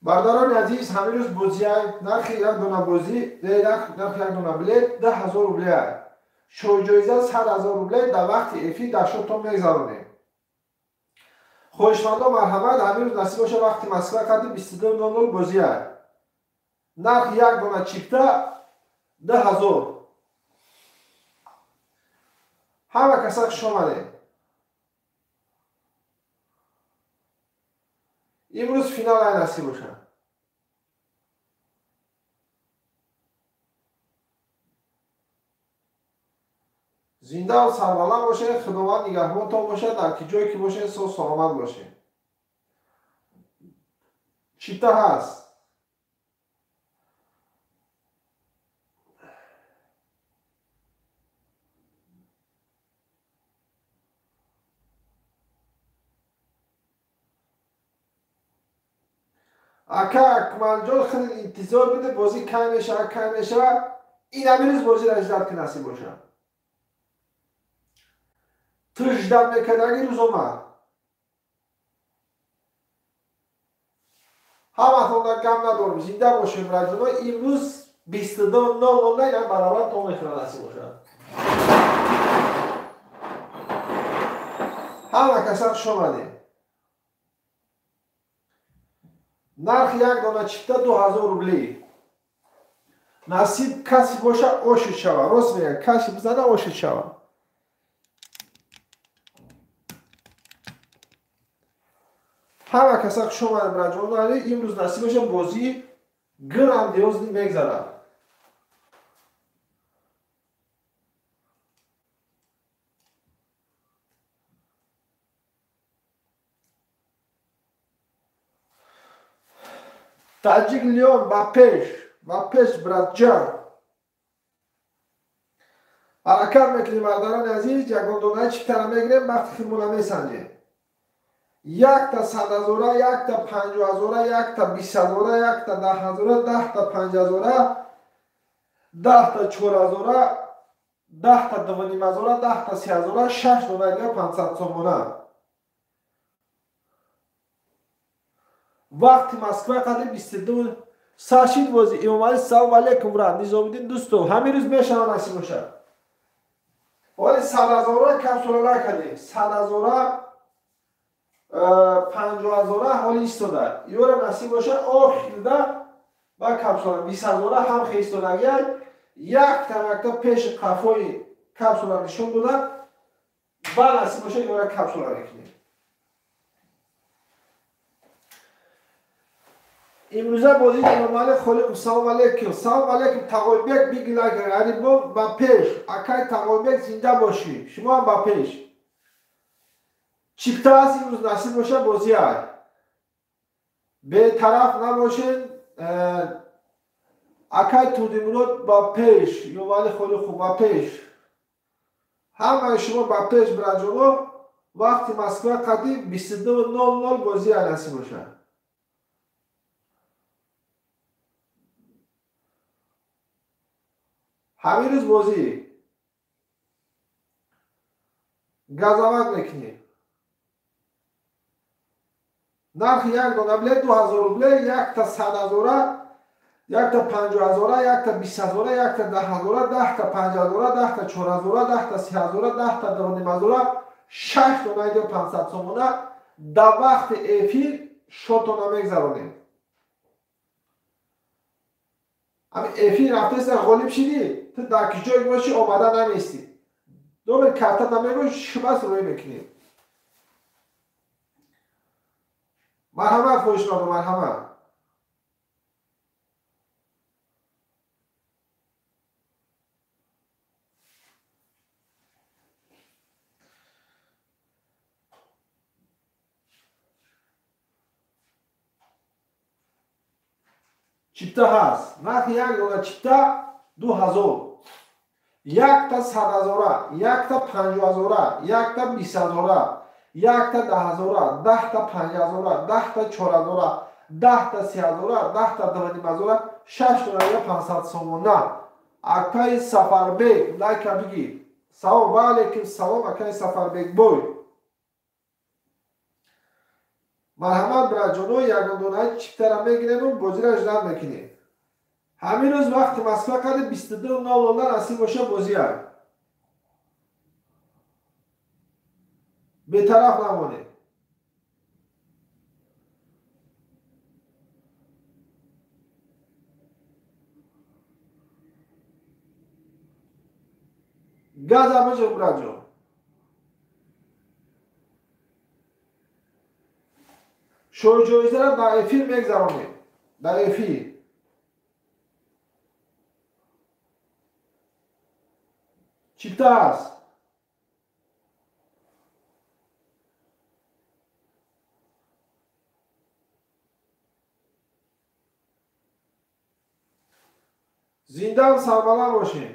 Бародарони азиз, ҳамин рӯз бозия нархи як дона бозӣ, нархи як дона билет 10 000 рубле. Шоҳҷоиза 100 000 рубле дар вақти эфир дар шотон мегзаронем. Хоҳишмандо, марҳамат, ҳамин рӯз насиб боша, вақти Москва қадди 22:00 бозия. Нархи як дона чипта 10 000. Ҳама каса хуш омадед. Имрӯз финал ай насиб бошад. Зиндаву сарбаланд бошед, Худованд нигаҳбонтон бошад, дар ки ҷое ки бошед, соз саломат бошед. Чипта ҳаст. Ака Акмалҷон, хеле интизор буде, бозӣ кай мешавад, кай мешавад. Ин ҳамин рӯз бозиро ждать ки насиб бошад. Ту ждать мекардаги рӯз омад. Ҳаматонда гам надорем, зинда бошем, раҷуно. Имрӯз 22:00 як баробар то мехӯрад, насиб бошад. Ҳама каса хуш омадем. Нархи як дона чипта 2000 рубли. Насиб каси боша, ошид шава. Рост мегӯям, каси бизана, ошид шава. Ҳама каса хуш омадем, раҷонари. Имрӯз насиб боша, бозии грандиозный мегзарад. Таҷик Леон, ба пеш, ба пеш, братҷан. Ҳаракат мекунем, бародарони азиз, ягон донаи чиптара мегирем, вақти худмона месанҷем. Якта 100 ҳазора, якта 50 ҳазора, якта 20 ҳазора, якта 10 ҳазора, 10 та 5 ҳазора, 10 та 4 ҳазора, 10 та 2,5 ҳазора, 10 та 3 ҳазора, шаш донаи дига 500 сомона. Вақти Москва қадри 22 саршид бозӣ. Имомалӣ, салом алейкум, брат. Низомиддин Дӯстов, ҳамин рӯз мешава, насиб бошад. Оли 100 ҳазора капсула накардем. 100 ҳазора, 50 ҳазора ҳоли истода. Ёра насиб бошад, охирда ба капсула 20 ҳазора ҳам хе истодагиай. Якта якта пеши қафои капсула нишон дода, ба насиб бошад, ёра капсула мекунем. Имрӯза бозии Имомалӣ Холиқов, салом алейкум. Салом алейкум, Тағойбек, биг лайк, ғарибон, ба пеш. Акай Тағойбек, зинда бошӣ. Шумо ҳам ба пеш. Чипта аст, имрӯз насиб бошад, бозӣ ай. Бетараф набошед. Акай Турдимурод, ба пеш. Имомалӣ Холиқов, ба пеш. Ҳамаи шумо ба пеш, бираҷоно. Вақти Москва қадим 22:00 бозӣ ай, насиб бошад. Ҳамин рӯз бозӣ газават мекунем. Нархи як дона билет 2000 рубле, якта 100 ҳазора, якта 50 ҳазора, якта 20 ҳазора, якта 10 ҳазора, 10 та 5 ҳазора, 10 та 4 ҳазора, 10 та 3 ҳазора, 10 та 2,5 ҳазора, шаш донаи дига 500 сомона. Дар вақти эфир шотона мегзаронем. Ҳамин эфир рафтеста, ғолиб шидӣ, ту дар ки ҷое бошӣ, омада наместӣ. Номер карта намегӯй, шибас рӯй мекунӣ. Марҳамат, хоҳишмандо, марҳамат. Чипта ҳаст. Нархи як дона чипта 2000. Якта 100 ҳазора, якта 50 ҳазора, якта 20 ҳазора, якта 10 ҳазора, 10 та 5 ҳазора, 10 та 4 ҳазора, 10 та 3 ҳазора, 10 та 2,5 ҳазора, шаш дона дига 500 сомона. Акаи Сафарбек, лайка бигир. Салом ва алейкум салом, акаи Сафарбек бой. Марҳамат, братҷоно, ягон донаи чиптара мегирему бозира ждать мекунем. Ҳамин рӯз вақти Москва қади 22:00 насиб боша бозия. Бетараф намонед. Газа биҷиқ, братҷон. Шоҳҷоизаро дар эфир мегзаронем. Дар эфир. Чипта ҳаст. Зиндаам сарбаланд бошем.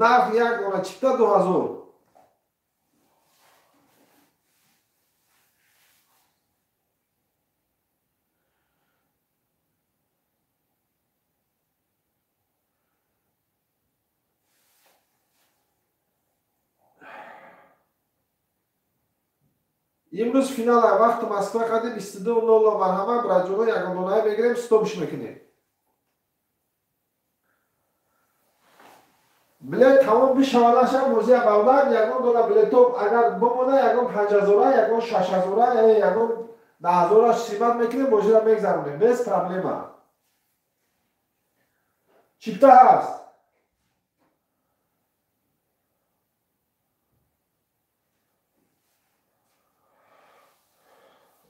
Нарх як дона чипта 2000. Имрӯз финала вақти Москва қади 22:00. Марҳамат, братҷоно, ягон донае мегирем, стопш мекунем. Билет тамом бишавад наша бозия бародар, ягон дона билето агар бимона, ягон 5000, ягон 6000, ягон 10000 симат мекунем, бозиро мегзаронем без проблема. Чипта ҳаст.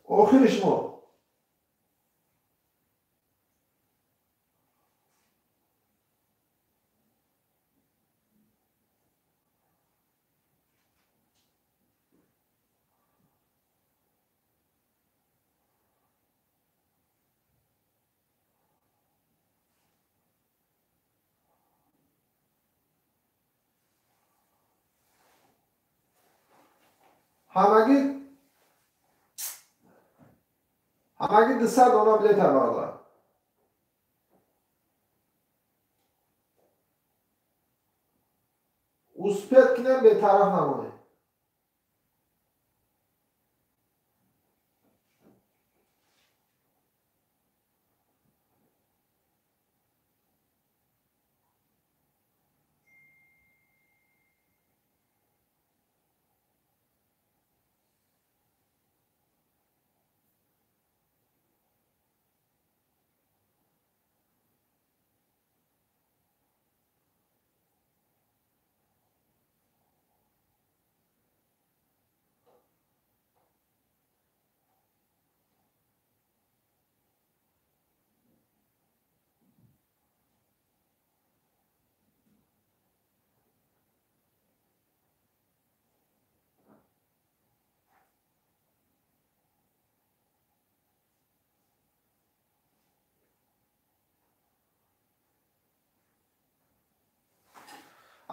Охири шумо. Ҳамагӣ 200 дона билет бародар. Успеть кунем, бетараф намонем.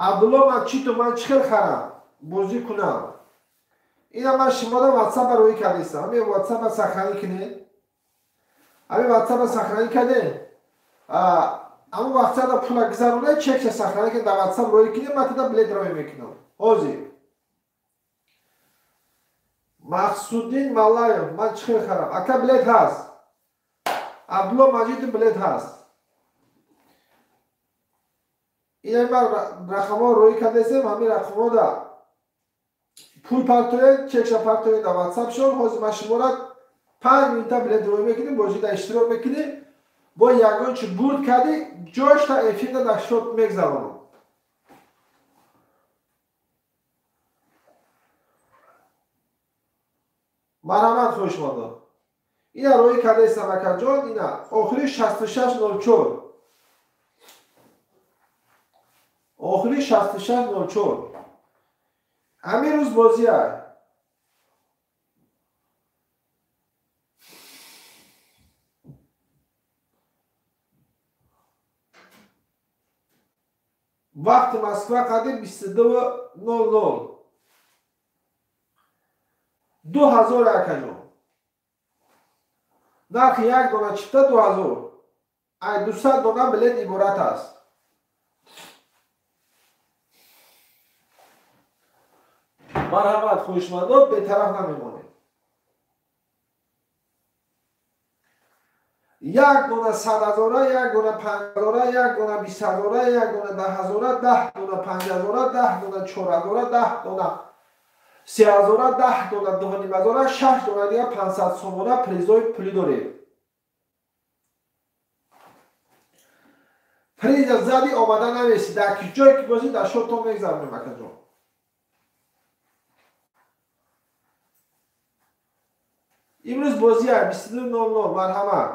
Абдулло, ман чӣ ту, ман чӣ хел харам бозӣ кунам? Ина ман шуморо ватсапа рӯй кардистам. Ҳамин ватсапа сохранӣ кунед. Ҳамин ватсапа сохранӣ кардед. Ҳамон ватсапа пула гузаронед, чекша сохранӣ кунед, дар ватсап рӯй кунед, ман тада билет рӯй мекунам. Ҳозир. Мақсуддин Маллаев, ман чӣ хел харам? Ака, билет ҳаст. Абдулло Маҷидов, билет ҳаст. Ина ман рақамҳо рӯй кардесем, ҳамин рақамҳода пул партоед, чекша партоед дар ватсап шон. Ҳозир ман шуморо 5 минута билет рӯй мекунем, бозида иштирок мекунем. Бо ягон чи бурд кардӣ, ҷошта эфирда дар шот мегзаронам. Марҳамат, хушмондон. Ина рӯй кардесам, акаҷон, ина охири 6604. Охири 6604. Ҳамин рӯз бозия. Вақти Москва қади 22:00. 2000 акаҷон. Нархи як дона чипта 2000. Ай 200 дона билет иборат аст. Марҳамат, хоҳишмандон, бетараф намемонед. Як дона 100 000, як дона 5000, як дона 20 000, як дона 10 000, 10 дона 5000, 10 дона 4000, 10 дона 3000, 10 дона 2500, 6 дона дига 500 сомона призои пулӣ дорем. Приза зади омада намеси, дар ки ҷое ки бозӣ дар шотон мегзаронем, акаҷон. Имрӯз бозия 22:00. Марҳамат.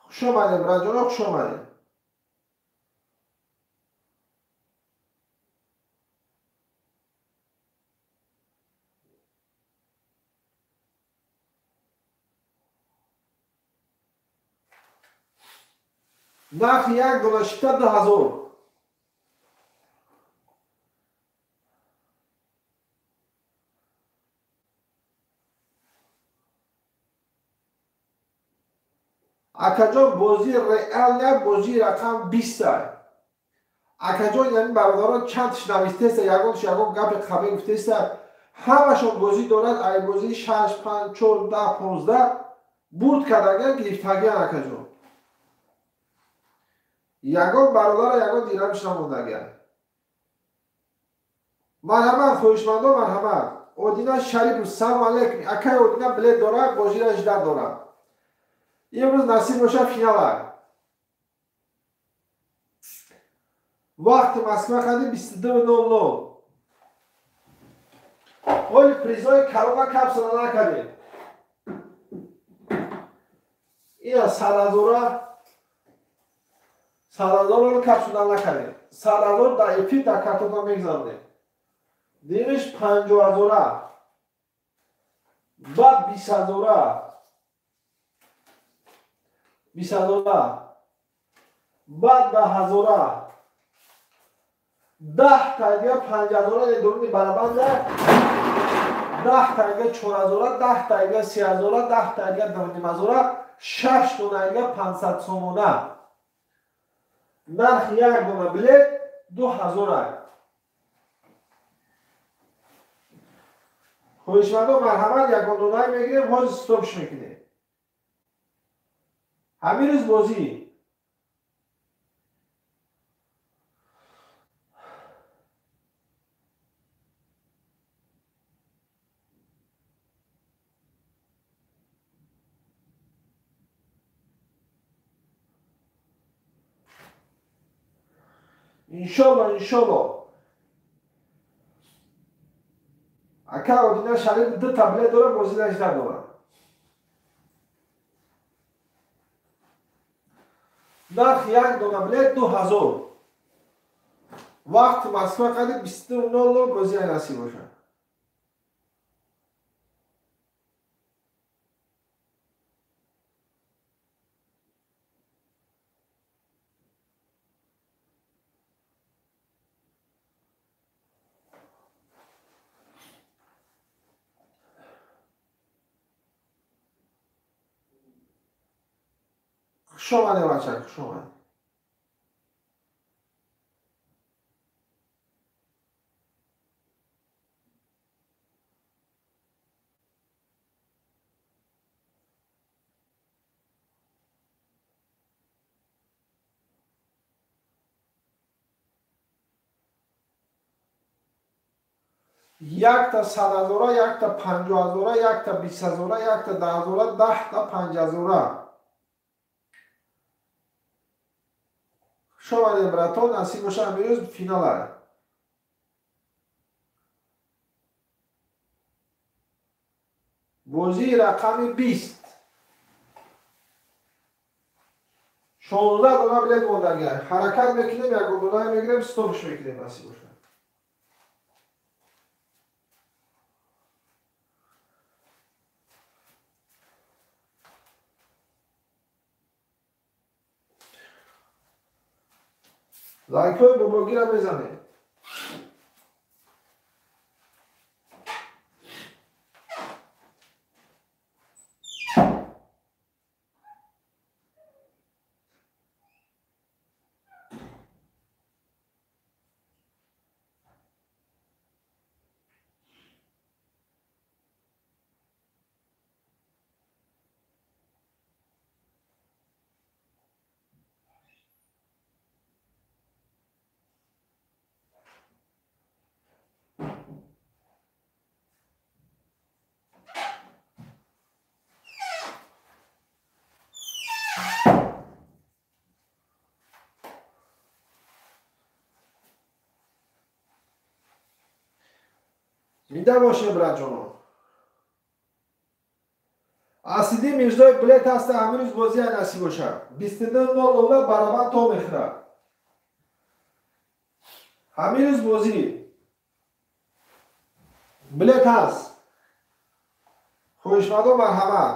Хуш омадем, браҷоно, хуш омадем. Нархи як дона чипта 2000. Акаҷон, бозии реалия, бозии рақам 20. Акаҷон, яъни бародарон чандш навистеста, ягонш ягон гапи қабе гуфтеста, ҳамашон бозӣ дорад. Ай бозии 6, 5, 4, 10, 15 бурд кардагиан, гирифтагиан, акаҷон. Ягон бародара ягон дирамш намондагиан. Марҳамат, хоҳишмандон, марҳамат. Одина Шарипов, салом алейкум. Акай Одина билет дорад, бозира ждать дорад. Имрӯз насиб боша финала. Вақти Москва қади 22:00. Оли призои калона капсула накардем. Ина 100 000, 100 000-ро капсула накардем. 100 000 дар эфир дар картона мегзаронем. Димиш 50 000, баъд 20 000, 20 000, баъд 10 000, 10 тайга 5000, дуруни барабанда, 10 тайга 4000, 10 тайга 3000, 10 тайга 2500, 6 донайга 500 сомона. Нархи як дона билет 2000. Хоҳишмандон, марҳамат, ягон донае мегирем, ҳозир стопш мекунем. Ҳамин рӯз бозӣ. Иншолло, иншолло. Ака Одина Шариф ду таблет дора, бозӣ надорад. Нархи як дона билет 2000. Вақти Москва қади 22:00, бозӣ насиб бошад. Хуш омадем, бачак, хуш омадем. Якта 100 000, якта 50 000, якта 20 000, якта 10 000, 10 та 5000. Хуш омадем, братон, насиб боша амирӯз финала. Бозии рақами 20. 16 дона билет мондагӣ. Ҳаракат мекунем, ягон дона мегирем, стопш мекунем, насиб бошад. Лайкҳои бобогира мезанед. Зинда бошед, братҷоно. Асидин Мирзоев билет ҳаста, ҳамин рӯз бозия насиб бошад. 22:00 барабан то мехӯрад. Ҳамин рӯз бозӣ. Билет ҳаст. Хоҳишмандо марҳамат.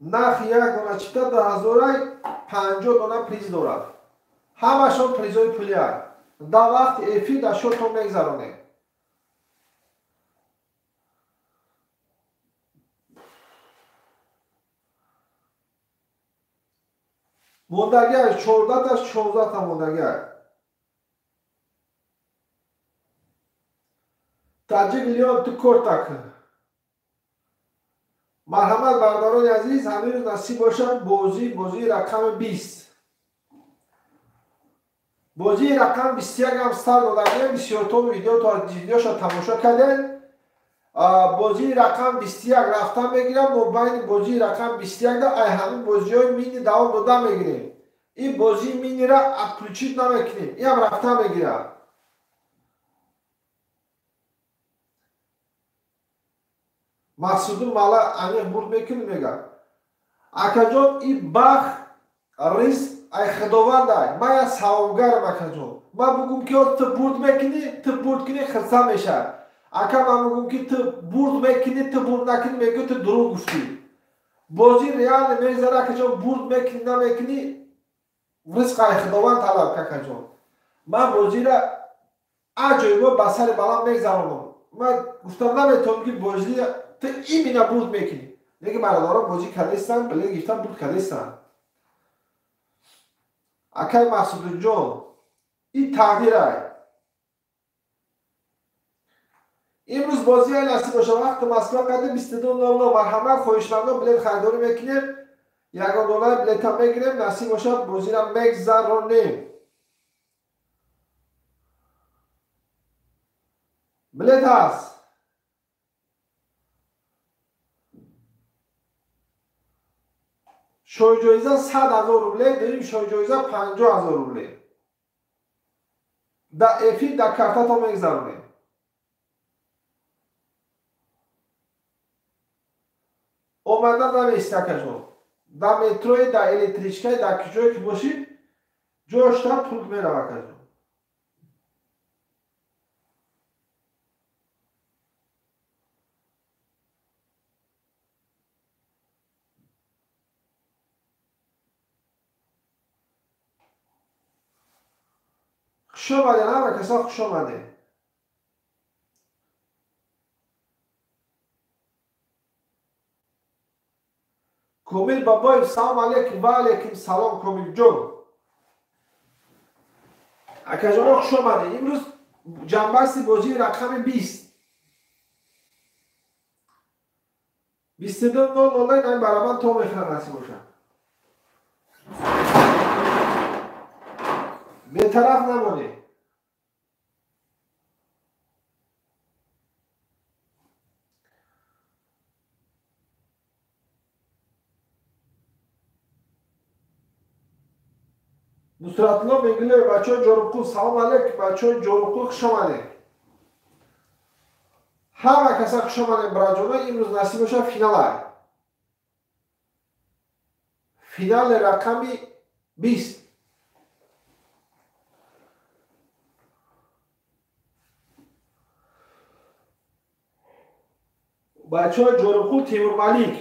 Нархи як дона чипта 2050 дона приз дорад. Ҳамашон призои пулия. Дар вақти эфир дар шотон мегзаронем. Мондагиаш 14таш 16та мондагиаш. Таҷик Леон ту кортак. Марҳамат бародарони азиз, ҳамин рӯз насиб бошад бозии рақами 20. Бозии рақам 21 ҳам старт додагием, бисёртон видеошо тамошо кардем. Бозии рақам 21 рафта мегирам, мо байни бозии рақам 21 да ай ҳамин бозиҳои мини давом дода мегирем. Ин бозии минира отключить намекунем, инам рафта мегирад. Мақсуду мала аниқ бурд мекунӣ мега. Акаҷон, ин бахт ризқ ай худовандай. Ман як савобгарам, акаҷон. Ман бугум ки ту бурд мекунӣ, ту бурд кунӣ хирса мешавад. Ака ман бугум ки ту бурд мекунӣ, ту бурд накунӣ, мегӯ ту дурӯғ гуфтӣ. Бозӣ реально мегзара, акаҷон, бурд мекунӣ намекунӣ, ризқ ай худованд талаб, акаҷон. Ман бозиро аҷоибо ба сари баланд мегзаронам. Ман гуфтам наметавонам ки бозӣ ту именно бурд мекунӣ. Лекин бародарон бозӣ кардастанд, билет гирифтан, бурд кардастанд. Акай Мақсудҷон, ин тағйирай. Имрӯз бозӣ ай насиб бошад, вақти Москва қади 22:00. Марҳамат, хоҳишмандон билет харидорӣ мекунем, ягон доллар билета мегирем, насиб бошад бозиро мегзаронем. Билет ҳаст. Шоҳҷоиза 100 000 рубле, дуюм шоҳҷоиза 50 000 рубле. Дар эфир дар картато мегзаронем. Омада намеист, акаҷон. Дар метрои, дар электричкаи, дар ҷое ки бошӣ, ҷошта пул мерава, акаҷон. Хуш омадед, ҳама касо хуш омадед. Комил Бабоев, салом алейкум. Ва алейкум салом, Комилҷон. Акаҷоно, хуш омадед. Имрӯз ҷамъбасти бозии рақами 20. 22:00 ин барабан то мехӯрад, насиб бошад. Бетараф намонед. Нусратулло Мегилоев, бачаҳои Ҷорубқул, салом алейкум, бачаҳои Ҷорубқул, хуш омадед. Ҳама каса хуш омадед, братҷоно, имрӯз насиб бошад финалай. Финали рақами 20. Бачаҳои Ҷорубқул Темурмалик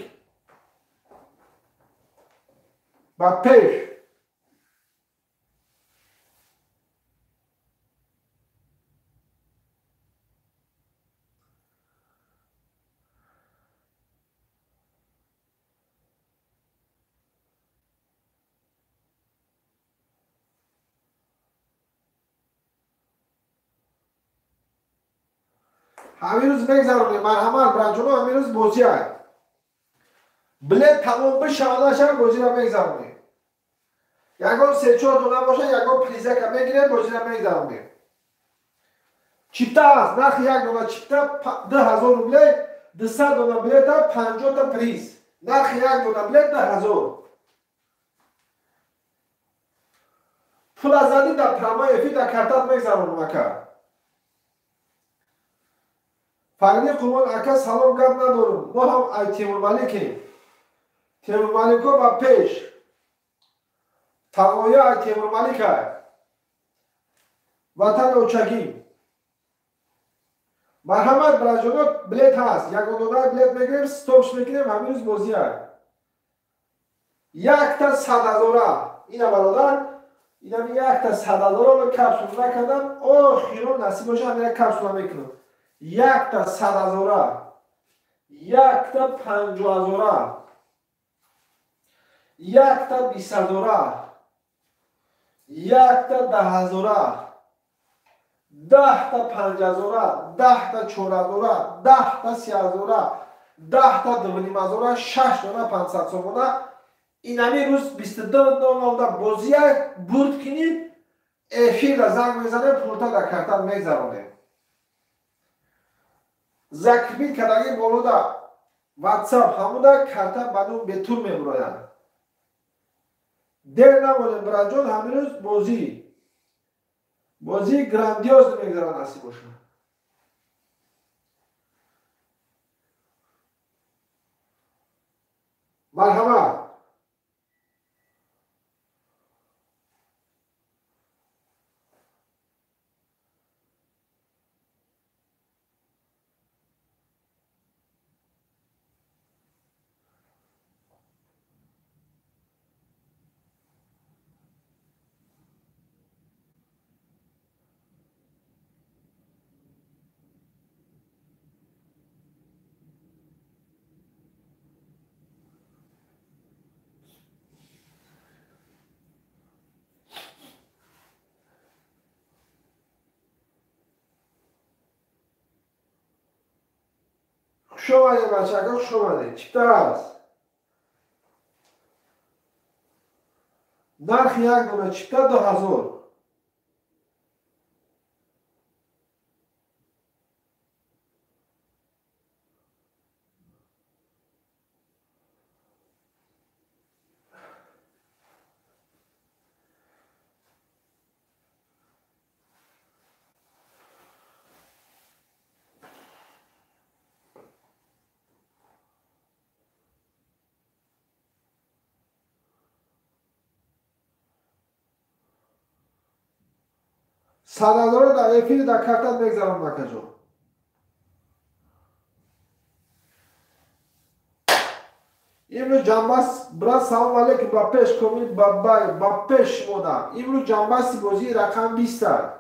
ба пеш. Ҳамин рӯз мегзаронем, марҳамат браҷоно, ҳамин рӯз бозия. Билет тамом бишавад нашавад, бозиро мегзаронем. Ягон 3-4 дона бошад, ягон призака мегирем, бозиро мегзаронем. Чипта аст, нархи як дона чипта 2000 рубле, 200 дона билета 50 та приз. Нархи як дона билет 2000. Пула задӣ дар прямой эфир дар картат мегзаронем ака. Фаридӣ Қурбон ака салом, гап надорум. Мо ҳам ай Темурмаликем. Темурмалико ба пеш. Тавоя ай Темурмалика. Ватани очагим. Марҳамат браҷоно, билет ҳаст. Ягон дона билет мегирем, стопш мекунем, ҳамин рӯз бозия. Якта 100 000. Ина бародар, инам якта 100 000 капсула накардам. Охирон насиб боша ҳамина капсула мекунам. Якта 100 000, якта 50 000, якта 20 000, якта 10 000, 10 та 5 000, 10 та 4 000, 10 та 3 000, 10 та 2 500, 6 дона 500 сомона. Инами рӯз 22:00 да бозия бурд кунӣ, эфирда занг мезанем, пулта дар картан мегзаронем. Закрепить кардаги болода WhatsApp ҳамуда карта ба нум бетур мебурояд. Дер намонем браҷон, ҳамин рӯз бозӣ. Бозии грандиоз мегзарад насиб бошад. Марҳамат. Хуш омадед бачака, хуш омадед. Чипта аст. Нархи як дона чипта 2000. 100 000 дар эфири дар картат мегзарам накаҷон. Имрӯз ҷанбас брат, салом алейкум, ба пеш комил бабай, ба пеш шумода. Имрӯз ҷанбаси бозии рақам 20 аст.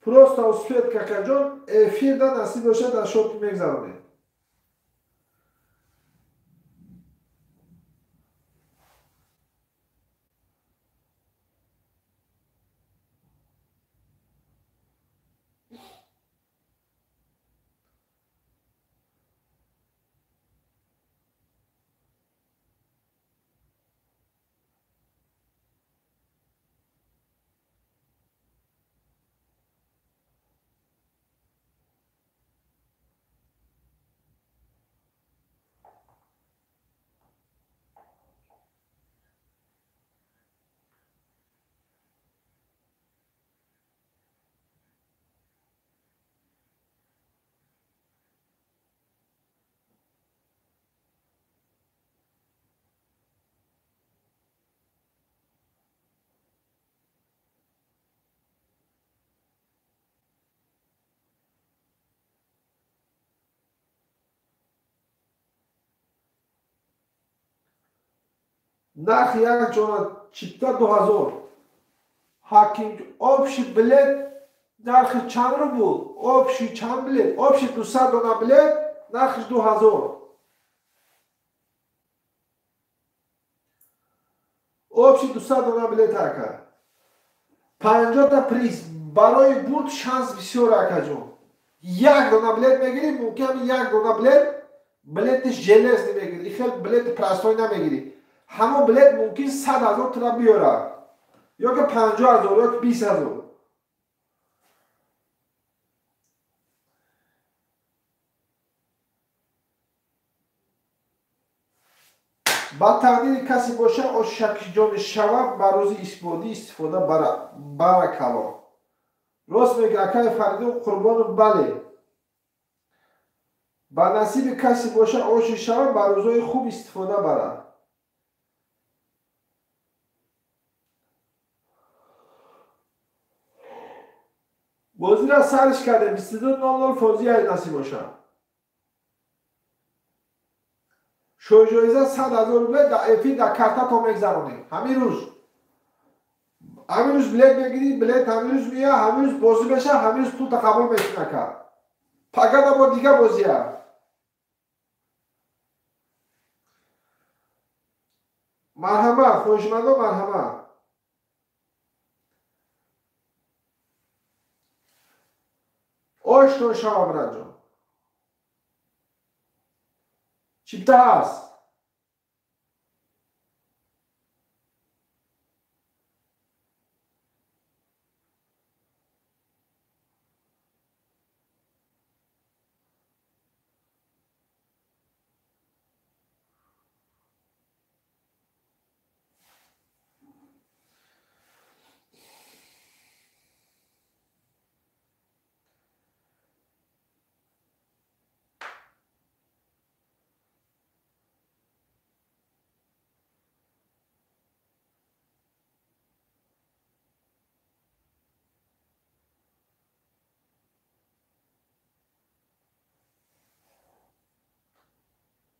Просто успеть какаҷон, эфирда насиб бошад дар шот мегзаронем. Нархи як ҷона чипта 2000. Ҳаким общий билет нархи чанд рубл? Общий чанд билет? Общий 200 дона билет нархиш 2000. Общий 200 дона билет ака. 50 та приз барои бурд шанс бисёр акаҷон. Як дона билет мегирӣ, мумкин ҳамин як дона билет, билети железный мегирӣ, хел билети простой намегирӣ. Ҳамон билет мумкин 100 000 тура биёрад, ё ки 50 000, ё ки 20 000. Ба тақдири касе боша, ошакиҷони шава ба рӯзи исботӣ истифода баракало. Рост мега акаи Фаридун Қурбонов, бале. Ба насиби касе боша, оши шава ба рӯзҳои хуб истифода барад. Бозиро сарш кардем, 22:00 фозия насиб боша. Шоҳҷоиза 100 000 рубле дар эфир дар картато мегзаронем. Ҳамин рӯз. Ҳамин рӯз билет мегирӣ, билет ҳамин рӯз мея, ҳамин рӯз бозӣ меша, ҳамин рӯз пул тақаббул мекуна ка. Пагада бо дига бозия. Марҳама, хоҳишмандо марҳама. Оштон шава браҷон. Чипта ҳаст.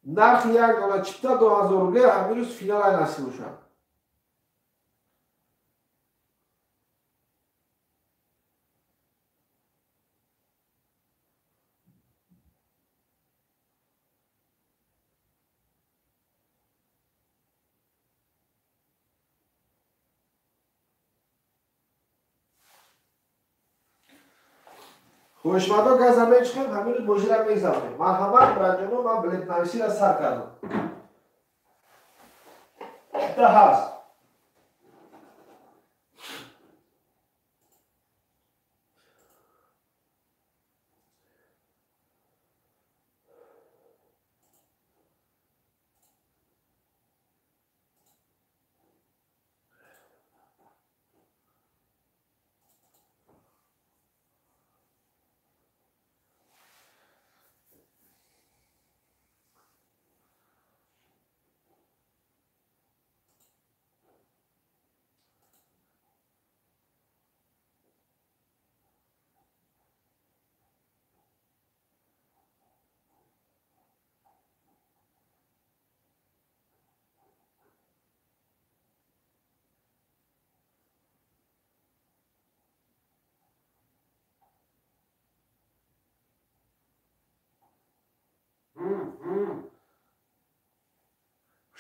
Нархи як дона чипта 2000 рубле, ҳамин рӯз финал насиб бошад. Хоҳишмандо газа мечиқем, ҳамин рӯз бозиро мегзаронем. Марҳамат, браҷоно, ман билетнависиро сар кардам. Чипта ҳаст.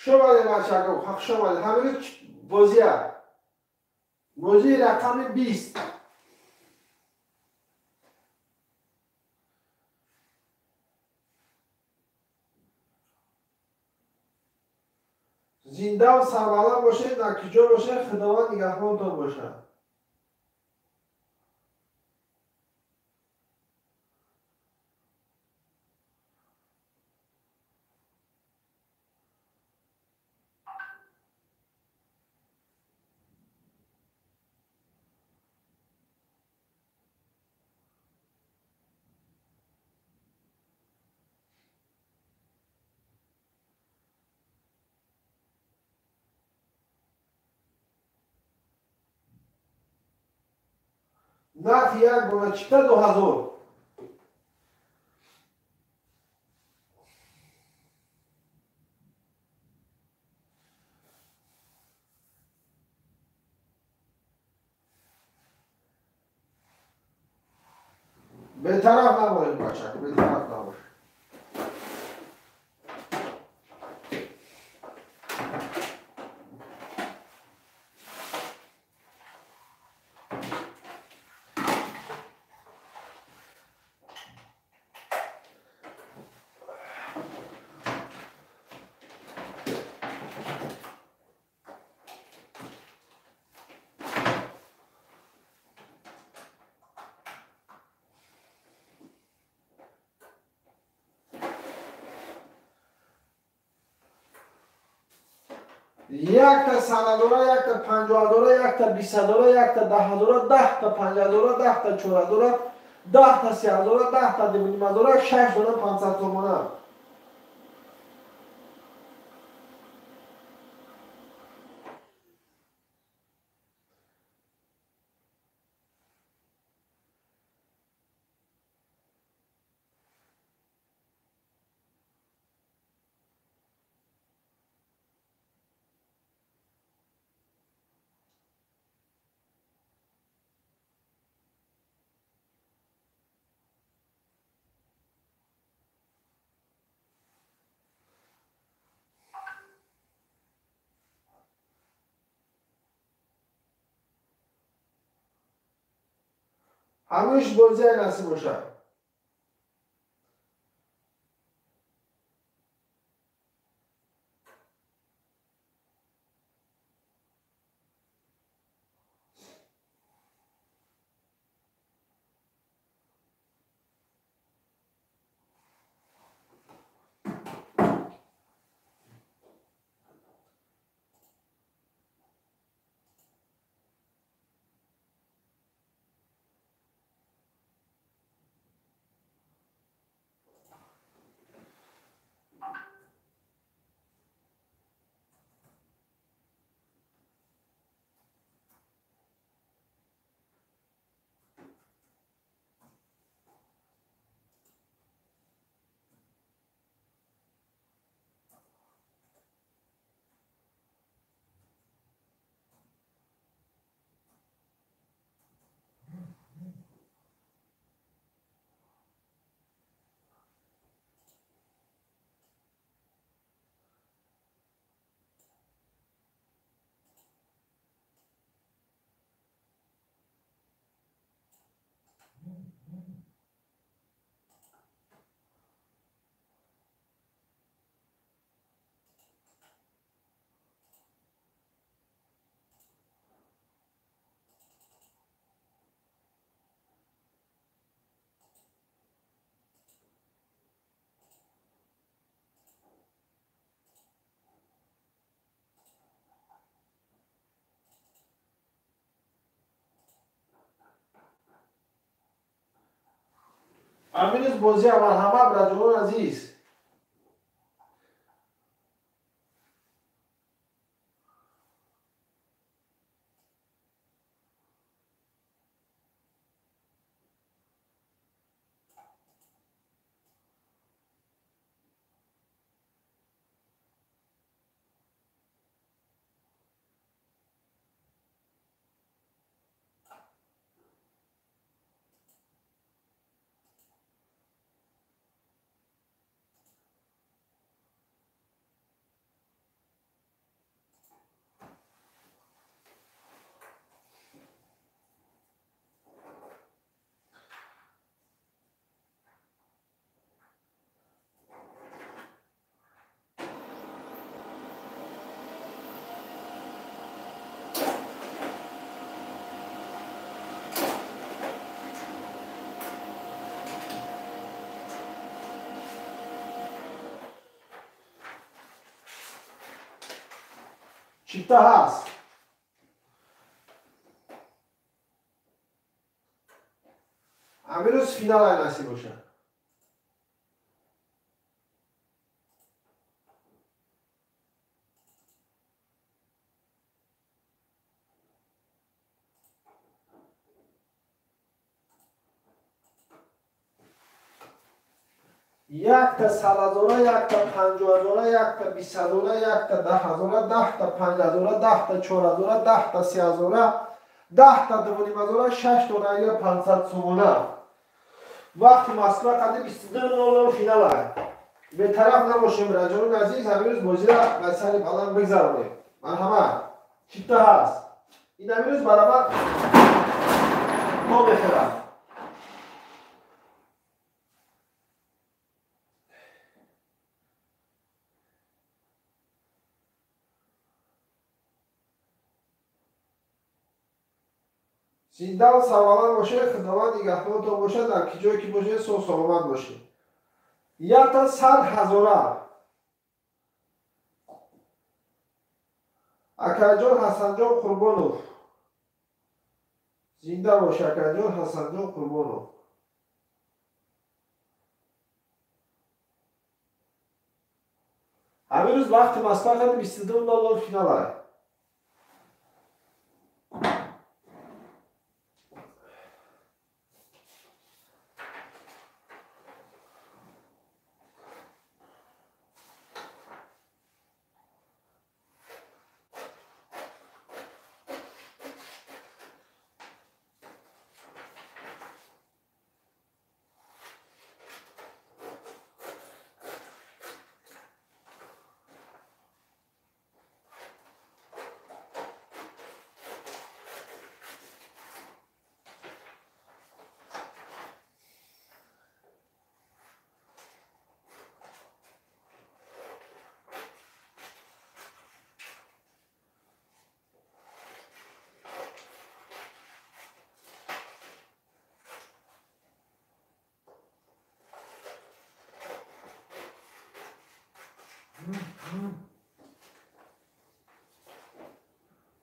Хуш омадед бачако, хуш омадед. Ҳамин рӯз бозия. Бозии рақами 20. Зиндаву сарбаланд бошед, дар куҷо бошед, Худованд нигаҳбонтон бошад. Нархи як бона чипта 2000. Бетараф набошед, бачако, бетараф набошед. Якта 100 ҳазора, якта 50 ҳазора, якта 20 ҳазора, якта 10 ҳазора, 10-та 5 ҳазора, 10-та 4 ҳазора, 10-та 3 ҳазора, 10-та 2,5 ҳазора, шаш дона 500 сомона. Ҳамиш бозия насиб бошад. Аминус бозия, марҳамат, браҷонон азиз. Чипта ҳаст. Амирӯз финалай насиб бошад. Якта 100 ҳазора, якта 50 ҳазора, якта 20 ҳазора, якта 10 ҳазора, 10-та 5 ҳазора, 10-та 4 ҳазора, 10-та 3 ҳазора, 10-та 2,5 ҳазора, шаш донаи 500 сомона. Вақти Москва қади 22:00 финала. Бетараф набошем, раҷони азиз, ҳамин рӯз бозира ба сари баланд бигзаронем. Марҳамат. Чипта ҳаст. Ин ҳамин рӯз барабар то мехӯрад. Зиндаву сарбаланд бошед, Худованд нигаҳбонтон бошад, дар ки ҷое ки бошед, соҳ саломат бошед. Якта 100 000. Акаҷон Ҳасанҷон Қурбонов. Зинда бош, акаҷон Ҳасанҷон Қурбонов. Ҳамин рӯз вақти Москва қади 22:00 финала.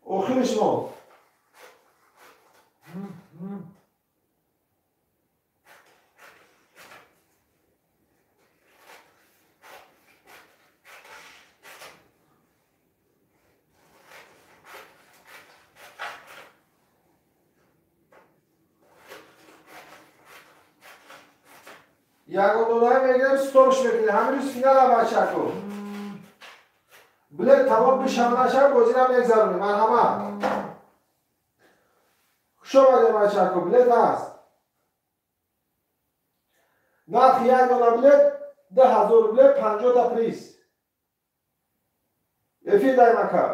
Охириш мо. Ягон донаи мегирем, стопш мекунем. Ҳамин рӯз финала, бачако. Билет тамом бишава нашава, бозира мегзаронем. Марҳамат. Хуш омадем, бачако, билет ҳаст. Нархи як дона билет 2000 рубле, 50-та приз. Эфир даймака.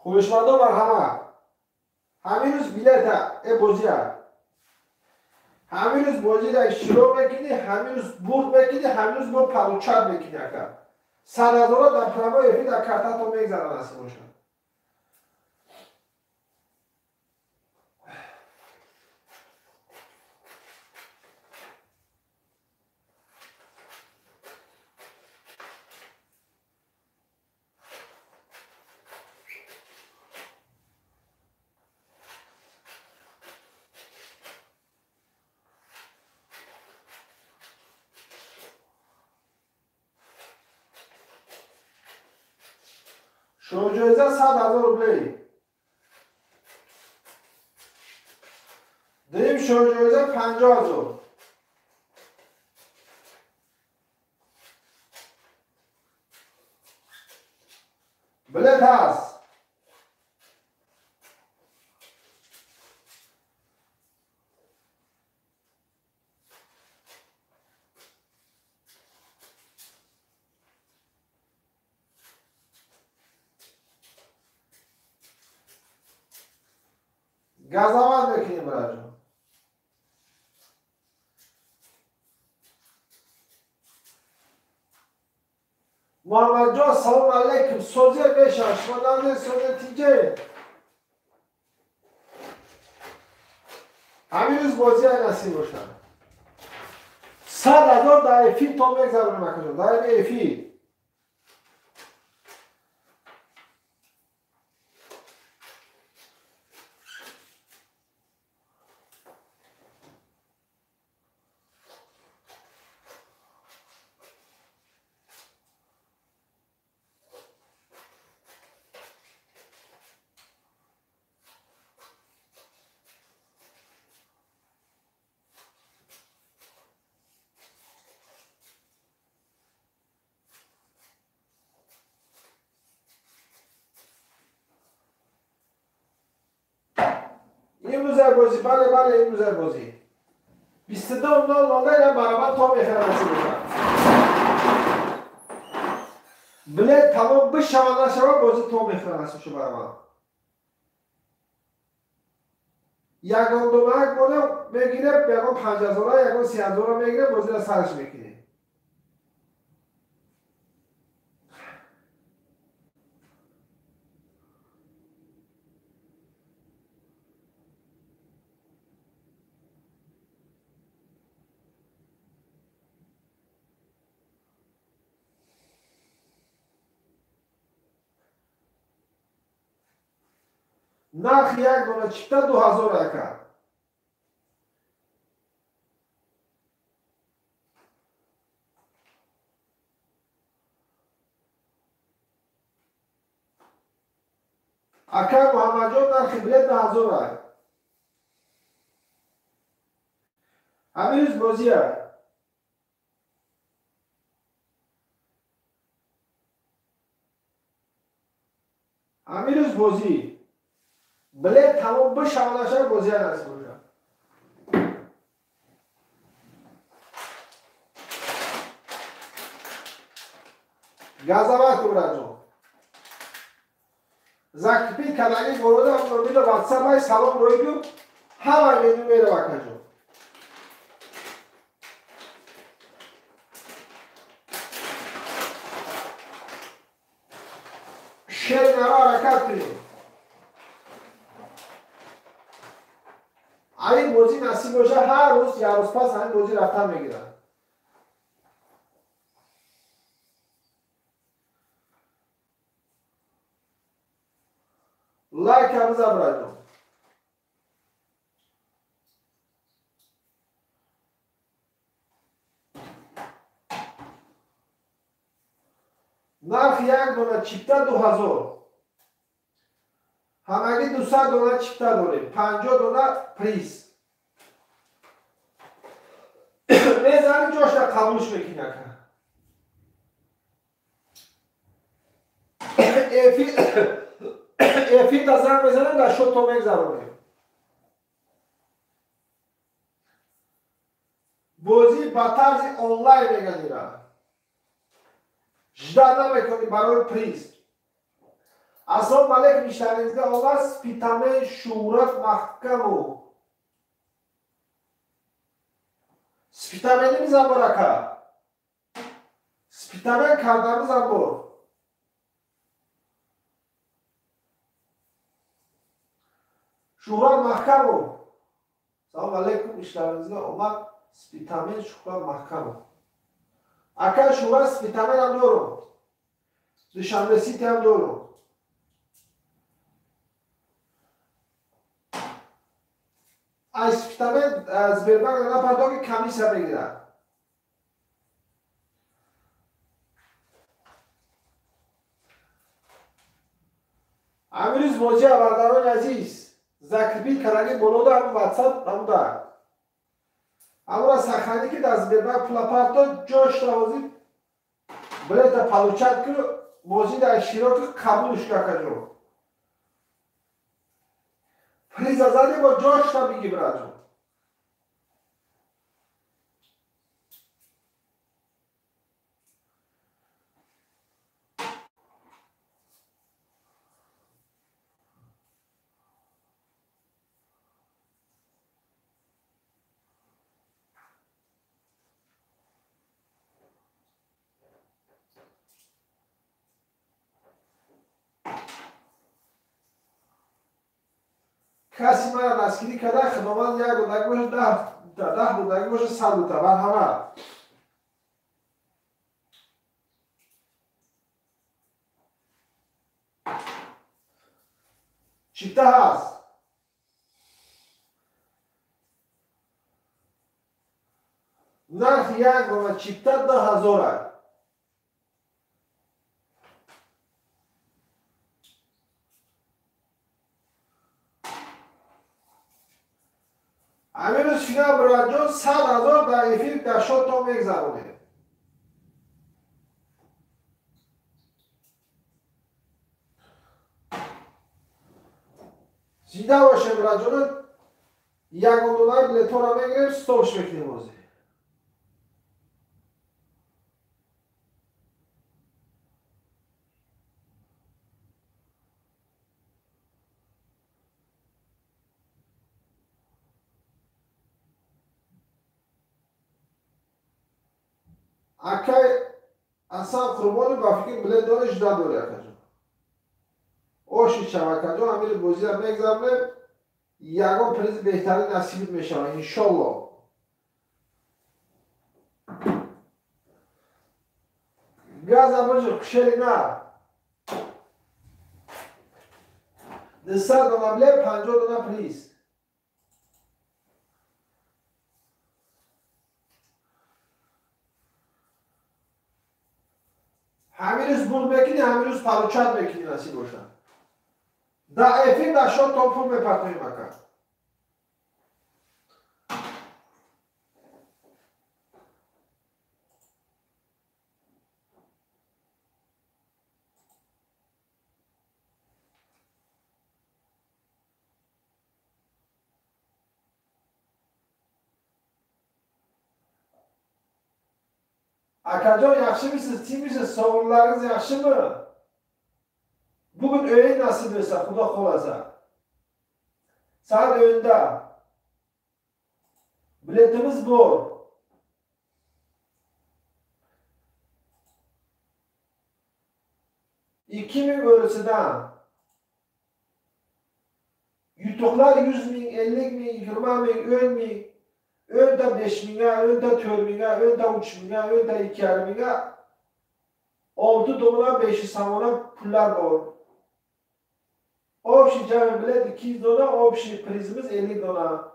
Хоҳишмандон, марҳамат. Ҳамин рӯз билета бозия. Ҳамин рӯз бозира иштирок мекунӣ, ҳамин рӯз бурд мекунӣ, ҳамин рӯз мо получать мекунӣ, ака. 100 000-а дар прямой эфир дар картатон мегзарад, насиб бошад. Шоҳҷоиза 100 000 рублей. Дуюм шоҳҷоиза 50 000. Билет ҳаст. Газоват мекунем, браҷон. Муҳаммадҷон, салом алейкум. Созе мешавад. Шумо намедонед созе тиҷе. Ҳамин рӯз бозия насиб бошад. 100 000 дар эфир то мегзаронем, акаҷон. Дар эфир. Имрӯзай бозӣ, бале, бале, имрӯзай бозӣ. 22:00 я барабан то мехӯрам насиб бошад. Билет тамом бишава нашава бозӣ то мехӯрам насиб шуд барабан. Ягон донак мона мегирем, ягон 5000, ягон 3000 мегирем, бозиро сарш мекунем. Нархи як дона чипта 2000 ака. Ака Муҳаммадҷон нархи билет 2000 ай. Ҳамин рӯз бозия. Ҳамин рӯз бозӣ. Билет тамом бишава нашава бозия насиб бошад. Газават кун братҷон. Закрепить кардагӣ борода номиро ватсап ай салом рӯй кун, ҳама меню мерава акаҷон. Шер наро ҳаракат кунем. Ҳамин бозӣ насиб бошад ҳар рӯз як рӯз пас ҳамин бозӣ рафтан мегирад. Лайк ҳам бизан братҷон. Нархи як дона чипта 2000. Ҳамагӣ 200 дона чипта дорем, 50 дона приз. Мезанӣ ҷошта қабулш мекунӣ ака. Эфир да занг мезанем, дар шото мегзаронем. Бозӣ ба тарзи онлайн мегардира. Ждать намекунӣ барои приз. Ассалому алайкум, иштаринизга омад Спитамен Шӯҳрат Маҳкамов. Спитамени бизан бор ака. Спитамен карда бизан бор. Шӯҳрат Маҳкамов. Салому алайкум, иштаринизга омад Спитамен Шӯҳрат Маҳкамов. Ака Шӯҳрат Спитамен ҳам дорум. Душанбе Сити ҳам дорум. Ай Спитамен Сбербанк напардохт комиссия мегирад. Ҳамин рӯз бозия бародарони азиз закрепить кардагӣ болода ҳамун ватсап ҳамуда. Ҳамура сохранӣ ки дар Сбербанк пула парто ҷошта ҳозир билета получать кун, бозӣ дар иштироки қабулш кун акаҷон. Приза задӣ бо ҷошта бигӣ братҷон. Каси мара дастгирӣ карда, Худованд як додагӣ бошад, даҳ додагӣ бошад, 100 дота марҳамат. Чипта ҳаст. Нархи як дона чипта 2000 аст. Ҳамин рӯз финал братҷон 100 000 дар эфир дар шото мегзаронем. Зинда бошем братҷон. Ягон донаи билетҳоро мегирем, стопш мекунем ҳозир. Акай Асан Қурбонов ба фикр билет дориш надори, акаҷон. Оши шав, акаҷон, ҳамин бозиро мегзаронем, ягон призи беҳтарин насибит мешавад, иншолло. Газа бижир, хушели на. 200 дона билет, 50 дона приз. Ҳамин рӯз бурд мекунӣ, ҳамин рӯз получать мекунӣ, насиб бошад. Дар эфир дар шотон пул мепартоем, ака. Akajon, yaxshimisiz, tinchmisiz, sog'liqlaringiz yaxshimi? Bugun o'yin nasib etsa, Xudo xolasa. Soat 10da. Biletimiz bor. 2000 o'risidan yutuqlar 100 ming, 50 ming, 20 ming, 10 ming, 10ta 5 mingga, 10ta 4 mingga, 10ta 3 mingga, 10ta 2,5 mingga, 6 dona 500 somona pullar bor. Общий jami bilet 200 dona, общий prizimiz 50 dona.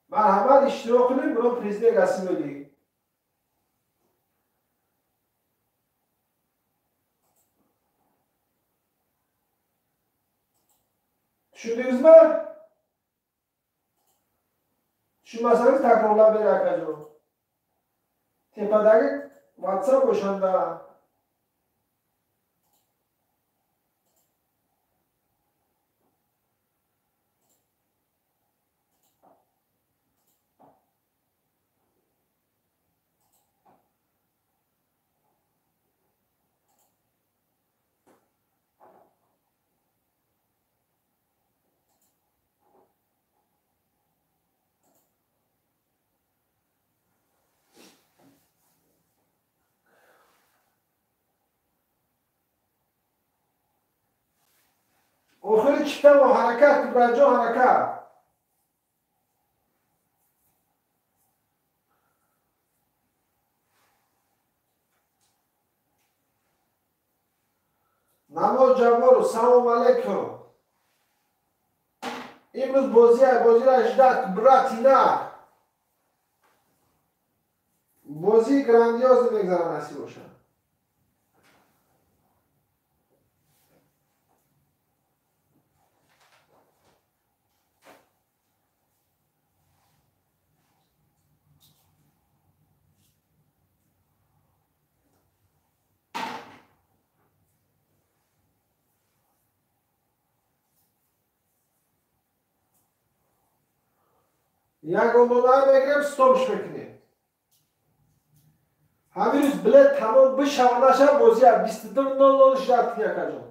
Marhamat, ishtirok qiling, buni prizni egasi bo'ling. Tushundingizmi? Tushunmasangiz takrorlab beray, akajon. Tepadagi WhatsApp o'shanda. Охири чиптамо ҳаракат, Кубраҷон, ҳаракат. Намоз Ҷабборов, салом алейкум. Имрӯз бозиро ждать, братина. Бозии грандиозӣ мегзарад, насиб бошад. Ягон дона мегирем, стопш мекунем. Ҳамин рӯз билет тамом бишава наша, бозия 22:00 ждать кунӣ, акаҷон.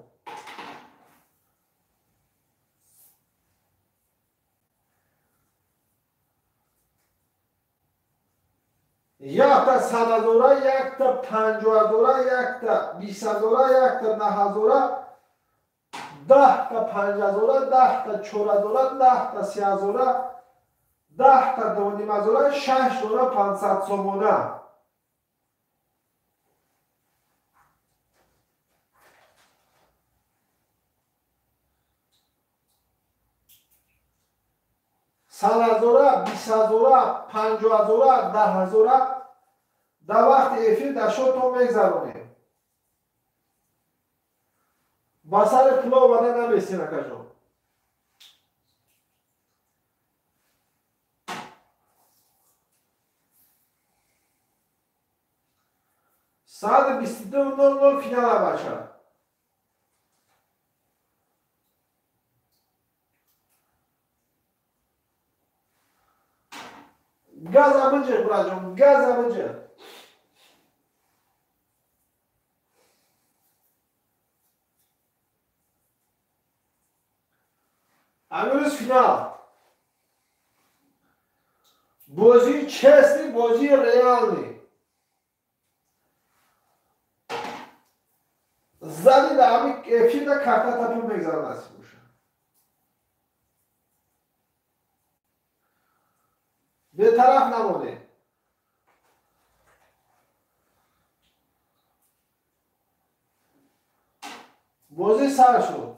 Якта 100 ҳазора, якта 50 ҳазора, якта 20 ҳазора, якта 10 ҳазора, 10та 5 ҳазора, 10та 4 ҳазора, 10та 3 ҳазора, 10та 2,5 ҳазора, шаш дона 500 сомона. 100 ҳазора, 20 ҳазора, 50 ҳазора, 10 ҳазора дар вақти эфир дар шотон мегзаронем. Ба сари пула омада намесем, акаҷон. Соати 22:00 финала, бача. браҷон, газа биҷа. Амирӯз финал. Бозии честный, бозии реальный. Зади да ҳами эфирда картата пул мегзарад насиб боша. Бетараф намонед. Бозӣ сар шуд.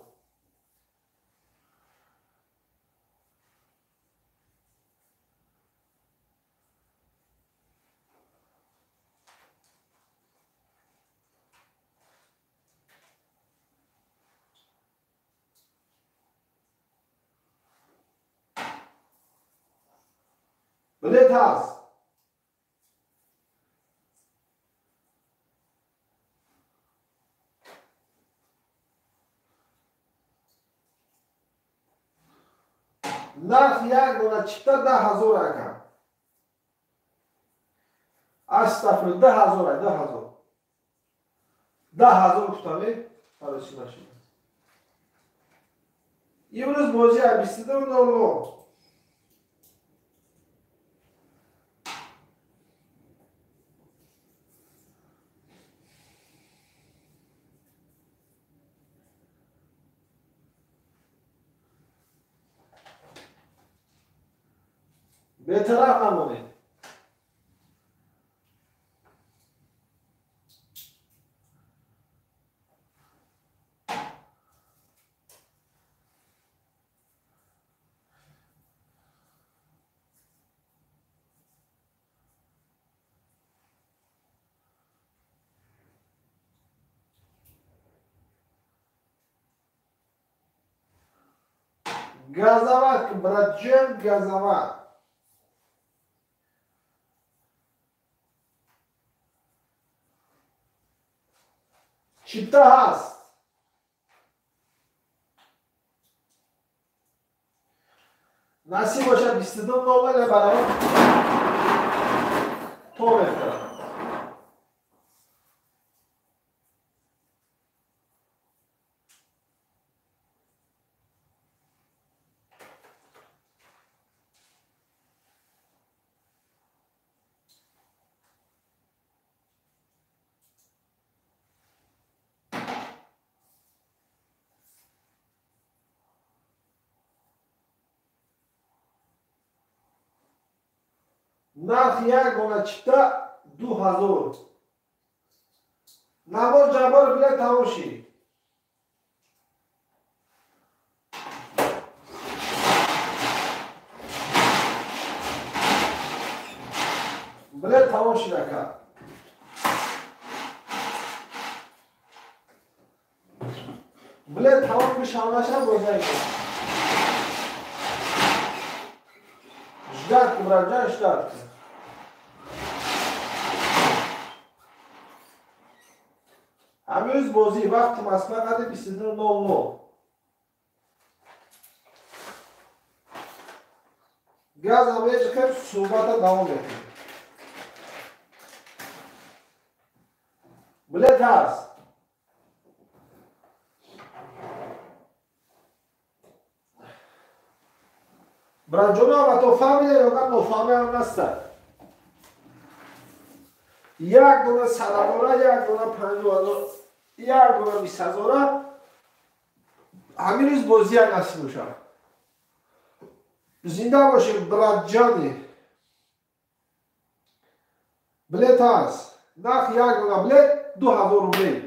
Билет ҳаст. Нарх як дона чипта 10 000 ака. Астафир, 10 000, 10 000. 10 000 гуфтаме, фаросӣ нашид. Имрӯз бозӣ 22:00. Бетараф намонед. Газоват, братҷон, газоват. Чипта ҳаст. Насиб бошад, 22:00 барои то мефтад. Нарх як дона чипта 2000. Навор Ҷаббор, билет тамом шид. Билет тамом шид, ака. Билет тамом бишав наша бозаи. Ждать, братҷон, ждать. Ҳамирӯз бозӣ вақти Москва қадри 22:00. Газам меҷихем, суҳбата давом мекунем. Билет ҳаст. Братҷоно, то фаҳмида ё нофаҳмиам наста. Як дона 100 ҳазора, як дона 50 ҳазор, як дона 20 ҳазора. Ҳамин рӯз бозия насиб бошад. Зинда бошем, братҷони. Билет ҳаст. Нарх як дона билет 2000 рублей.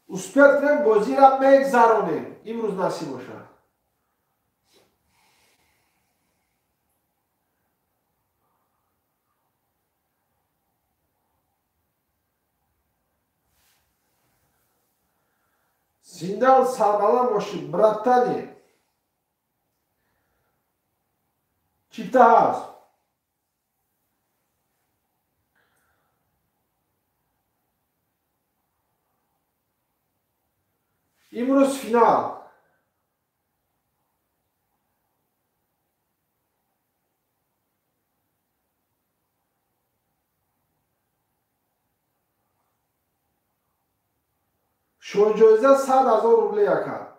Успеть кунем, бозиро мегзаронем. Имрӯз насиб бошад. Зинда сарбаланд бошӣ, братани. Чипта ҳаст. Имрӯз финал. Шоҳҷоиза 100 000 рубле яка.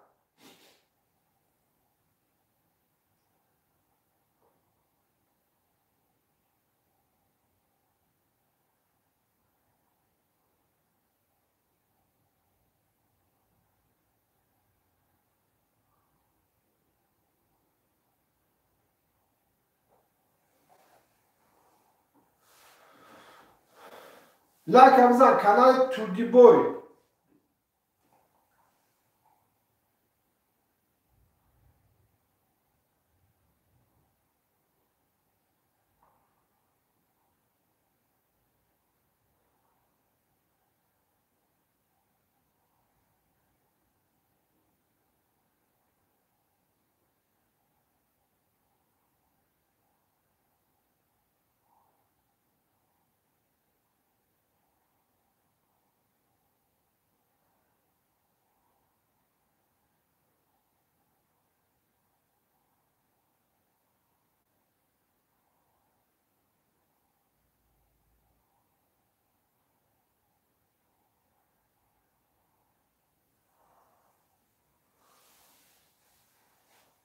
Лайка бизан канали Турдибой.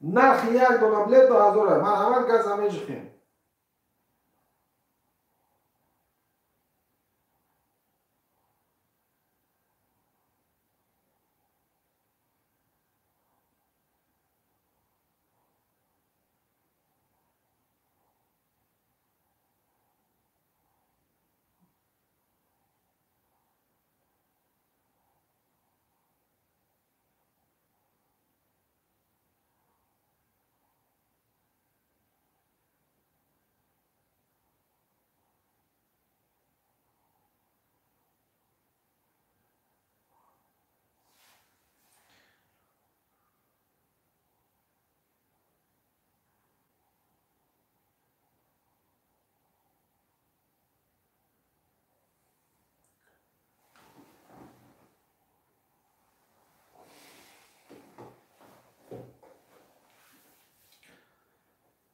Нархи як дона билет 2000. Марҳамат, газа меҷихем.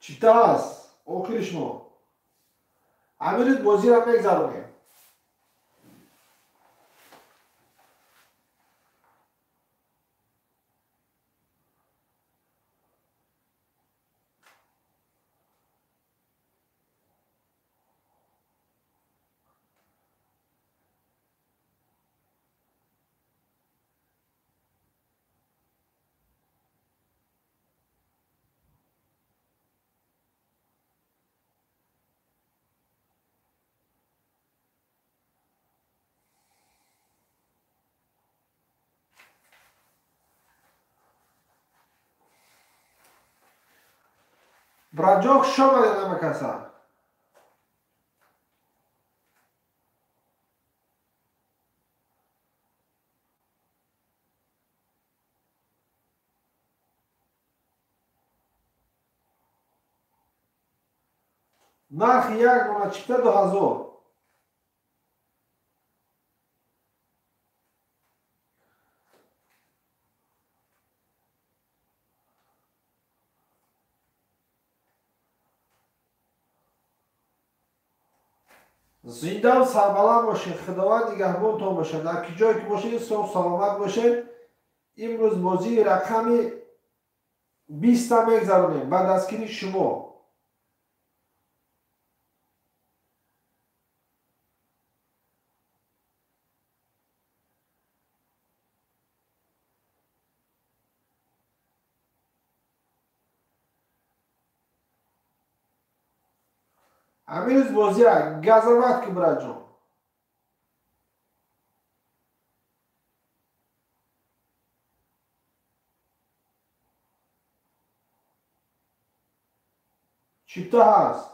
Чита ҳаст охири шумо. Ҳамин рӯз бозиро мегзаронем. Браҷон, хуш омадед ҳама каса. Нархи як дона чипта 2000. Зиндаву сарбаланд бошед, худованд нигаҳбонтон бошад. Дар ки ҷое ки бошед, соҳ саломат бошед. Имрӯз бозии рақами 20-та мегзаронем ба дастгири шумо. Ҳамин рӯз бозия газават ки, бираҷон. Чипта ҳаст.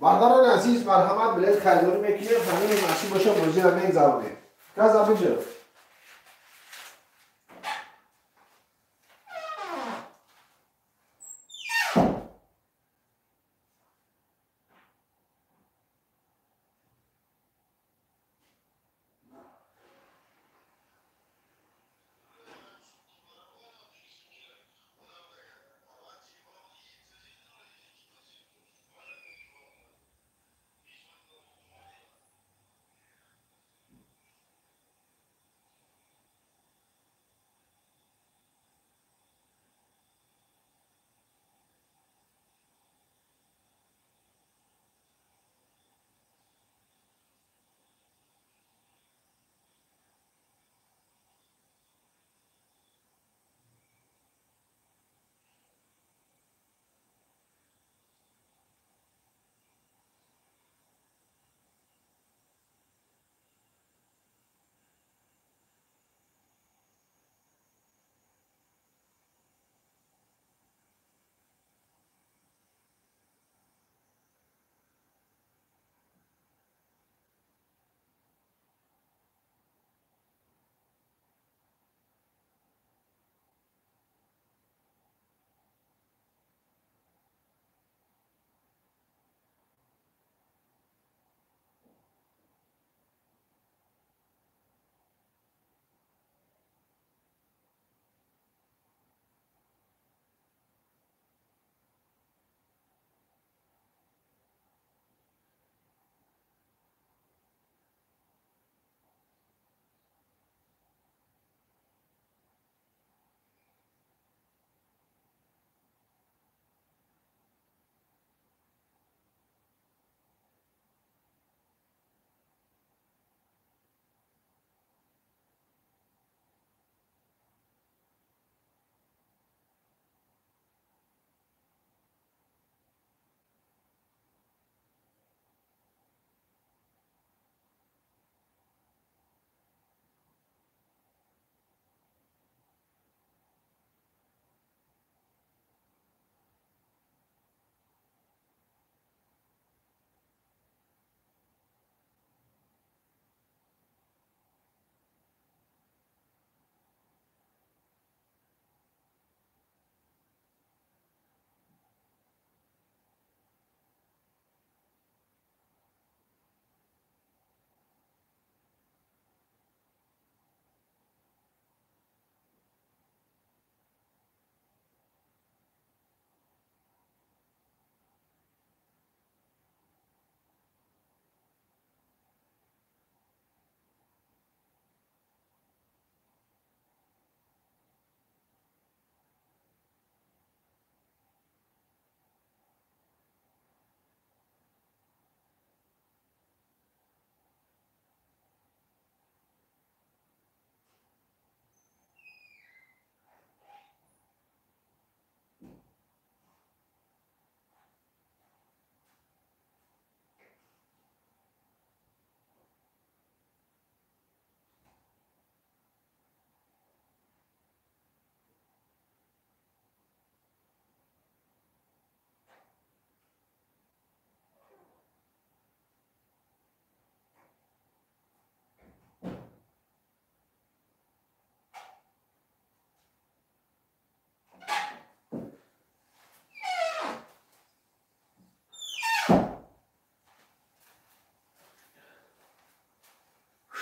Бародарони азиз, марҳамат, билет харидорӣ мекунем, ҳамин насиб боша бозиро мегзаронем. Газа биҷа.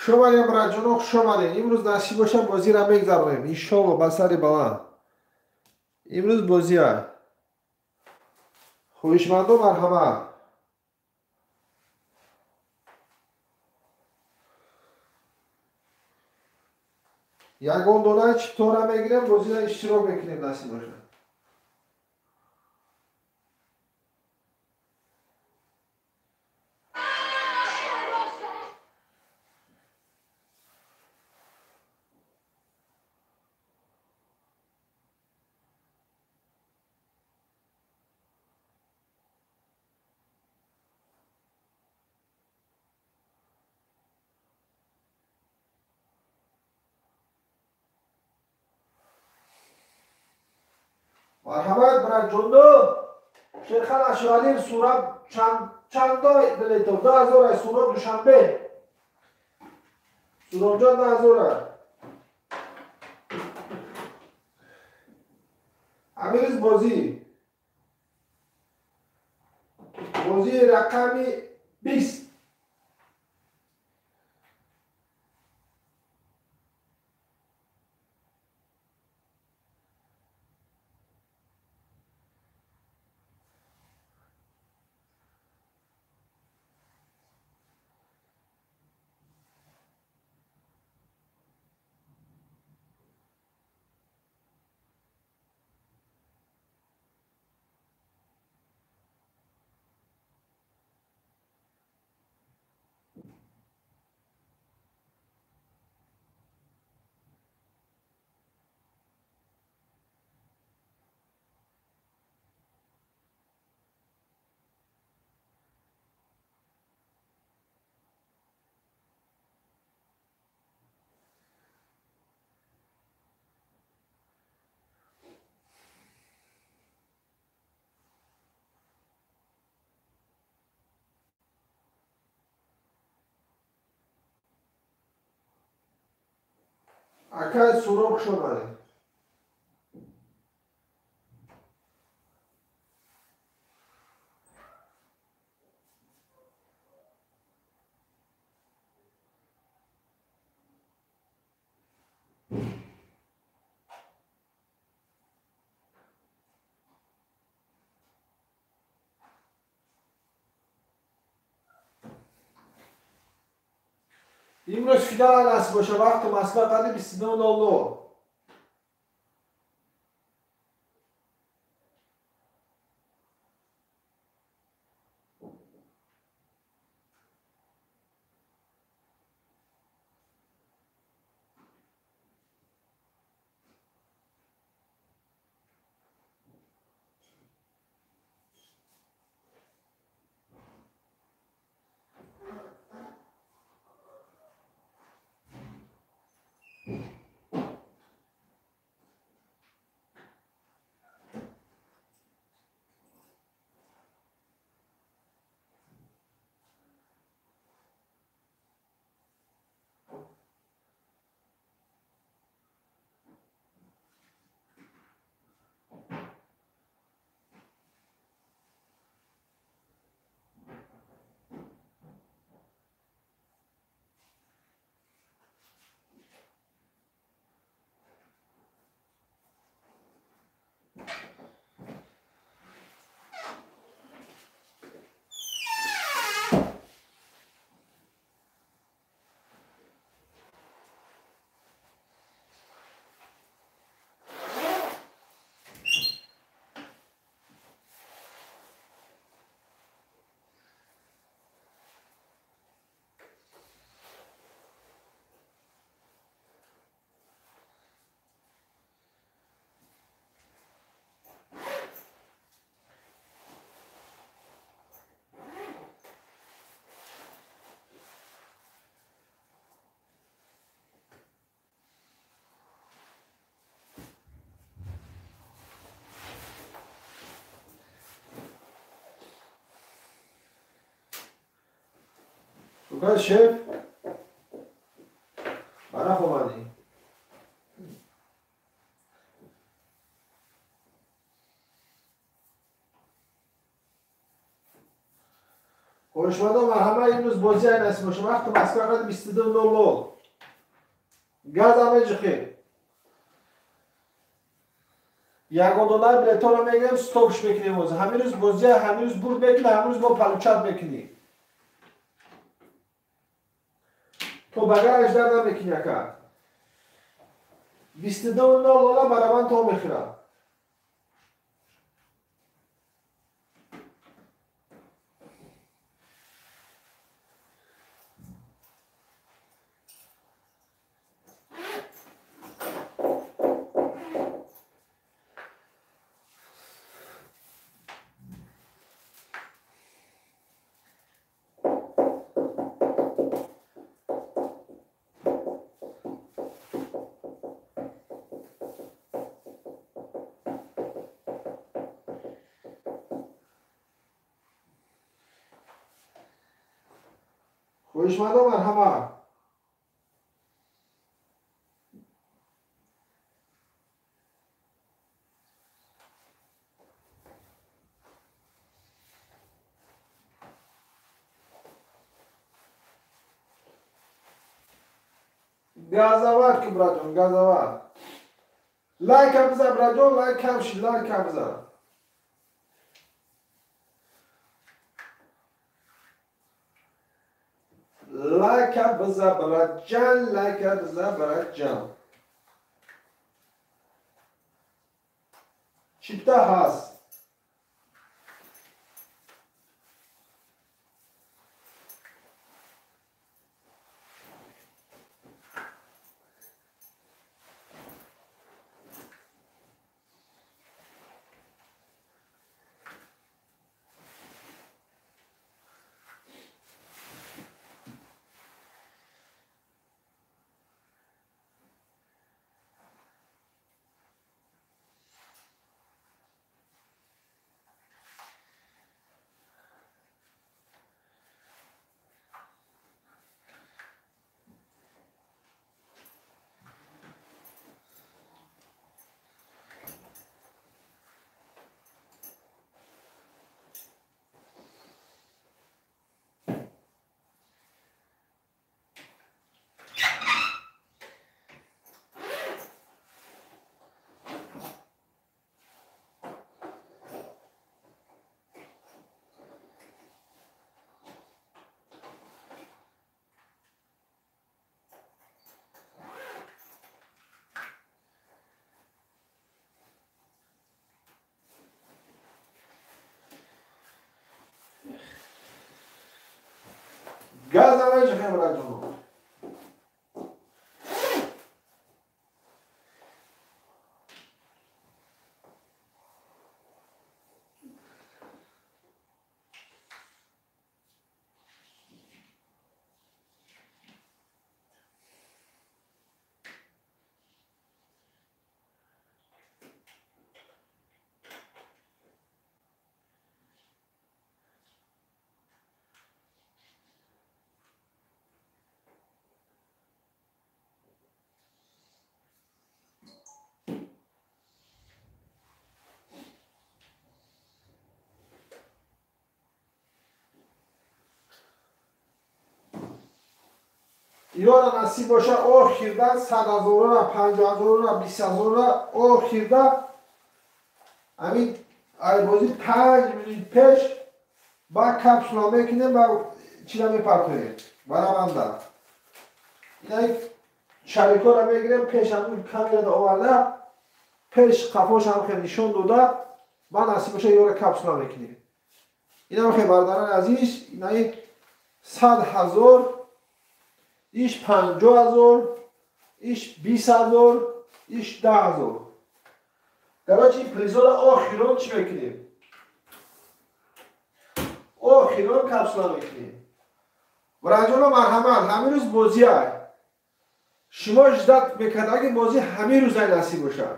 Хуш омадем, братҷоно, хуш омадем. Имрӯз насиб боша бозиро мегзаронем. Иншолло ба сари баланд. Имрӯз бозия. Хоҳишмандо марҳамат. Ягон дона чиптора мегирем, бозиро иштирок мекунем насиб боша. Марҳамат, братҷондо. Шерхан Ашуралиев сурат чанд Чандо билето? 2000 Суроб Душанбе. Суробҷон 2000. Амирз бозӣ. Бозии рақами 20. Акай Суроб хуш омадед. Имрӯз финал насиб боша, вақти Москва қади 22:00. Лукас шеф, барах омадӣ. Хоҳишмандон, марҳамат, имрӯз бозӣ ай насиб боша. Вақти Москва қади 22:00. Газа меҷиқем. Ягон дона билетонро мегирем, стопш мекунем. Ҳамин рӯз бозия, ҳамин рӯз бурд мекунӣ, ҳамин рӯз мо получать мекунӣ. То багараш дар намекунӣ ака. 22:00 барабан то мехӯрад. Хоҳишмандо, марҳамат. Газоват ки, братҷон, газоват. Лайкам бизан, братҷон, лайк кам шид, лайкам бизан. Лайка бизан, братҷан, лайка бизан, братҷан. Чипта ҳаст. Газа мечахем, братҷон. Ёра насиб боша, охирда 100 000-ра, 50 000-ра, 20 000-ра охирда ҳамин айбозӣ 5 минут пеш ба капсула мекунем ба чира мепартоем бараванда. Инак шарикора мегирем, пеш ҳамин камерада оварда, пеш қафошам хел нишон дода, ба насиб боша, ёра капсула мекунем. Инам хел, бародарони азиз, инаи 100 000, иш 50 000, иш 20 000, иш 10 000. Короче, призора охирон чӣ мекунем? Охирон капсула мекунем. Братҷоно, марҳамат, ҳамин рӯз бозиай. Шумо ждать мекардаги бозӣ ҳамин рӯзай насиб бошад.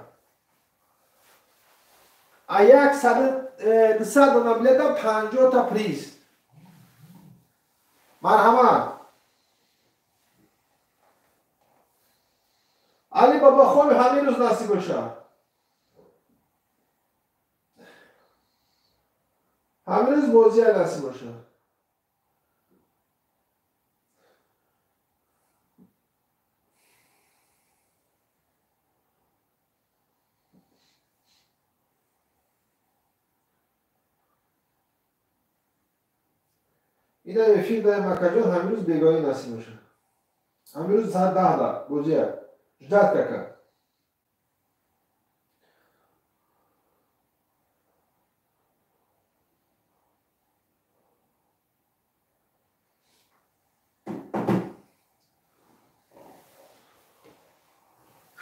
А як 200 дона билета, 50-та приз. Марҳамат. Али Бабахон, ҳамин рӯз насиб бошад. Ҳамин рӯз бозия насиб бошад. Ина эфир дар Макаҷон ҳамин рӯз бегоҳӣ насиб бошад. Ҳамин рӯз соат 10-да бозия. Ждать кака.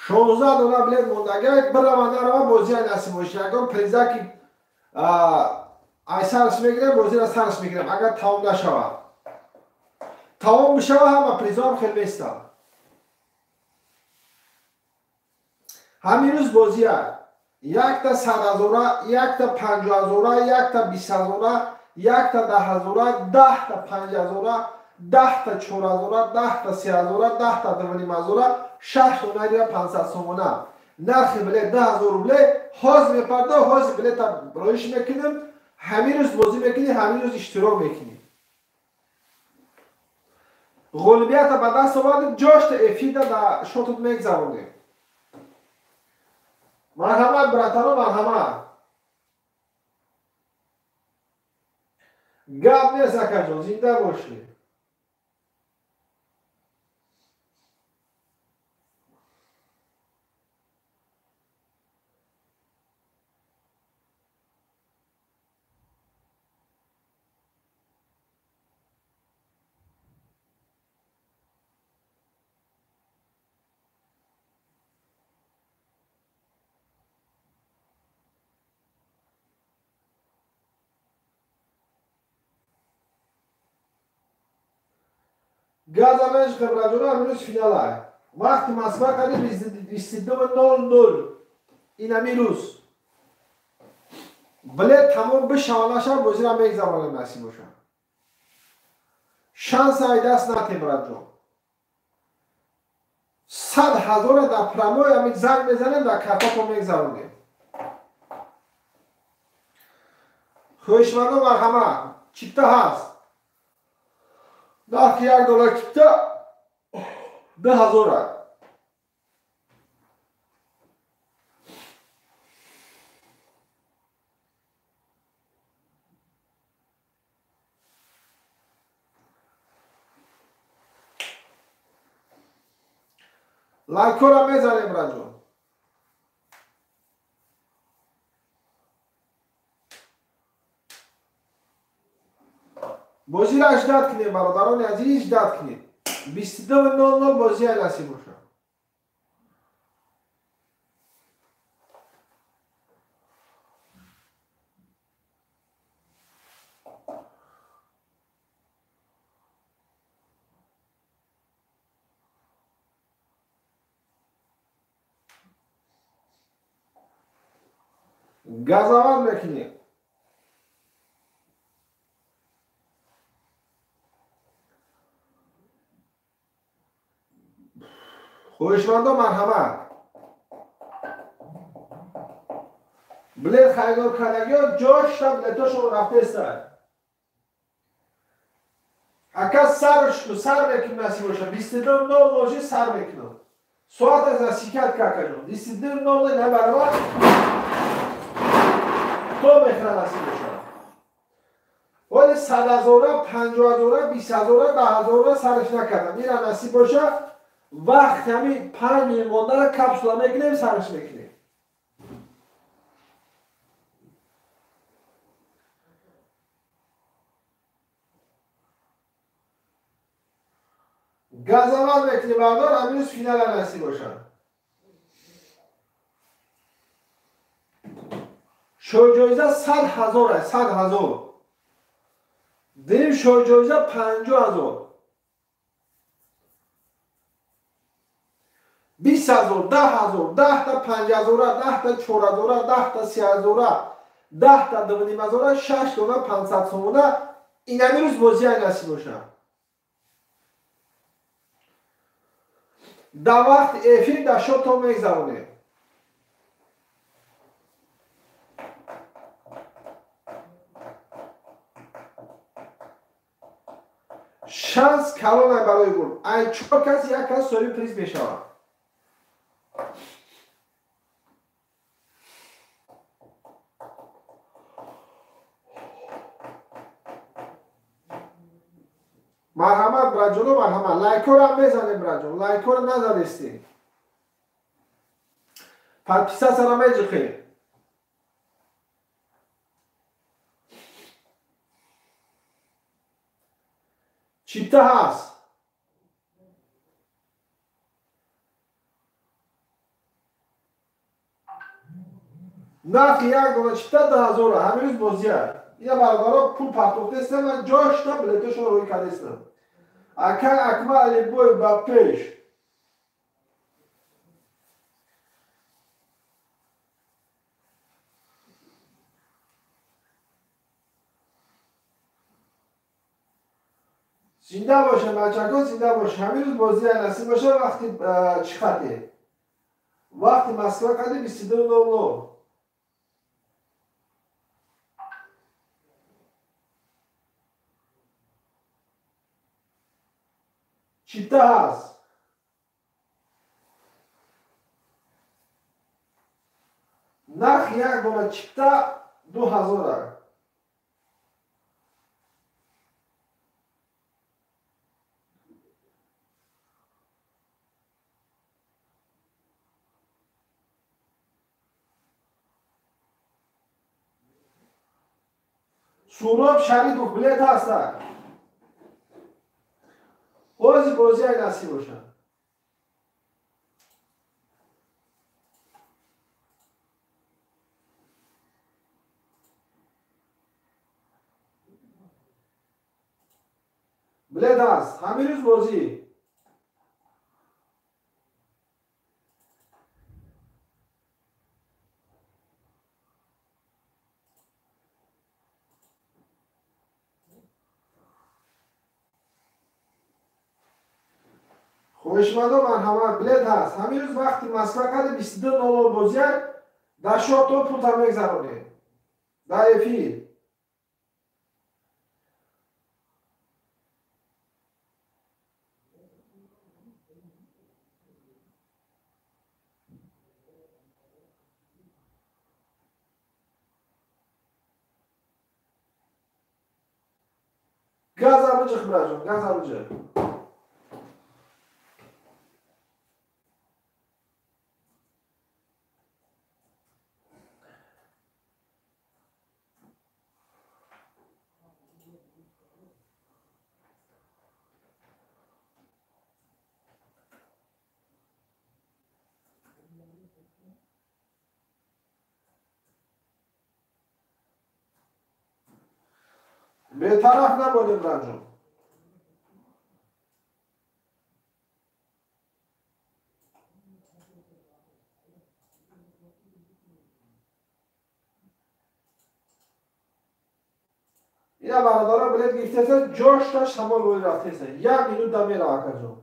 16 дона билет мондага, бирава нарава, бозия насиб бошад. Ягон призаки ай сарш мегирем, бозиро сарш мегирем, агар тамом нашавад. Тамом бишава, ҳама призоам хел местам. Ҳамин рӯз бозия якта 100 000-а, якта 50 000-а, якта 20 000-а, якта 10 000-а, 10-та 5 000-а. 10 та 4 ҳазора, 10 та 3 ҳазора, 10 та 2,5 ҳазора, шаш дона 500 сомона. Нархи билет 10 000 рубле. Ҳозир мепарда, ҳозир билета роиш мекунем. Ҳамин рӯз бозӣ мекунӣ, ҳамин рӯз иштирок мекунӣ. Ғолибията ба даст овардем, ҷошта эфирда дар шотут мегзаронем. Марҳамат, братано, марҳамат. Гап нест, акаҷон, зинда бошӣ. Газа мешқа, браҷоно. Амирӯз финала, вақти Москва қади 22:00. Ин амирӯз билет тамом бишава наша, бозира мегзаронем, насиб боша. Шанс ай даст натем, браҷон. 100 000-а дар прямой ами занг мезанем, дар картато мегзаронем. Хоҳишмандо, марҳамат, чипта ҳаст. Нархи 1 доллар чипта 2000-а. Лайкора мезанем, браҷон. Бозиро ждать кунем, бародарони азиз, ждать кунем. 22:00 бозия насиб бошад. Газоват мекунем. Хоҳишмандо, марҳамат. Билет харидор кардагиҳо ҷошта билетошон рафтеста. Ака, сарш сар мекунем, насиб боша. 22:00 сар мекунам. Соат аз засекать, какаҷон. 22:00 на баробар то мехӯра, насиб боша. Оли 100 ҳазора, 50 ҳазора, 20 ҳазора, 10 ҳазора сарш накардам. Ира насиб боша, вақт ҳамин 5 минут мондара капсула мекунем, сарш мекунем. Газават мекунем, бардор. Ҳамин рӯз финала, насиб бошад. Шоҳҷоиза 100 000 аст, 100 000. Дим шоҳҷоиза 50 000, 20 000, 10 000, 10 та 5 ҳазора, 10 та 4 ҳазора, 10 та 3 ҳазора, 10 та 2,5 ҳазора, шаш дона 500 сомона. Ин ҳамин рӯз бозия, насиб бошад. Дар вақти эфир дар шото мегзаронем. Шанс калона барои бурд. Ай чор кас як кас соҳиби приз мешавад. Марҳамат, браҷоно, марҳамат. Лайкҳоро мезанем, браҷон. Лайкҳоро назадестем. Подписаться меҷиқем. Чипта ҳаст. Нархи як дона чипта 2000-а. Ҳамин рӯз бозия. Ина, бародаро, пул партохтестам, ман ҷошта билетошонро рӯй кардестам. Ака Акмал Алибой, ба пеш. Зинда боша бачако, зинда боша. Ҳамин рӯз бозӣ насиб боша, вақти чӣ хате? Вақти Москва қади 22:00. Чипта ҳаст. Нарх як дона чипта 2000. Суроб Шарипов билет ҳастак. Ози бозӣ ай насиб бошад. Билет ҳаст. Ҳамин рӯз бозӣ. Хоҳишмандо марҳамат, билет ҳаст. Ҳамин рӯз вақти Москва қади 22:00 бозия дар шото пулта мегзаронем. Дар эфир. Газа биҷиқ, бираҷон, газа биҷиқ. Бетараф набодем, ранҷон. Ина бародаро билет гирифтеса, ҷошташ самол рӯй рафтеса. Як минут да мера акаҷон.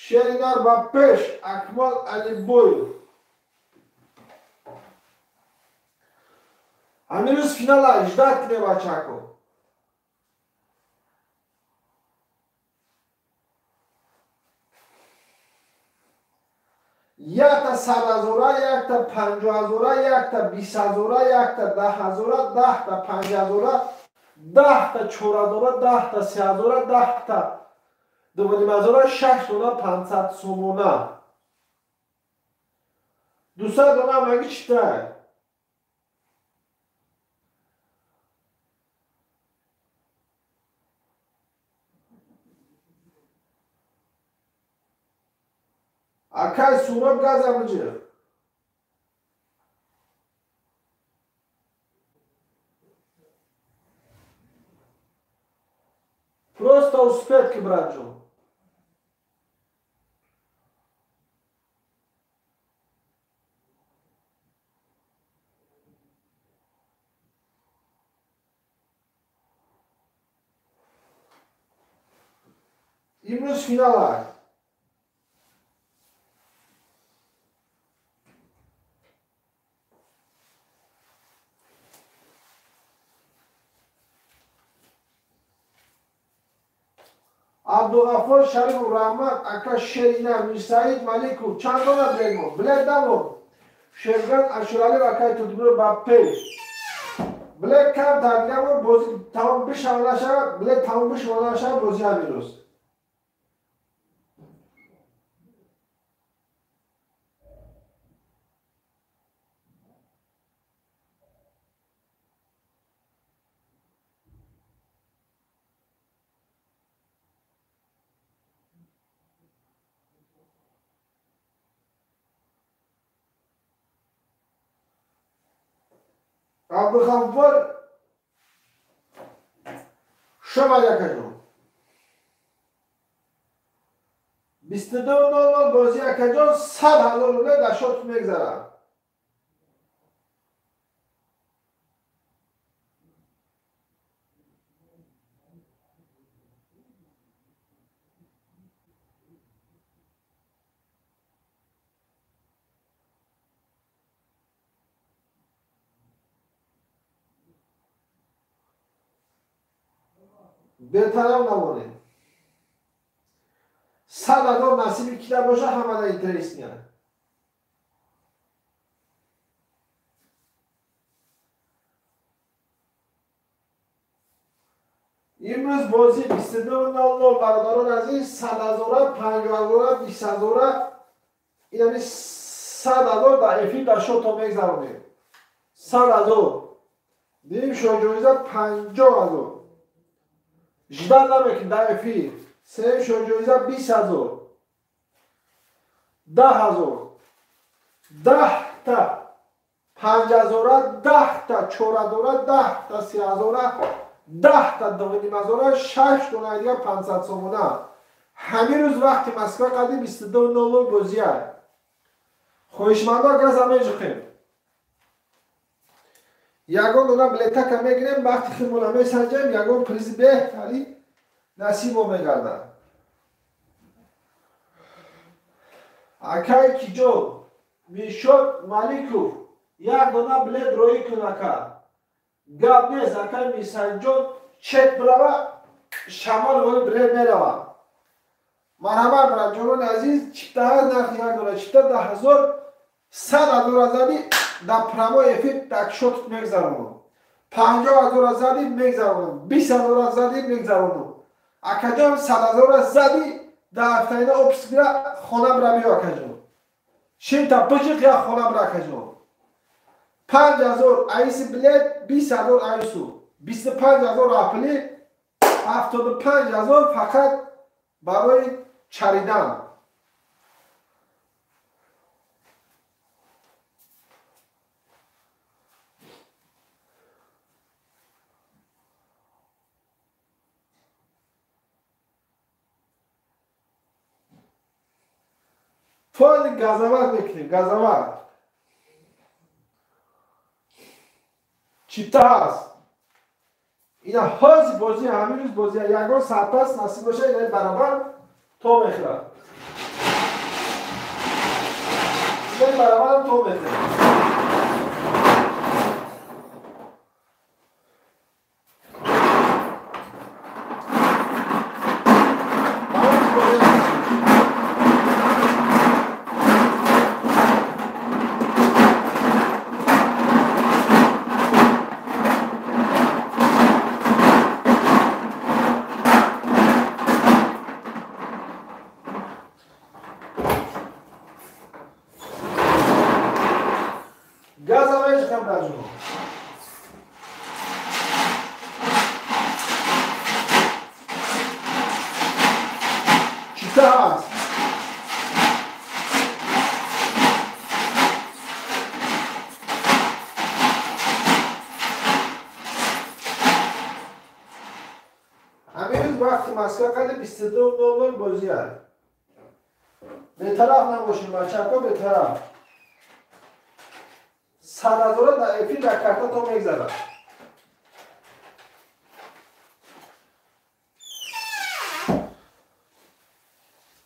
Шеринар ба пеш, Акмал Алибоев. Ҳамин рӯз финала ждать кунем бачако. Якта 100 000, якта 50 000, якта 20 000, якта 10 000, 10 та 5 000, 10 та 4 000, 10 та 3 000, 10 та 2 500, 6 дона 500 сомона. 200 дона маги читай? Акай Суроб газа биҷиқ. Просто успеть ки, братҷон. Имрӯз финал аст. Абдуғаффор Шарипов раҳмат, ака Шерина, Мирсаид Маликов, чанд дона билет мо? Билет дамо. Шерган Ашуралиев акай Тудмур ба пеш. Билет кам тагирамо, бозӣ тамом бишава нашава, билет тамом бишава нашава, бозӣ ҳамин рӯз. Абдуғаффор Шумо акаҷон. 22:00 бозӣ акаҷон 100,000 рубле дар шот мегзарад. Бетараф намонед. 100,000 насиби кида боша ҳамада интересния. Имрӯз бозӣ 22:00 бародарон азиз 100,000, 50,000, 20,000 инами 100,000 дар эфир дар шото мегзаронем. 100,000. Дим шоҳҷоиза 50,000. Ждать намекунем дар эфир. Сеюм шоҳҷоиза 20,000. 10,000. 10 та 5,000, 10 та 4,000, 10 та 3,000, 10 та 2,500, 6 дона дигар 500 сомона. Ҳамин рӯз вақти Москва қади 22:00 бозия. Хоҳишмандо газа меҷиқем. Ягон дона билетака мегирем, вақти худмона месанҷем, ягон призи беҳтари насибо мегардад. Акай киҷо Мишод Маликов як дона билет роӣ кун ака. Гап нест, акай Мисанҷон чет бирава, шамол воли билет мерава. Марҳамат бираҷонони азиз, чиптаҳа нархи як дона чипта 10,000, 100,000 зади дар прямой эфир дар шот мегзаронам. 50,000 зади мегзаронам, 20,000 зади мегзаронам. Акаҷон 100,000 зади дар ҳафтаина офис бира хона бира биё акаҷон. Шимта биҷиқ як хона бира акаҷон. 5,000 айси билет, 20,000 айсу, 25,000 апли, 75,000 фақат барои чаридан. Фоли газават мекунем, газават. Чипта ҳаст. Ина ҳози бозӣ, ҳамин рӯз бозӣ, ягон саат пас насиб боша, ина барабар то мехӯрад. Ина барабарам то мехӯрад. Москва қади 22:00 бозӣ аст. Бетараф набошем бачако, бетараф. 100,000 дар эфир дар карта то мегзарад.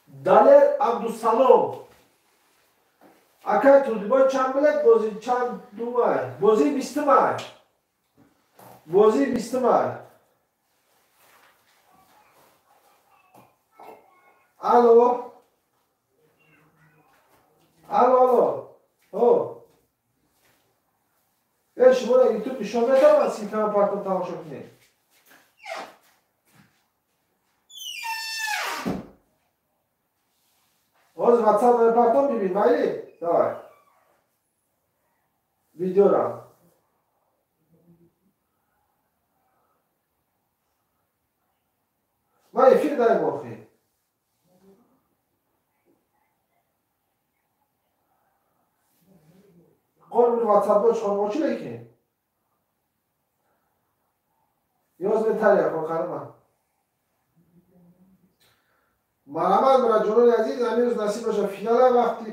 Далер Абдусалом. Акай Турдибой чанд билет бозӣ чанд думай? Бозӣ 20 май. Бозӣ 20 май. Алло. Алло, алло. О. Шумо дар ютуб нишон метавонад силкама партон тамошо кунед. Ҳозир ватсап партон бибин, майли? Давай. Видеора. Ман эфир даем охи. Қол ватсапбо чикор мочи лекин? Ёз метария қон қарма. Марҳамат, бароҷонони азиз, ҳамин рӯз насиб боша финала вақти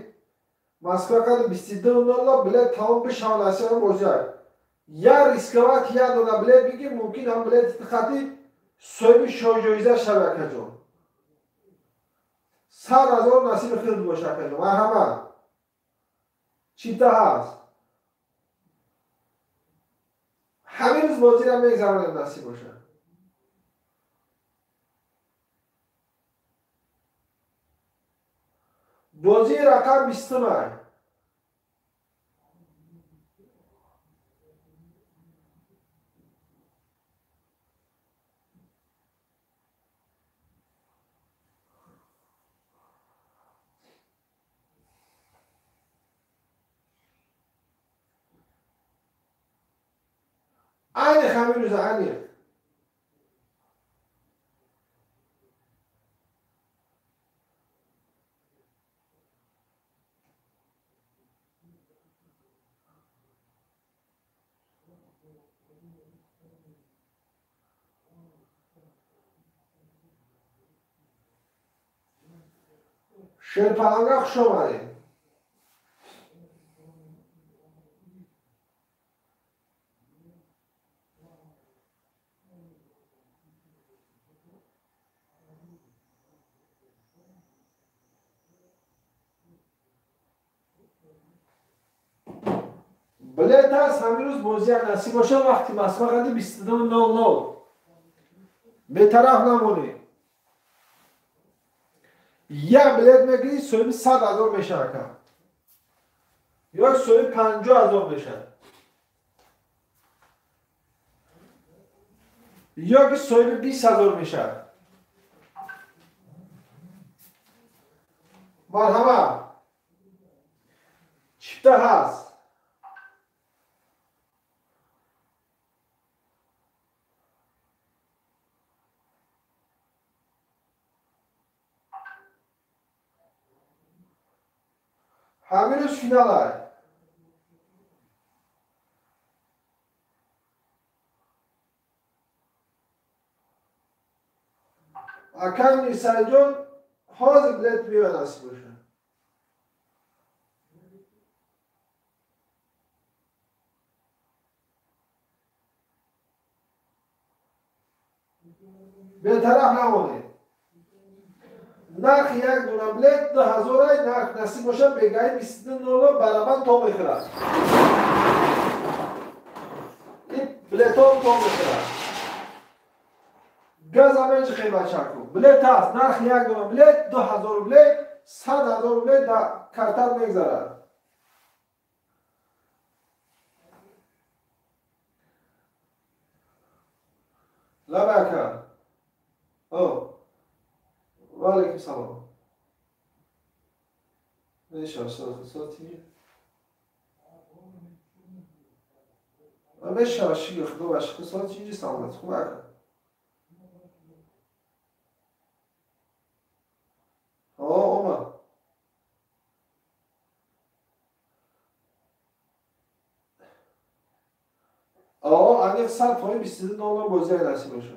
Москва қадр 22:00 билет тамом бишава, насиб бозиак. Я рисковать, я дона билет бигир, мумкин ҳам билети хати соҳиби шоҳҷоиза шава, акаҷон. 100 000 насиби хирд боша, акаҷон. Марҳамат. Чипта ҳаст. Ҳамин рӯз бозиро мегзаронем, насиб боша. Бозии рақам 20-м. Аниқ ҳамин рӯза, аниқ. Шерпаланга, хуш омадед. Билет ҳаст, ҳамин рӯз бозия насиб боша, вақти Москва қади 22:00. Бетараф намонед. Як билет мегирӣ, соҳиби 100 000 мешава, ака. Ё соҳиби 50 000 мешавад. Ё ки соҳиби 20 000 мешавад. Марҳамат. Чипта ҳаст. Ҳамин рӯз финалай. Акай Мирсаидҷон, ҳозир билет биёяд, насиб бошад. Бетараф намонед. Нархи як дона билет 2000, нарх насиб бошад бегаи 22:00 барабан то мехӯрад. Ин билетҳо то мехӯрад. Газа меҷихем, бачаку. Билет ҳаст, нархи як дона билет 2000 рубле, 100 000 рубле дар картат мегзарад. Лаба ака. О. Ва алайкум салом. Мешава, соати. Мешава, шукр худо ба шукр, соати инҷи саломат. Хуб, ака. О, омад. О, аниқ 100% 22:00 бозия насиб бошад.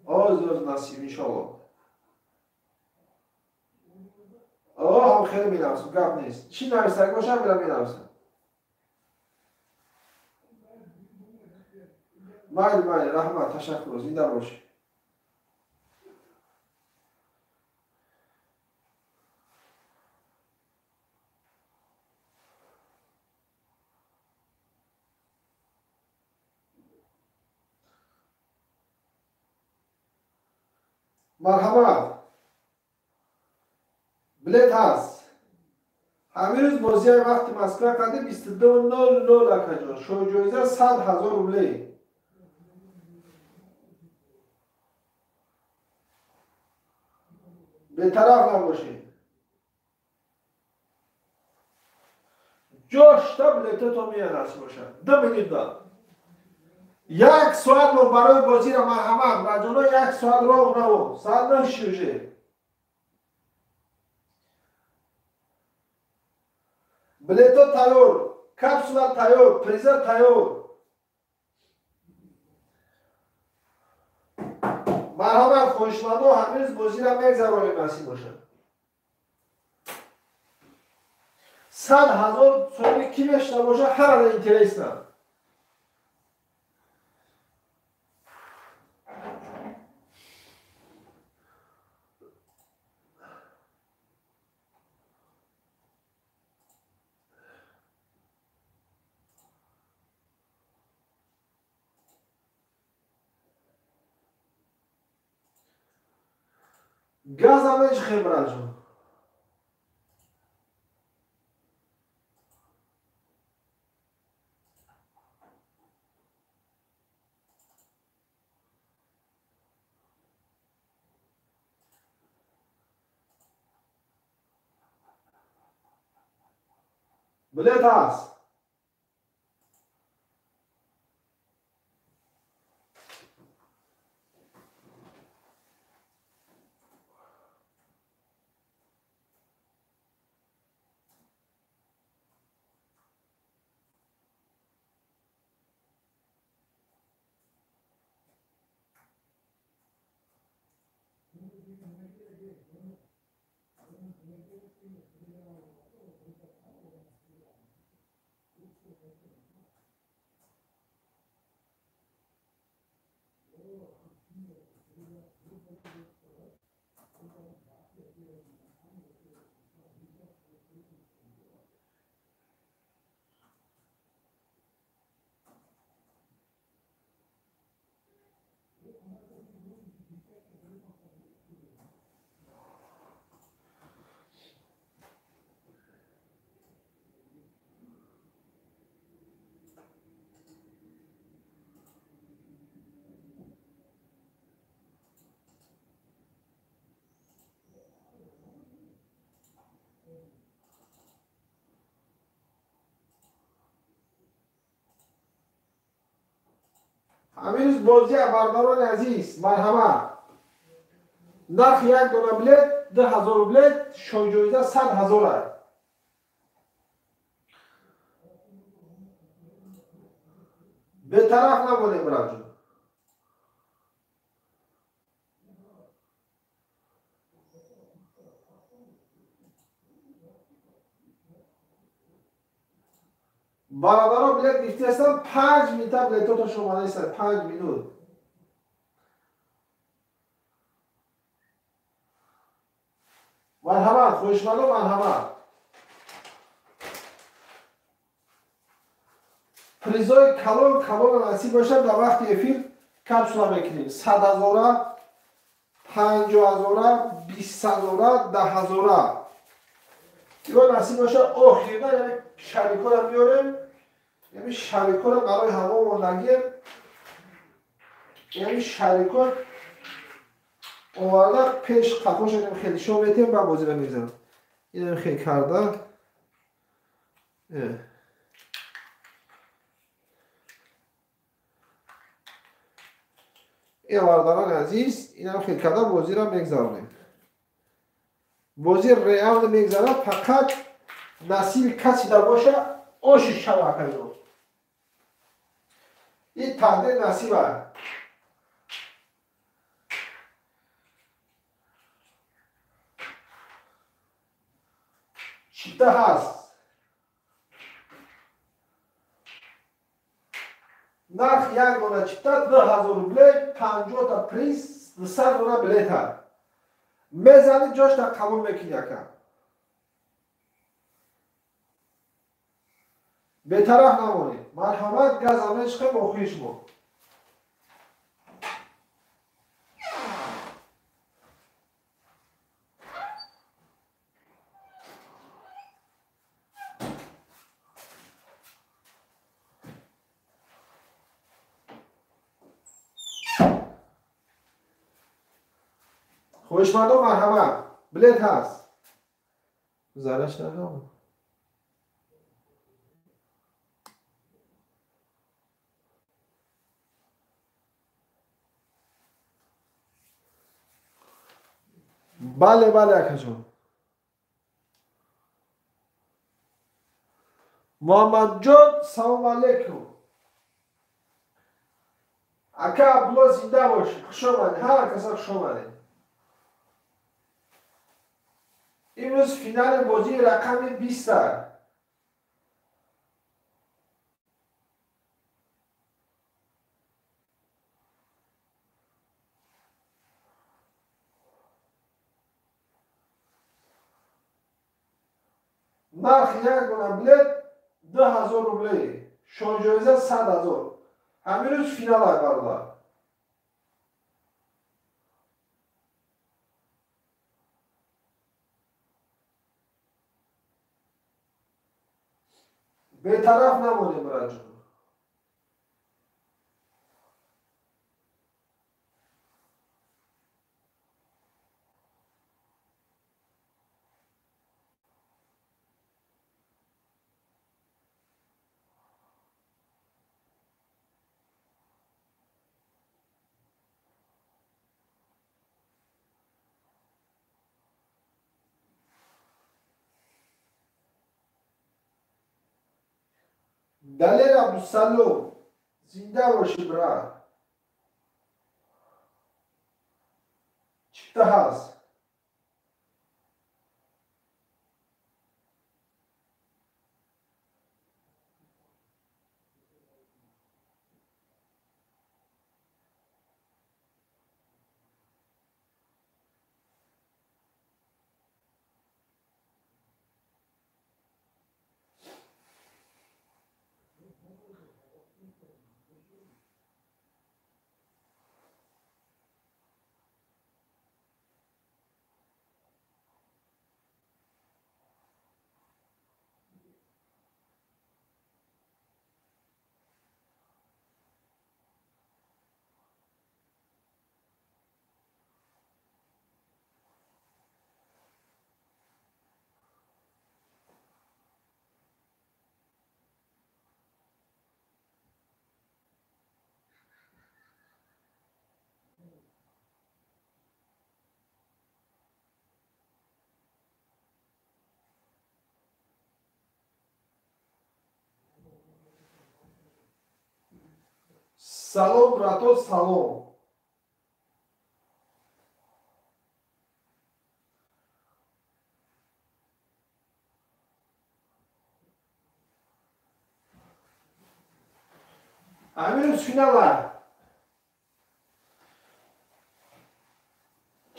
Оз насиб, иншоалло. О, ҳам хеле менависам, гап нест. Чӣ нависак бошам, мера менависам. Майли, майли, раҳмат, ташаккур, зинда бошӣ. Марҳамат. Билет ҳаст. Ҳамин рӯз бозияи вақти Москва қади 22:00, акаҷон. Шоҳҷоиза 100 000 рубле. Бетараф набошед. Ҷошта билетото меяд, насиб бошад. 2 минута. Як соат мо барои бозиро, марҳамат, баҷоно, як соат роҳ наво. Соат 9 уже. Билето тайёр, капсула тайёр, приза тайёр. Марҳамат, хоҳишмандо, ҳамин рӯз бозира мегзаронем, насиб бошад. 100 000 сомонӣ ки мешта боша, ҳамада интересно. Газа мечхем, браҷон. Билет ҳаст. Ҳамин рӯз бозия, бародарони азиз, марҳамат. Нархи як дона билет 2000 рубле, шоҳҷоиза 100 000. Бетараф набонем, браҷон. Бародаро, билет гирифтаастам, 5 минута билетотон омадаистанд, 5 минут. Марҳамат, хоҳишмандо, марҳамат. Призои калон калона насиб бошад, дар вақти эфир капсула мекунем. 100 ҳазора, 50 ҳазора, 20 ҳазора, 10 ҳазора. Ё насиб бошад, охирда яъне шарикора меорем, яъне шарикора барои ҳаво мондагием, яъне шарикор оварда пеш қафош хеле шо метем ба бозира мегзарам. Инам хел карда. Ин бародарони азиз, инам хел карда бозира мегзаронем. Бозӣ реально мегзарад, фақат насиби каси да боша, оши шавакайно. Ин тақдир насиба. Чипта ҳаст. Нарх як дона чипта 2000 рубле, 50-та приз, 200 дона билета. Мезани, ҷошта қабул мекунӣ, ака. Бетараф намонед. Марҳамат, газа мечиқем охири шумо. Хоҳишмандо, марҳамат, билет ҳаст. Зараш нагам. Бале, бале, акаҷон. Муҳаммадҷон, салому алайкум. Ака Абдулло зинда бошӣ, хуш омадед, ҳама каса хуш омадед. Имрӯз финали бозии рақами 20. Нархи як дона билет 2000 рубле, шоҳҷоиза 100 000. Ҳамин рӯз финал ай бародар. Бетараф намонем, браҷон. Далер Абдусалом, зинда бошӣ, брат. Чипта ҳаст. Салом, брато, салом. Ҳамин рӯз финала.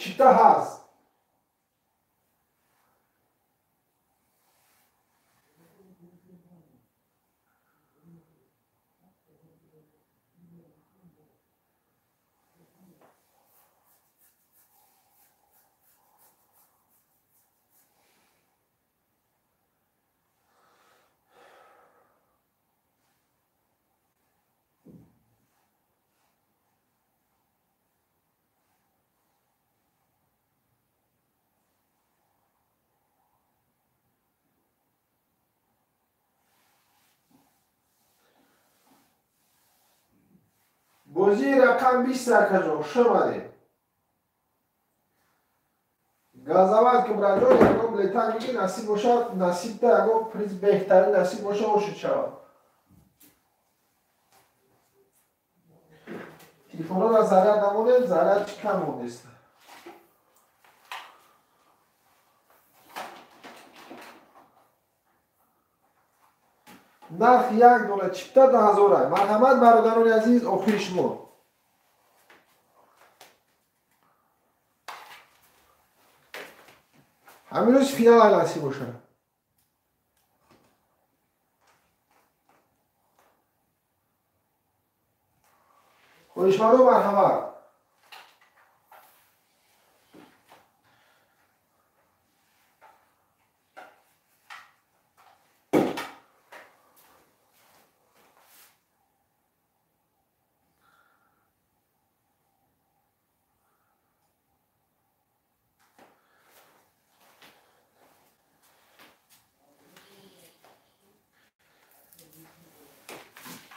Чипта ҳаст. Бозии рақам 20, акаҷон, хуш омадед. Газават ки, браҷон, ягон билета гирӣ, насиб бошад, насибта ягон приз беҳтарин насиб бошад, ошид шавад. Телефонҳоро заряд намонед, заряд чӣ кам мондест. Нарх як дона чипта 2000. Марҳамат, бародарони азиз, охири шумо. Ҳамин рӯз финал насиб бошад. Хоҳишмандо, марҳамат.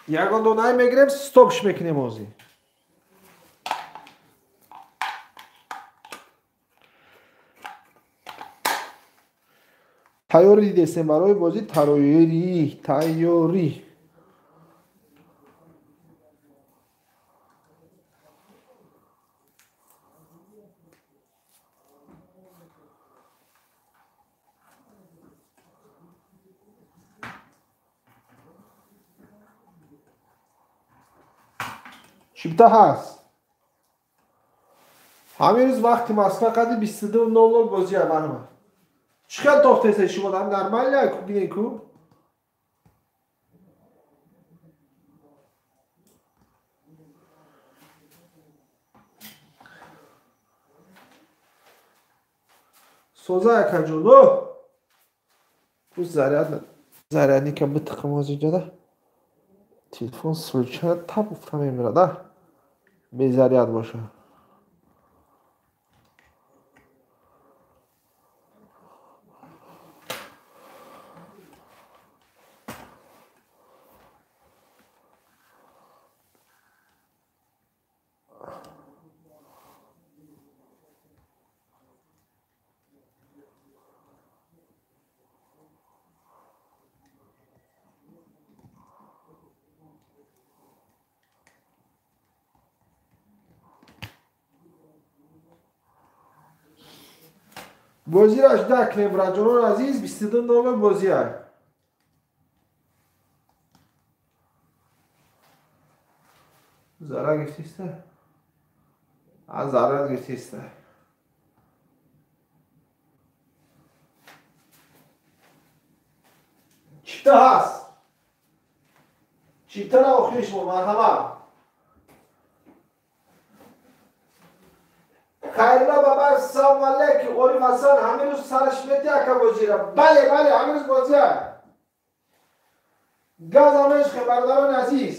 Ягон донае мегирем, стопш мекунем ҳозир. Тайёрӣ дидестем барои бозӣ, тайёрӣ, тайёрӣ. Чипта ҳаст. Ҳамин рӯз вақти Москва қади 22:00 бозия марҳамат. Чӣ хел тофтеса шумо дар нормалия ку бинен ку? Соза акаҷон, о! Ку заряд зарядника битиқам ҳозир ҷада. Телефон случайно тап уфта мемирад, а? Безаряд боша. Бозиро жда кунем, браҷонони азиз, 22:00 бозия. Зара гирифтиста? А зара гирифтиста. Чипта ҳаст. Чиптара охири шумо, марҳамат. Хайрулло баба, салом алейкум. Ориф Ҳасан, ҳамин рӯз сараш мети ака бозира. Бале, бале, ҳамин рӯз бозия. Газ амешхе, бародарони азиз.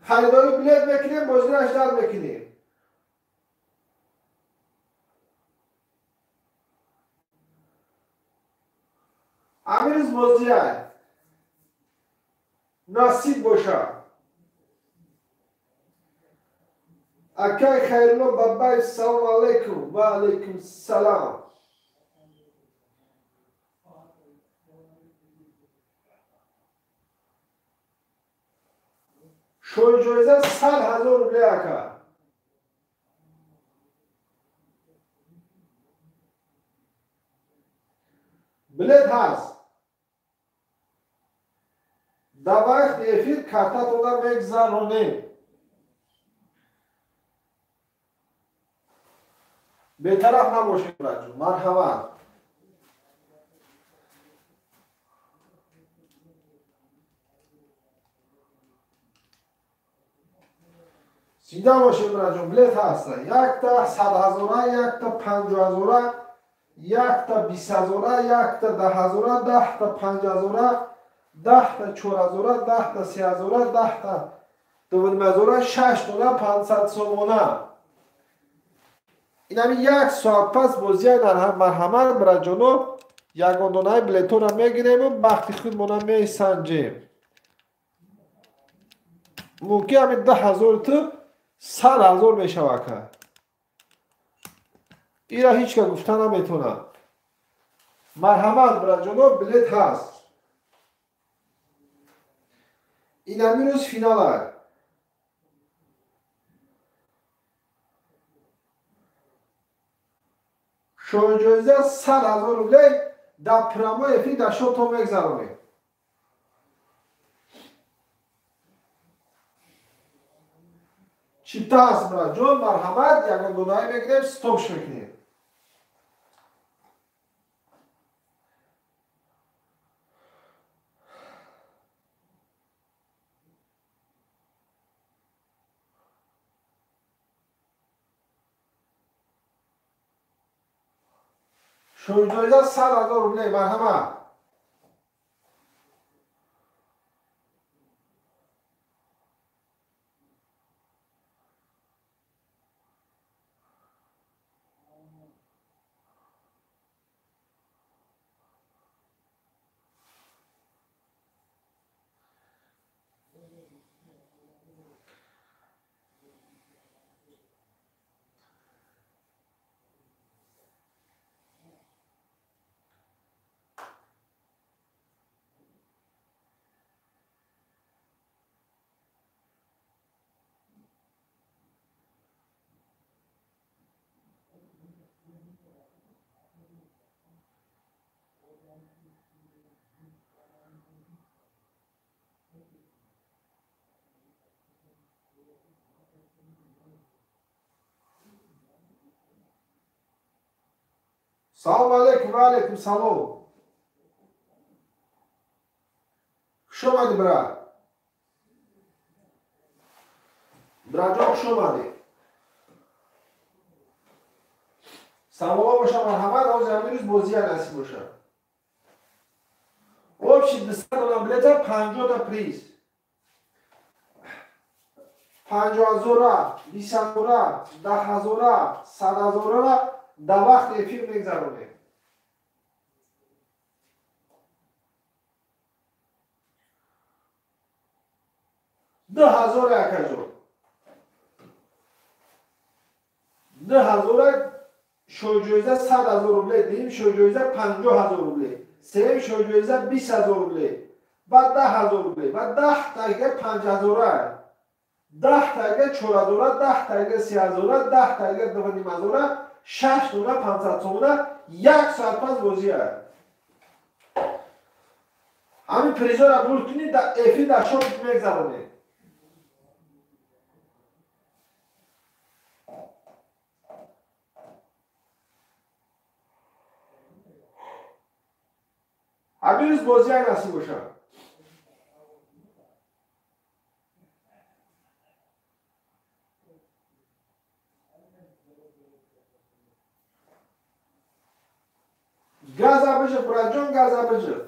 Харидори билет мекунем, бозира ждать мекунем. Ҳамин рӯз бозия. Насиб боша. Акай Хайрулло Бабаев, салом алейкум. Ва алейкум салом. Шоҳиҷоиза 100 000 рубле ака. Билет ҳаст. Дар вақти эфир картатонда мегзаронем. Бетараф набошед, браҷон, марҳамат. Зинда бошед, браҷон, билет ҳаста. Якта 100 000-а, якта 50 000-а, якта 20 000-а, якта 10 000-а, 10-та 5 000-а, 10-та 4 000-а, 10-та 3 000-а, 10-та 2 500-а, шаш дона 500 сомона. Инами як соат пас бозия, марҳамат, браҷоно, ягон донаи билетҳоро мегирему бахти худмона месанҷем. Мумкин ҳамин 10 000 ту 100 000 мешава ака. Ира ҳеҷ ка гуфта наметавонад. Марҳамат, браҷоно, билет ҳаст. Инами рӯз финала. Шоҳиҷоиза 100 000 рубле дар прямой эфир дар шото мегзаронем. Чипта ҳаст, браҷон, марҳамат, ягон донаи мегирем, стопш мекунем. Шоҳиҷоиза 100 000 рубле, марҳамат. Салом алейкум, ва алейкум салом. Хуш омадӣ, брат. Братҷон, хуш омадӣ. Саволо боша, марҳамат, ҳозир ҳамин рӯз бозия насиб боша. Общий 200 дона билета, 50 та приз. 50 ҳазора, 20 ҳазора, 10 ҳазора, 100 ҳазорара дар вақти эфир мегзаронем. 2000 акаҷон. 2000 шоҳҷоиза 100 ҳазор рубле, дуюм шоҳҷоиза 50 ҳазор рубле, сеюм шоҳҷоиза 20 ҳазор рубле, баъд 10 ҳазор рубле, баъд 10 тайга 5 ҳазора, 10 тайга 4 ҳазора, 10 тайга 3 ҳазора, 10 тайга 2,5 ҳазора, 6 дона 500 сомона, 1 соат пас бозия. Ҳамин призора бурд кунӣ, дар эфир дар шопинг мегзаронем. Ҳамин рӯз бозия насиб бошад. Газа бижиқ, братҷон, газа бижиқ.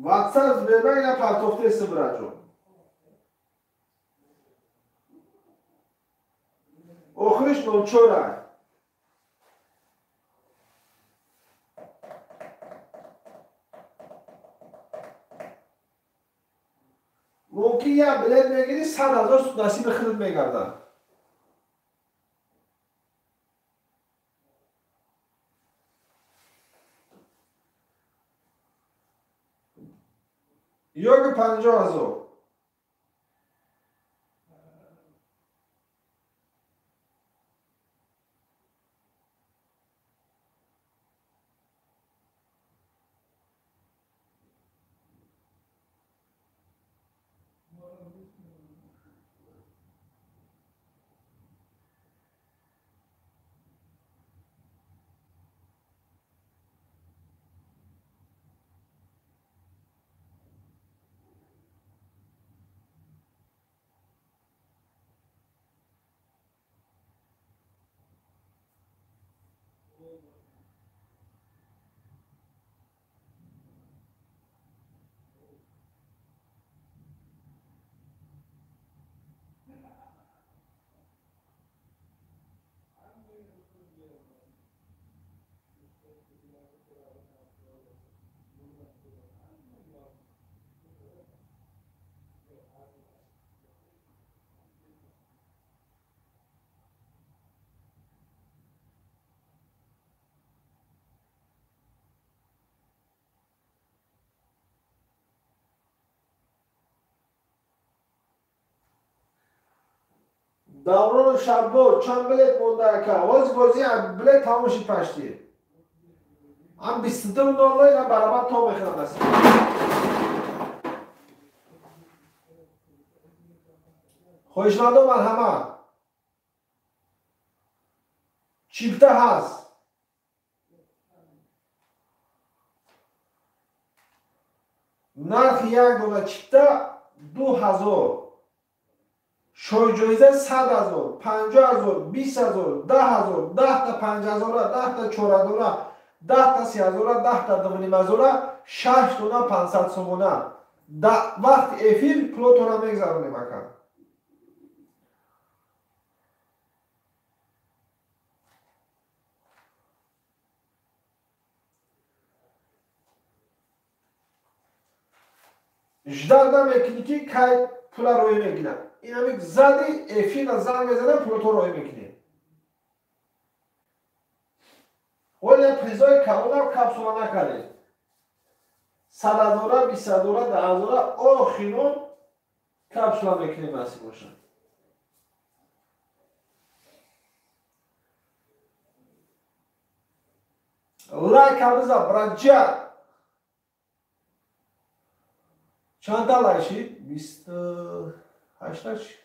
WhatsApp Сбербанк на партофтеси, братҷон. Охириш 04. Мумкин як билет мегирӣ, 100 ҳазор насиби худат мегардад. Ё ки 50 ҳазор. Даврону шаббо чанд билет монда ака? Ҳозир бозӣ билет тамом шид пашти. Ҳам 22:00 ина барабар то мехӯрад насиб. Хоҳишмандон, марҳамат. Чипта ҳаст. Нархи як дона чипта 2000. Шоҳҷоиза 100 ҳазор, 50 ҳазор, 20 ҳазор, 10 ҳазор, 10 та 5 ҳазора, 10 та 4 ҳазора, 10 та 3 ҳазора, 10 та 2,5 ҳазора, 6 дона 500 сомона. Вақти эфир пулотонро мегзаронем ака. Ждать намекунӣ ки кай пула роӣ мекунад. Ин ҳамин зади эфирра занг мезанам, пулото роӣ мекунем. Ҳоле призои калонам капсула накардем. 100 ҳазора, 20 ҳазора, 10 ҳазора охирон капсула мекунем насиб бошад. Лайка биза, браҷа. Чанд та лайк шид? 28 та шид.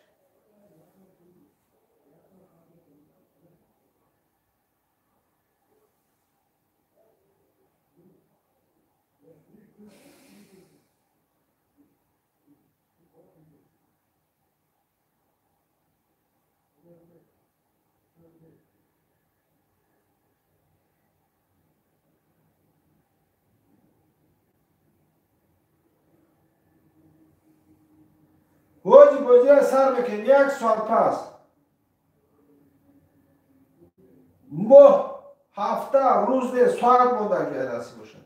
Ҳоҷи бозиро сар мекунем як соат пас. Моҳ, ҳафта, рӯз не, соат монда агар насиб бошад.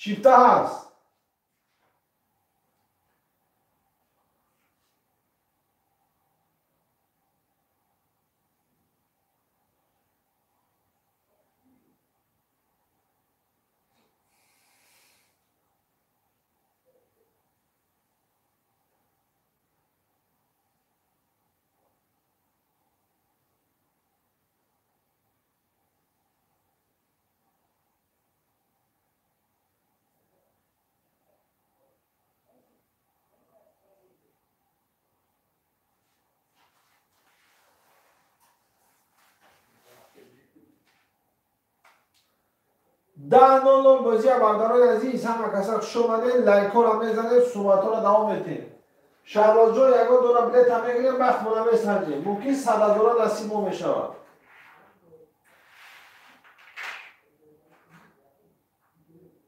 Чипта ҳаст. Даҳ нол нол бозия бародарони азиз, ҳама каса хуш омадед, лайкҳоро мезанед, суҳбатҳоро давом метиҳем. Шаҳбозҷон ягон дона билета мегирем, вақтмона месанҷем. Мумкин 100 000 насиб мо мешавад.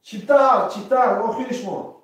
Чипта ҳаст, чипта ҳаст, охириш монд.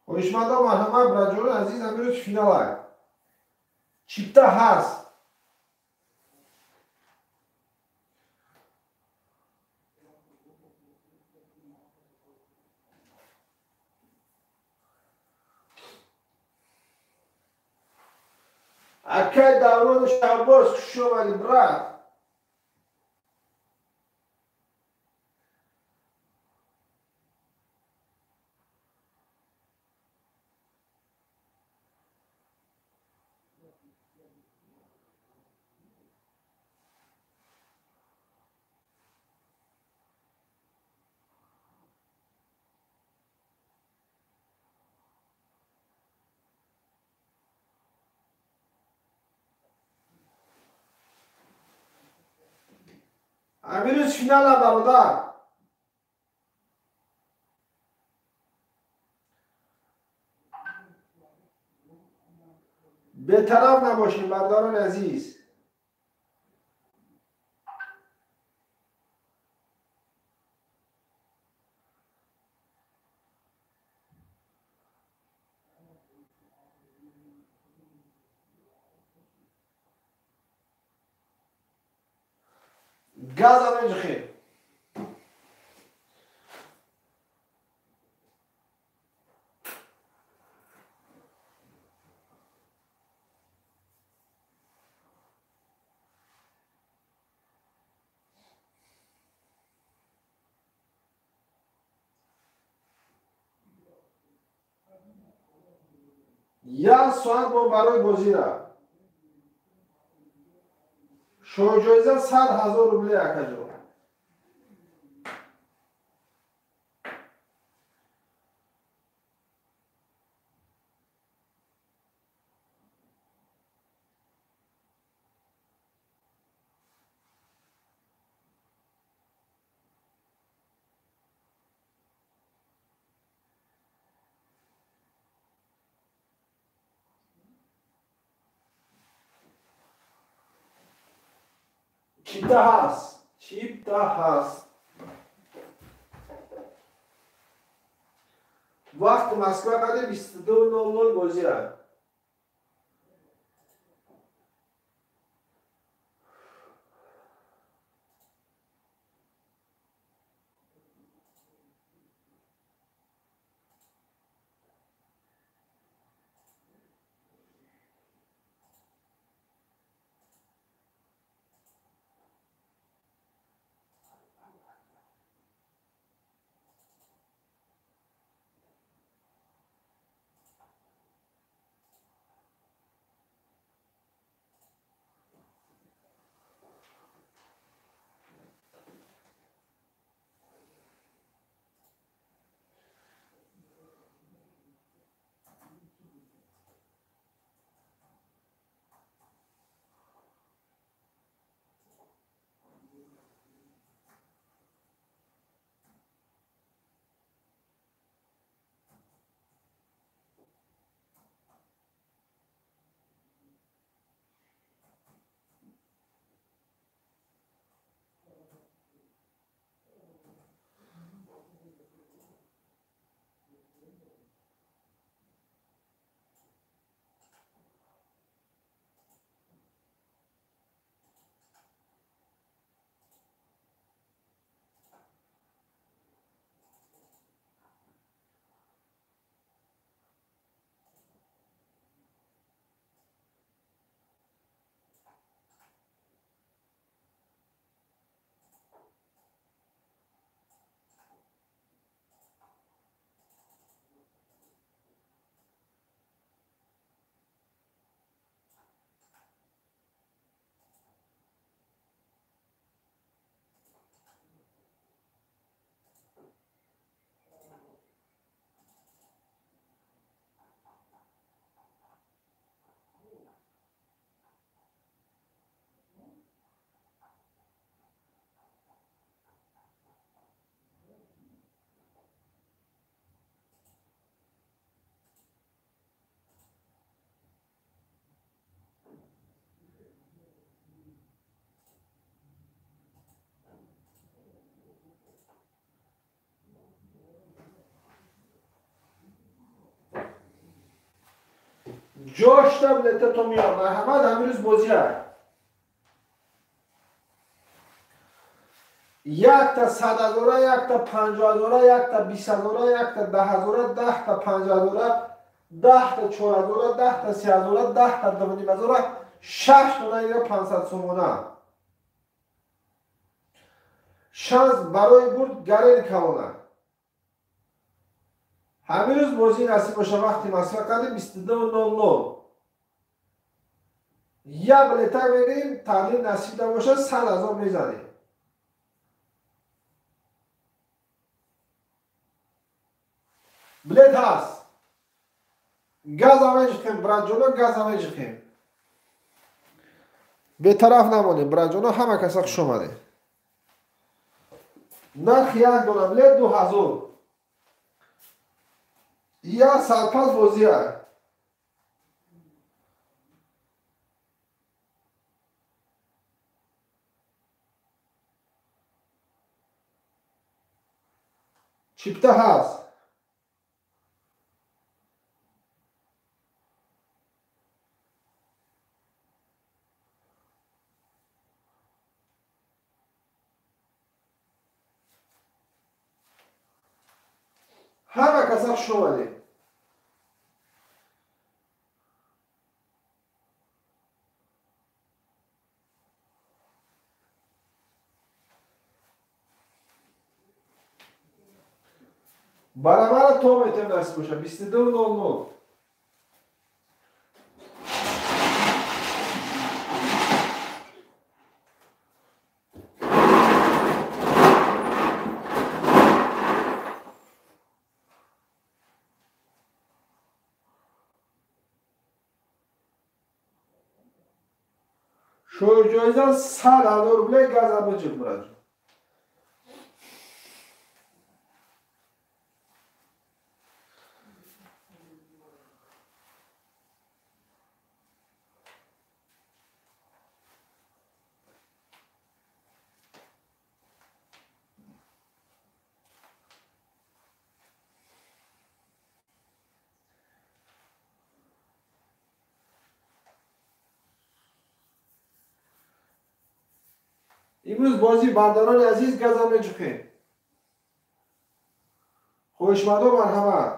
Хоҳишмандон, марҳамат, браҷони азиз, амирӯз финала. Чипта ҳаст. Акай Даврони Шаҳбоз, хуш омадӣ, брат. Амирӯз финала, бародар. Бетараф набошем, бародарони азиз. Газа меҷухем. Як соат бо барои бозира. Шоҳҷоиза 100 000 рубле акаҷон. Чипта ҳаст, чипта ҳаст. Вақти Москва қади 22:00 бозия. Ҷошта билета то миён. Марҳамат, ҳамин рӯз бозия. Якта 100 000, якта 50 000, якта 20 000, якта 10 000, 10 та 5 000, 10 та 4 000, 10 та 3 000, 10 та 2 500, 6 дона 500 сомона. Шанс барои бурд гарен калона. Ҳамин рӯз бозӣ насиб боша вақти Москва қади 22:00. Я билета мерем, таълим насиб набоша 100 000 мезанем. Билет ҳаст. Газа меҷиқем, братҷоно, газа меҷиқем. Бетараф намонем, братҷоно, ҳама каса хуш омадем. Нархи як дона билет 2000. Я сарпаз бозия. Чипта ҳаст. Ҳама каса хуш омадем. Барабара то метем насиб боша 22:00. Шоҳҷоиза 100 000 рубле газа биҷиқ бираҷон. Имрӯз бозӣ бародарони азиз газа меҷухем. Хоҳишмандо марҳамат.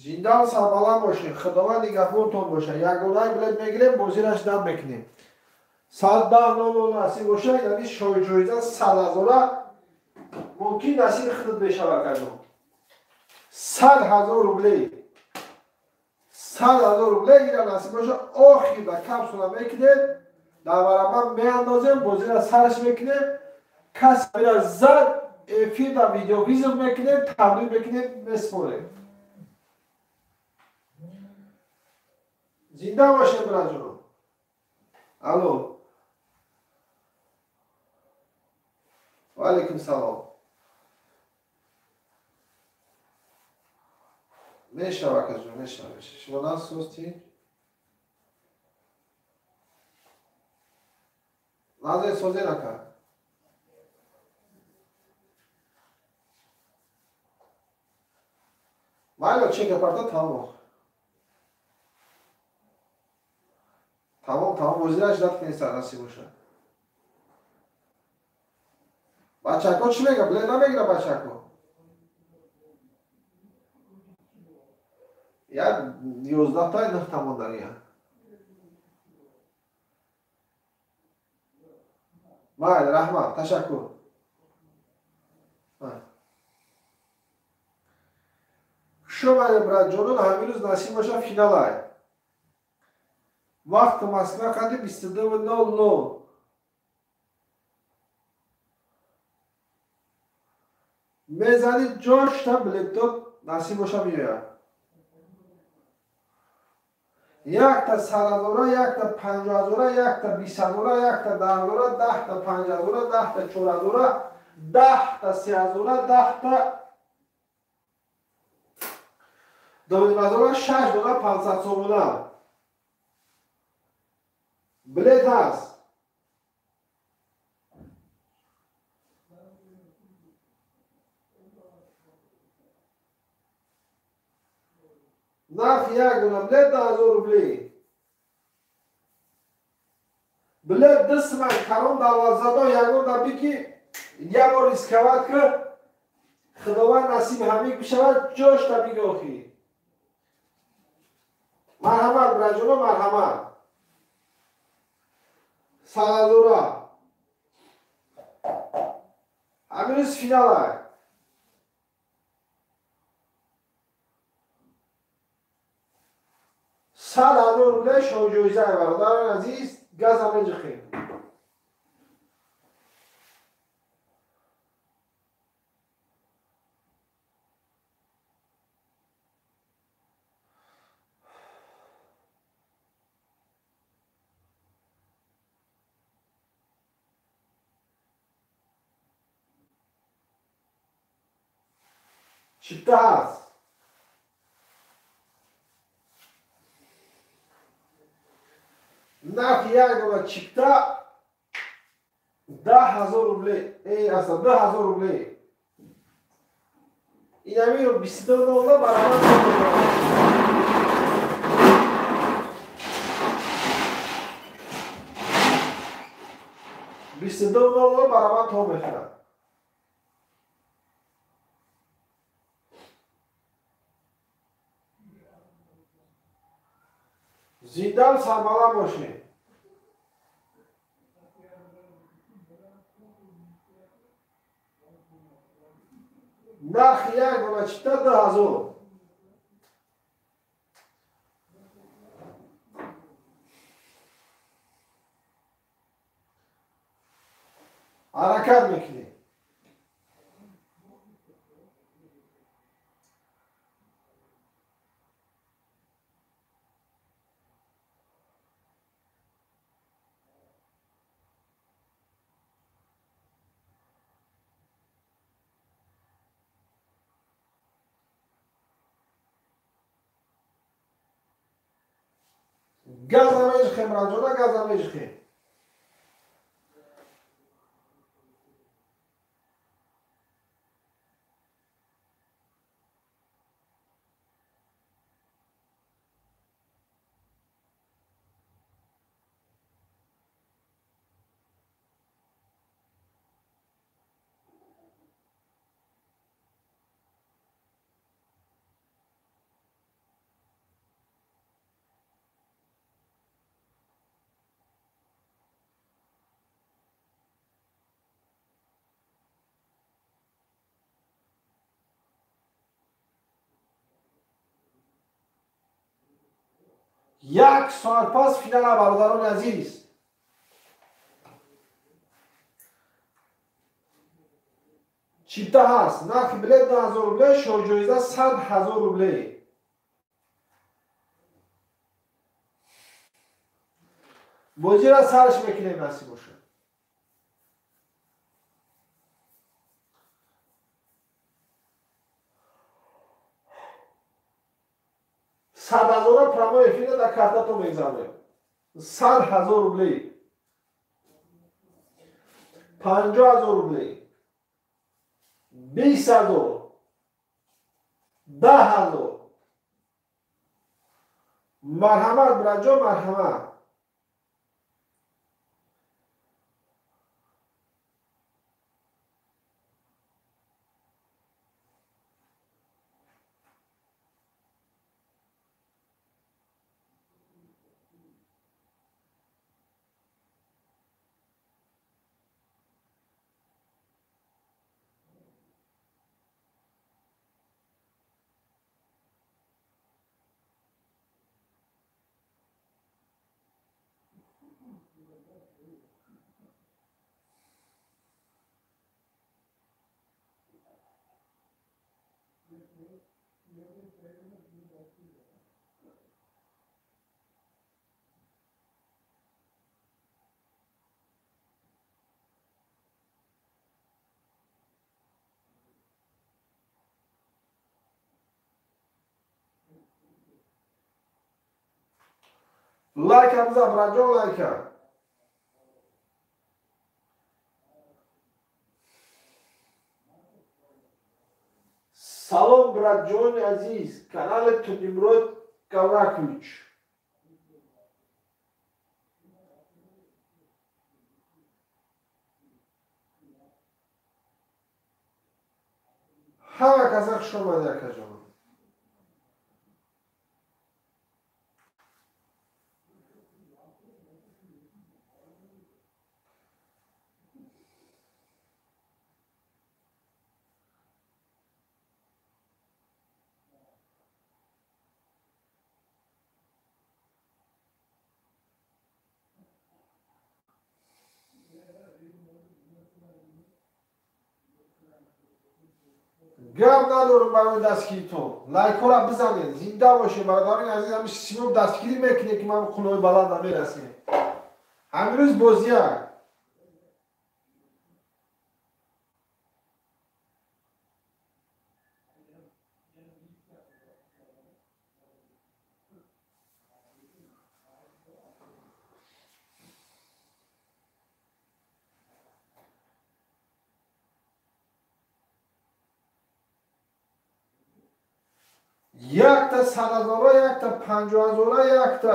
Зинда сарбаланд бошед, Худованд нигаҳбонтон бошад. Ягонаи билет мегирем, бозираш дам мекунем. Соат 10:00 насиб бошад, яъне шоҳҷоиза 100 000 мумкин насиби худат мешавад кардо. 100 000 рубле. 100 000 рубле ира насиб бошад, охир да капсула мекунем, дар барабар меандозем, бозира сарш мекунем, кас мира зад, эфир да видеовизор мекунем, таблиғ мекунем, меспорем. Зинда бошед, бираҷон. Алло. Ва алайкум салом. Мешава, акаҷон, мешава. Шумо насӯстӣ? Назар созе нака. Майло чека парта тамом. Тамом, тамом, бозираш дад кунед насиб бошад. Бачако чӣ мега? Билет намегира бачако. Як 11 тай нӯҳта мондания. Майли, раҳмат, ташаккур. Хуш омадед, братҷонон, ҳамин рӯз насиб бошад финалай. Вақти Москва қадри 22:00. Мезани ҷошта билетдод насиб боша меояд. Якта 100 000, якта 50 000, якта 20 000, якта 10 000, 10 та 5 000, 10 та 4 000, 10 та 3 000, 10 та 2 500, шаш дона 500 сомона. Билет ҳаст. Нарх як дона билет 10 000 рубли. Билет дисман карон давлатзадо ягон даби ки як бор рисковать ки Худованд насиб ҳамин бишавад ҷошта бигохӣ. Марҳамат, бираҷоно, марҳамат. 100 000. Ҳамин рӯз финала. 100 000 рубле шоҳҷоиза, бародарони азиз, газа меҷихем. Чипта ҳаст. Нархи як дона чипта 10 000 рубле, аста 2000 рубле. Инамиро 22:00 баробар 22:00 баробар то мехӯрад. Зиндам сарбаланд бошед. Нархи як дона чипта 2000. Ҳаракат мекунем. Газа межихем, ранҷона, газа межихем. Як соат пас финала, бародарони азиз. Чипта ҳаст. Нархи билет 2000 рубле, шоҳҷоиза 100 000 рубле. Бозиро сарш мекунем, насиб бошад. Сад ҳазора прямой эфира дар картато мегзаронем. 100 000 рубле. 50 000 рубле. 20 000. 10 000. Марҳамат, бираҷон, марҳамат. Лайка биза, браҷон, лайка. Салом, братҷони азиз, канали Тунимрод Гавракович. Ҳама каса хуш омадед, акаҷон. Гап надорам барои дастгиритон. Лайкҳоро бизанед, зинда бошед, бародарони азиз. Ҳамин сино дастгирӣ мекунед, ки ман қуллои баланда мерасем. Ҳамин рӯз бозия. Якта 100 ҳазора, якта 50 ҳазора, якта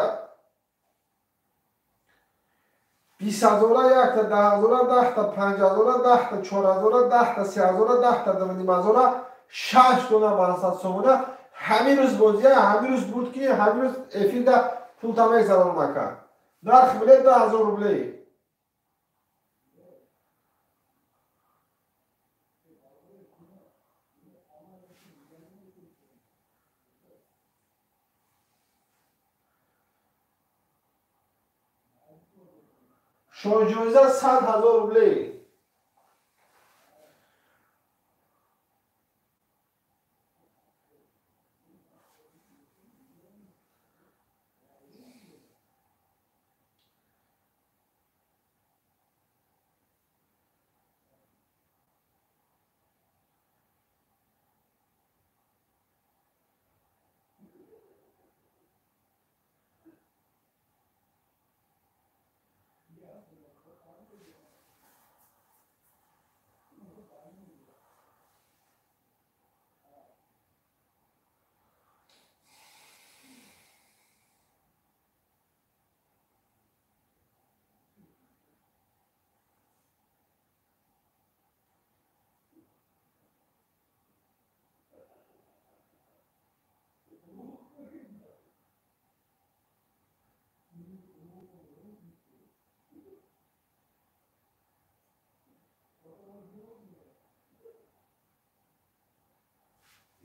20 ҳазора, якта 10 ҳазора, 10та 5 ҳазора, 10та 4 ҳазора, 10та 3 ҳазора, 10та 2,5 ҳазора, 6 дона 800 сомона. Ҳамин рӯз бозия, ҳамин рӯз бурд ки ҳамин рӯз эфирда Пулта мегзаронам, ака. Нархи билет 2000 рублей. Шоҳҷоиза 100 000 рублей.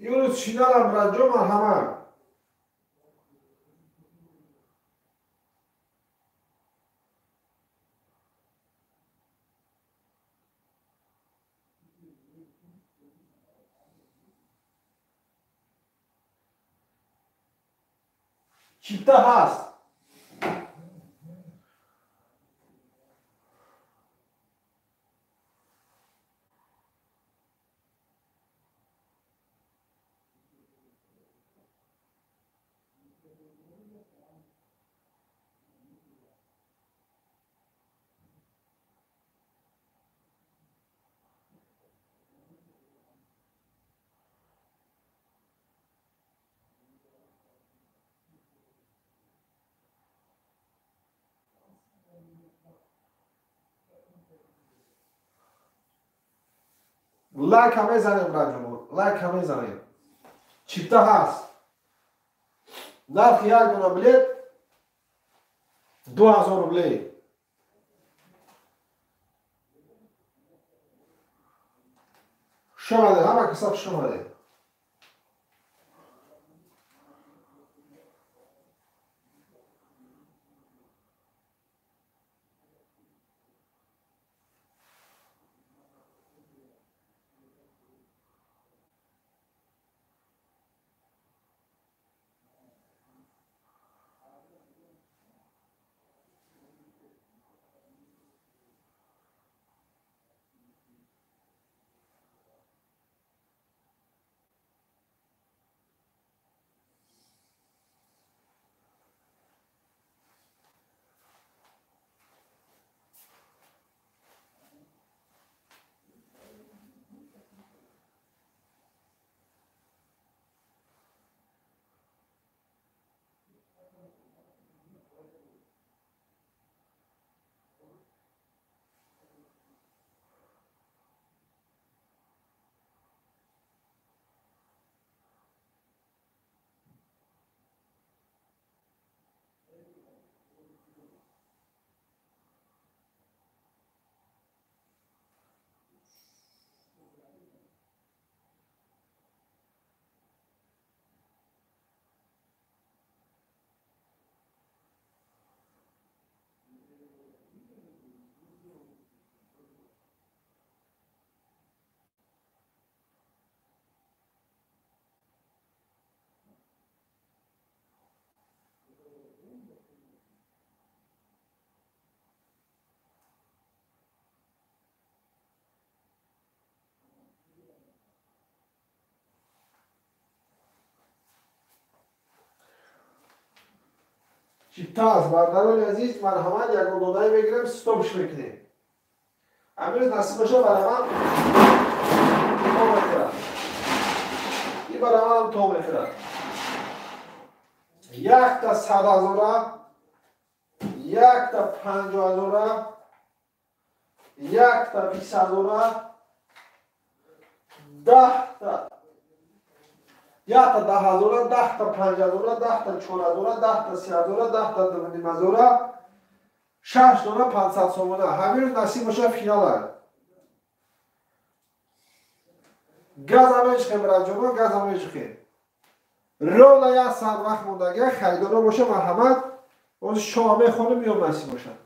Имрӯз шиналам, братҷон, марҳамат. Чипта ҳаст. Лайка мезанем, братҷон, лайка мезанем. Чипта ҳаст. Нархи як дона билет 2000 рублей. Хуш омадед, ҳама каса хуш омадед. Чипта аст, бародарони азиз, марҳамат, ягон донае мегирем, стопш мекунем. Амирӯз насиб боша, бараман то мехӯрад. И бараманам то мехӯрад. Якта 100 ҳазора, якта 50 ҳазора, якта 20 ҳазора, 10та. Якта 10 ҳазора, 10 та 5 ҳазора, 10 та 4 ҳазора, 10 та 3 ҳазора, 10 та 2,5 ҳазора, шаш дона 500 сомона. Ҳамин рӯз насиб боша, финала. Газа мечиқем, братҷоно, газа мечиқем. Ровно як саат вақт мондага. Харидоро боша, марҳамат. Ози шоҳ мехонем, меём, насиб бошад.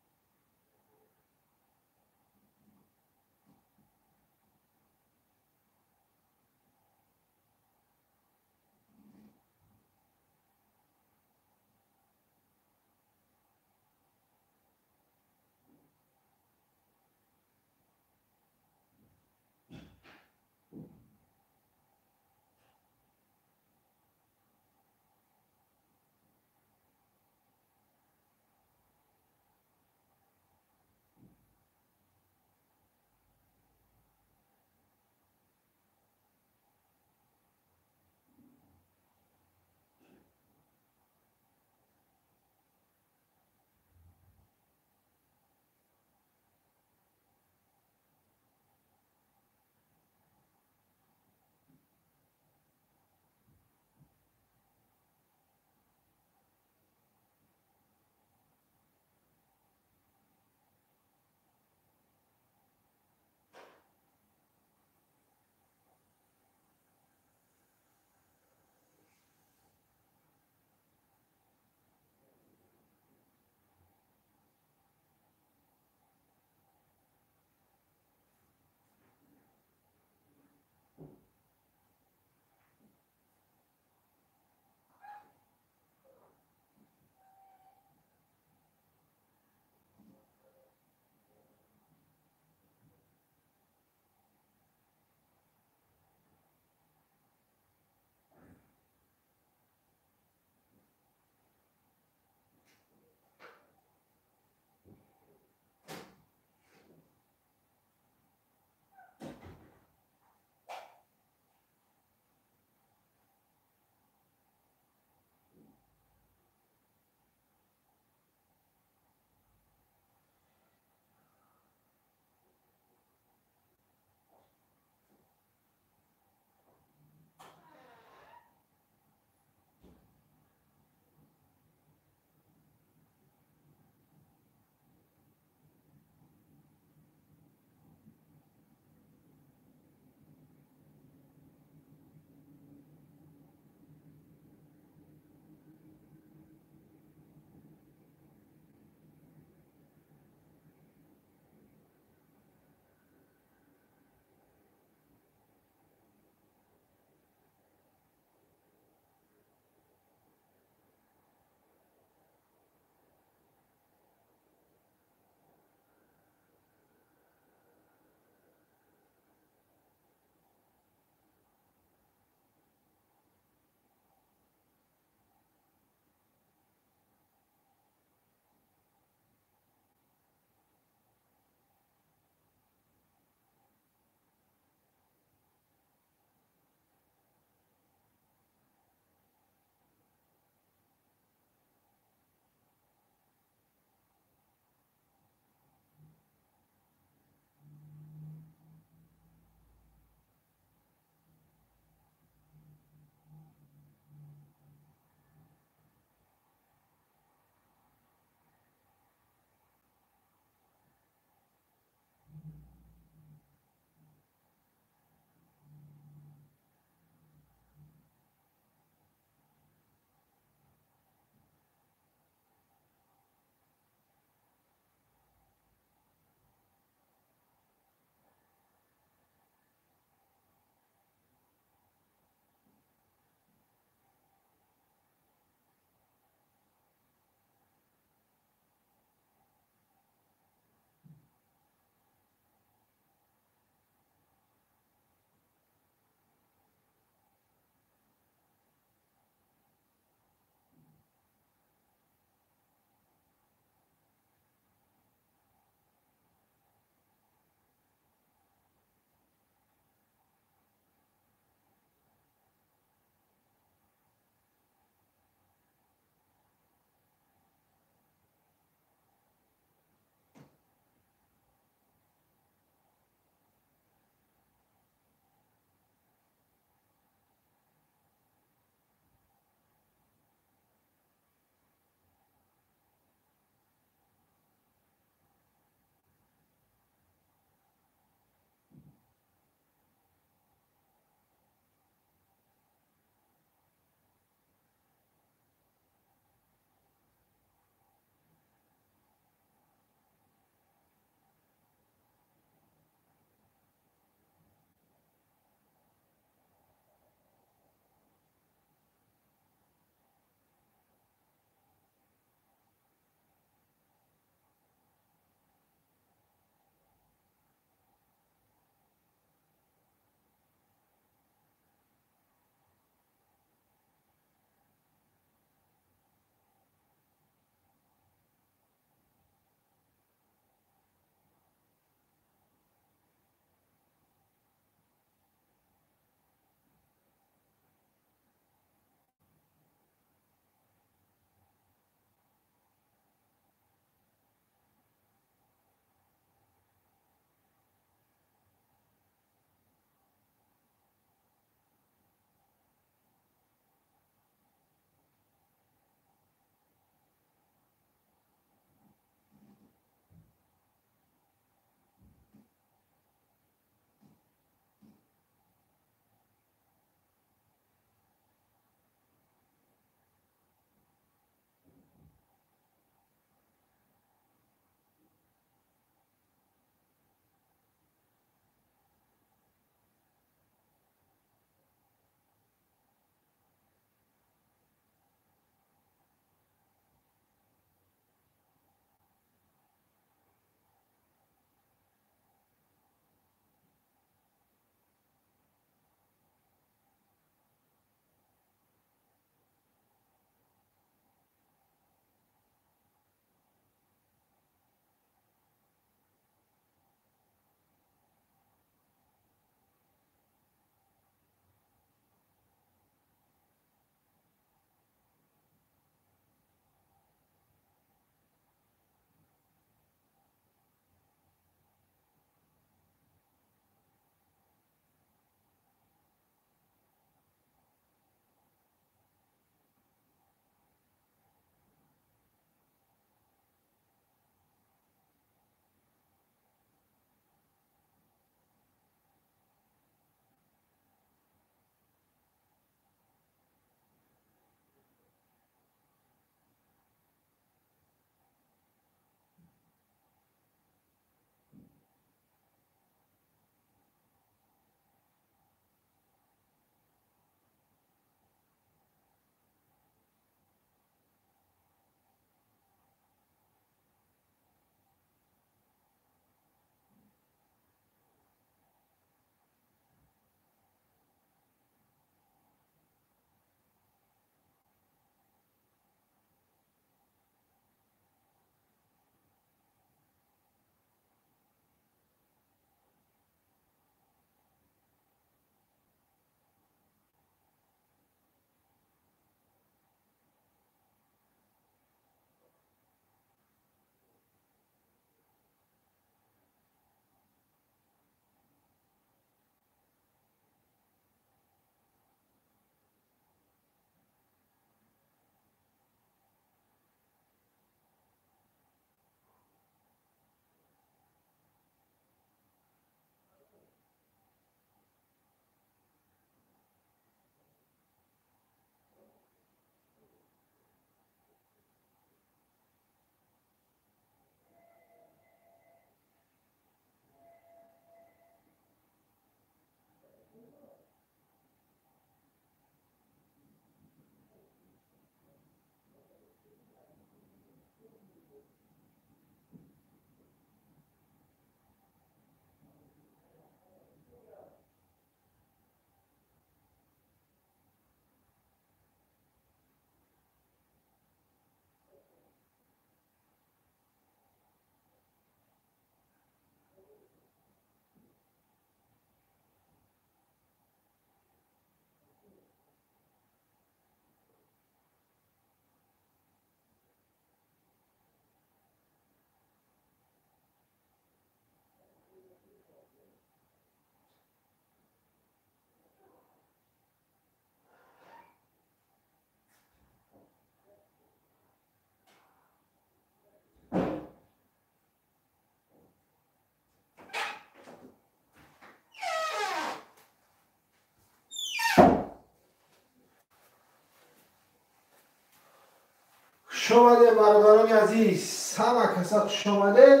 Хуш омадед, бародарони азиз, ҳама каса хуш омадед.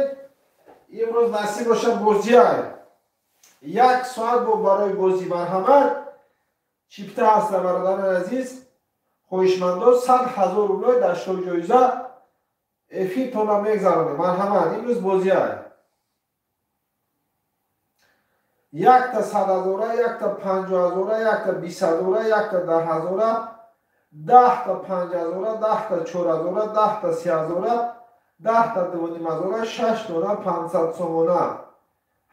Имрӯз насиб бошад бозиай. Як соат бо барои бозӣ, марҳамат. Чипта ҳаста, бародарони азиз. Хоҳишмандо 100 000 рублой дар шоҳҷоиза эфиртонро мегзаронем. Марҳамат, имрӯз бозиай. Якта 100 000, якта 50 000, якта 20 000, якта 10 000, 10 та 5 000, 10 та 4 000, 10 та 3 000, 10 та 2 500, 6 дона 500 сомона.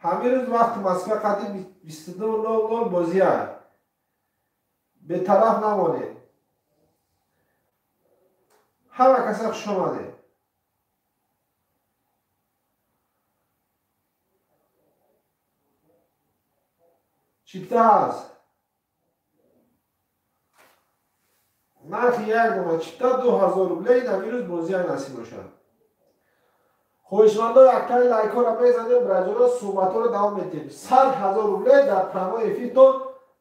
Ҳамин рӯз вақти Москва қади 22:00 бозиай. Бетараф намонед. Ҳама каса хуш омадед. Чипта ҳаст. Нархи як дона чипта 2000 рубле. Ин ҳамин рӯз бозиай насиб бошад. Хоҳишмандо яктаи лайкҳоро мезанем, браҷоно, суҳбатҳоро давом медиҳем. 100 000 рубле дар прямой эфиртон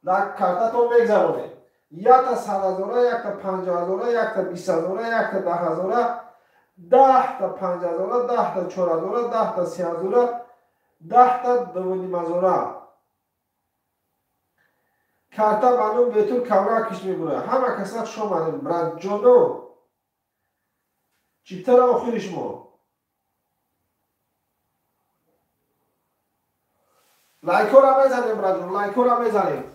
дар картатон мегзаронем. Якта 100 000, якта 50 000, якта 20 000, якта 10 000, 10 та 5 000, 10 та 4 000, 10 та 3 000, 10 та 2 500. Карта ба ном Бетур Кавракиш мебурад. Ҳама каса хуш омадем, браҷоно. Чиптара охири шумо. Лайкҳоро мезанем, браҷон, лайкҳоро мезанем.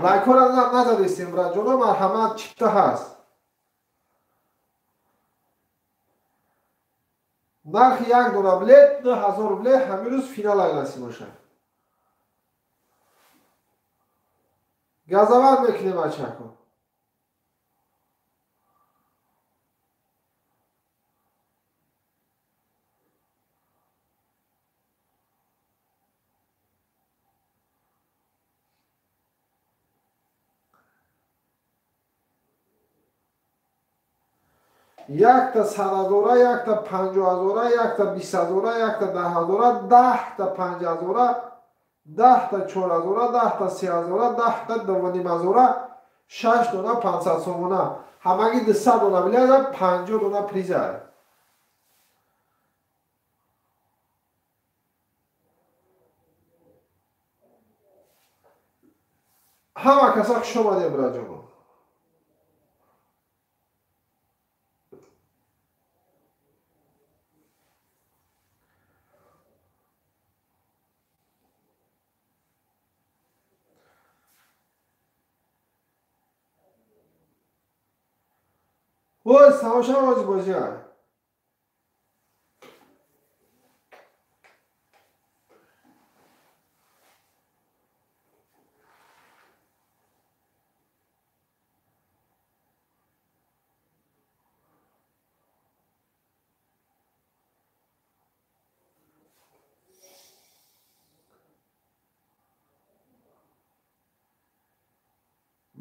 Лайкҳоро назадистем, браҷоно, марҳамат, чипта ҳаст. Нархи як дона билет 2000 рубле. Ҳамин рӯз финал ай насиб бошад. Газават мекунем, бачако. Якта 100 000, якта 50 000, якта 20 000, якта 10 000, 10 та 5 000, 10 та 4 000, 10 та 3 000, 10 та 2 500, 6 дона 500 сомона. Ҳамагӣ 200 дона билет, 50 дона приза. Ҳама каса хуш омадем, браҷоно. Ой, тамоша бозӣ бозиа.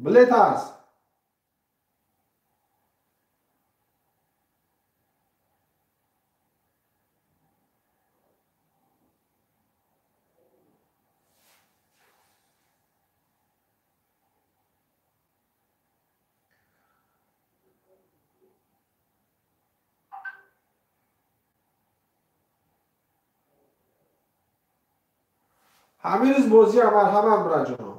Билет ҳаст. Ҳамин рӯз бозиа, марҳамат, браҷоно.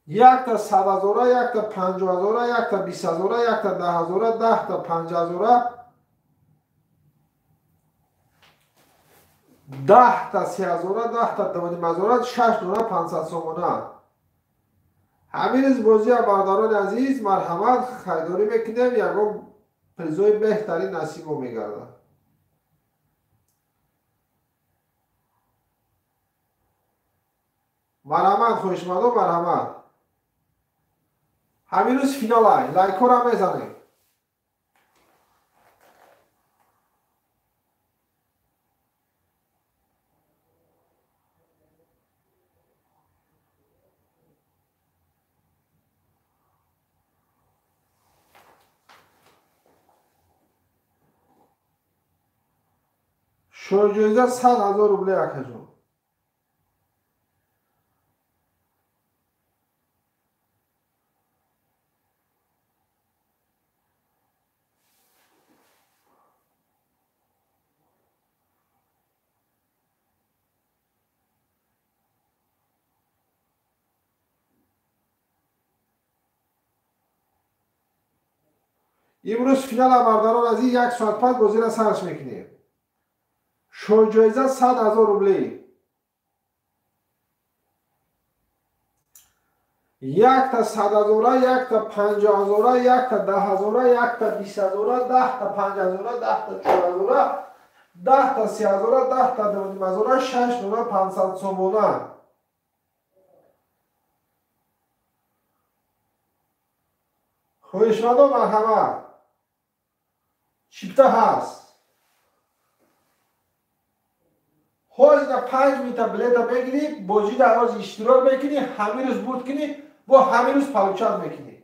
Якта 100 000, якта 50 000, якта 20 000, якта 10 000, 10 та 5 000, 10 та 3 000, 10 та 2 500, 6 дона 500 сомона. Ҳамин рӯз бозиа, бародарони азиз, марҳамат, харидорӣ мекунем, ягон призои беҳтарин насибо мегардад. Марҳамат, хоҳишмандо, марҳамат. Ҳамин рӯз финалай, лайкҳоро мезанем. Шоҳҷоиза 100 000 рубле акаҷон. Имрӯз финала бародарон аз ин як соат пас бозиро сарш мекунем. Шоҳҷоиза 100 000 рубле. Якта 100 000, якта 50 000, якта 10 000, якта 20 000, 10 та 5 000, 10 та 4 000, 10 та 3 000, 10 та 2 000, 6 дона 500 сомона. Хоҳишмандон марҳамат. Чипта ҳаст. Ҳозир 5 минута билета мегирӣ, бозӣ дар ҳоз иштирок мекунӣ, ҳамин рӯз бурд кунӣ, бо ҳамин рӯз получат мекунӣ.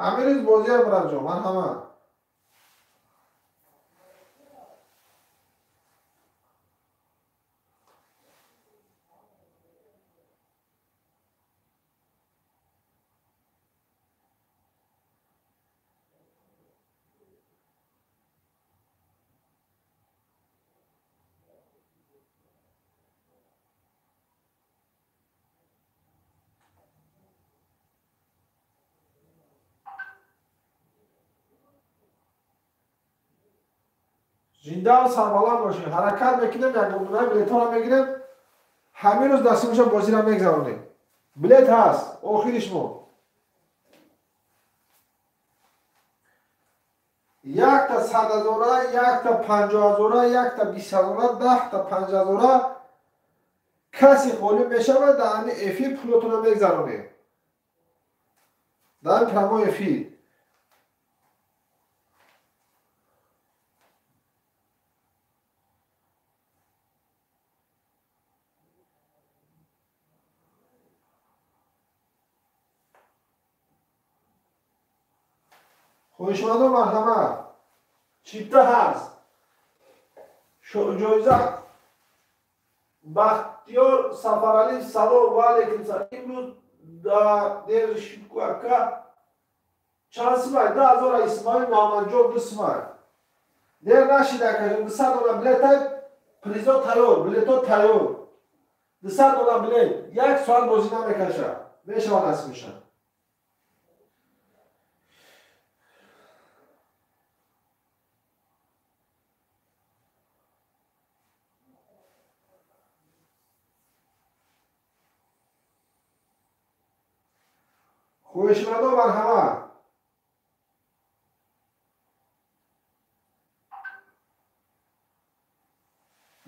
Ҳамин рӯз бозиам бираҷон, марҳамат. Зинда сарбаланд бошед. Ҳаракат мекунем, ягонаи билетҳоро мегирем. Ҳамин рӯз дастимоша бозиро мегзаронем. Билет ҳаст, охириш мо. Якта 100 000, якта 50 000, якта 20 000, 10 та 5 000 каси ғолиб мешавад, дар ҳамин эфир пулотонро мегзаронем. Дар ҳамин прямой эфир. Хоҳишмандон марҳамат. Чипта ҳаст. Ҷоиза Бахтиёр Сафаралӣ, салом ва алейкум салом. Имрӯз дер шидку ака чанд симай? 10000 Исмоил Муҳаммадҷон 2 симай. Дер нашид акаҷон, 200 дона билета, призо тайёр, билето тайёр. 200 дона билет, як соат бозӣ намекашад. Мешавад насиб мешавад. Хоҳишмандон марҳамат.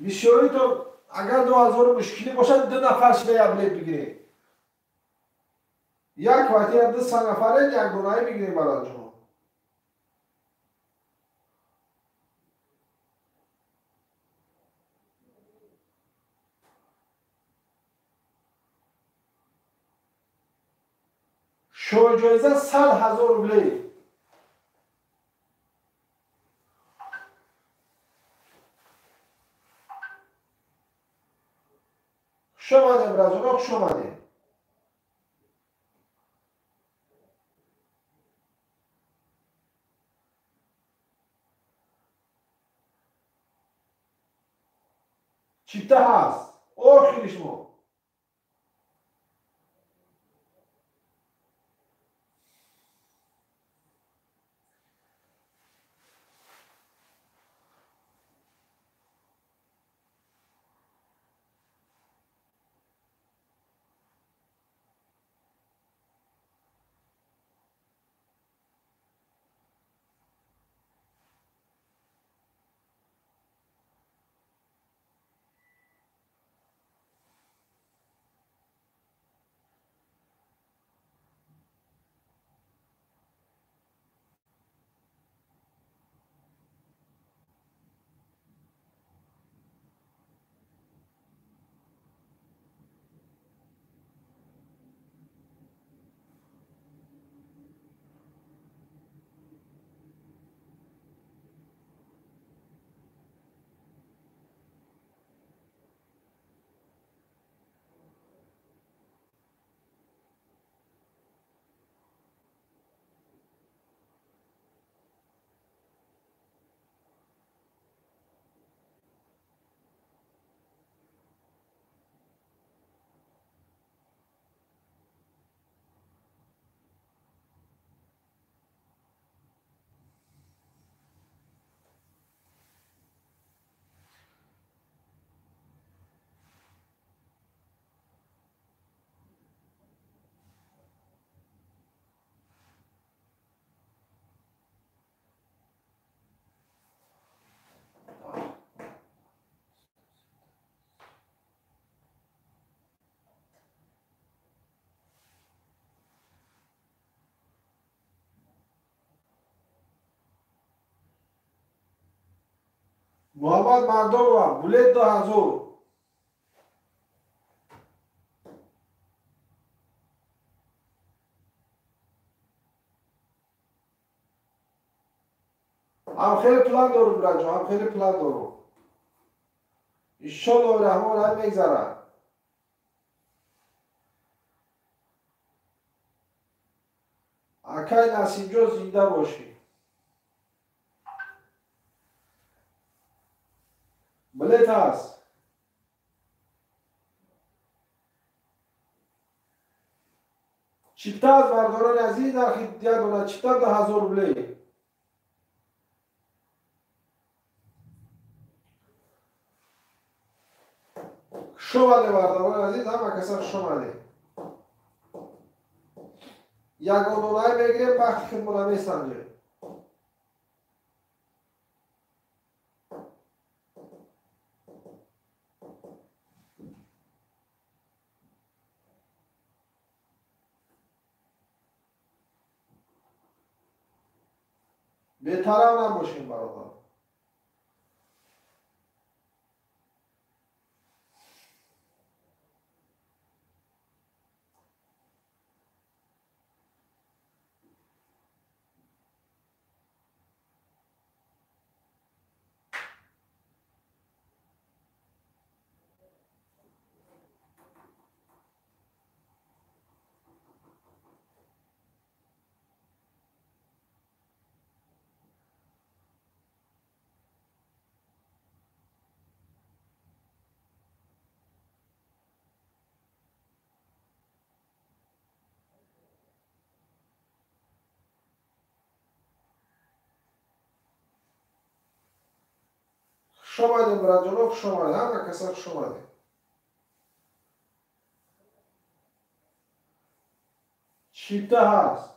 Бисёритон агар 2000 мушкилӣ бошад, 2 нафар шида як билет бигиред. Як квартира 200 нафаред, як донаи бигиред барои. Шоҳҷоиза 100 000 рубле. Хуш омадем, бразоно, хуш омадем. Чипта ҳаст. Охириш мо. Муҳаммад Мардонова, булет 2000. Ҳам хеле план дорум, бираҷон, ҳам хеле план дорум. Иншоллоҳ раҳмон раҳим мегзарад. Акай Насимҷон, зинда бошӣ. Билет ҳаст. Чипта аст, бардорони азиз, нархи як дона чипта 2000 рублей. Хуш омадед, бардорони азиз, ҳама каса хуш омадед. Ягон донае мегирем, вақти худмона месанҷем. Бетараф набошем, бародар. Хуш омадем, бираҷоно, хуш омадем, ҳама каса хуш омадем. Чипта ҳаст.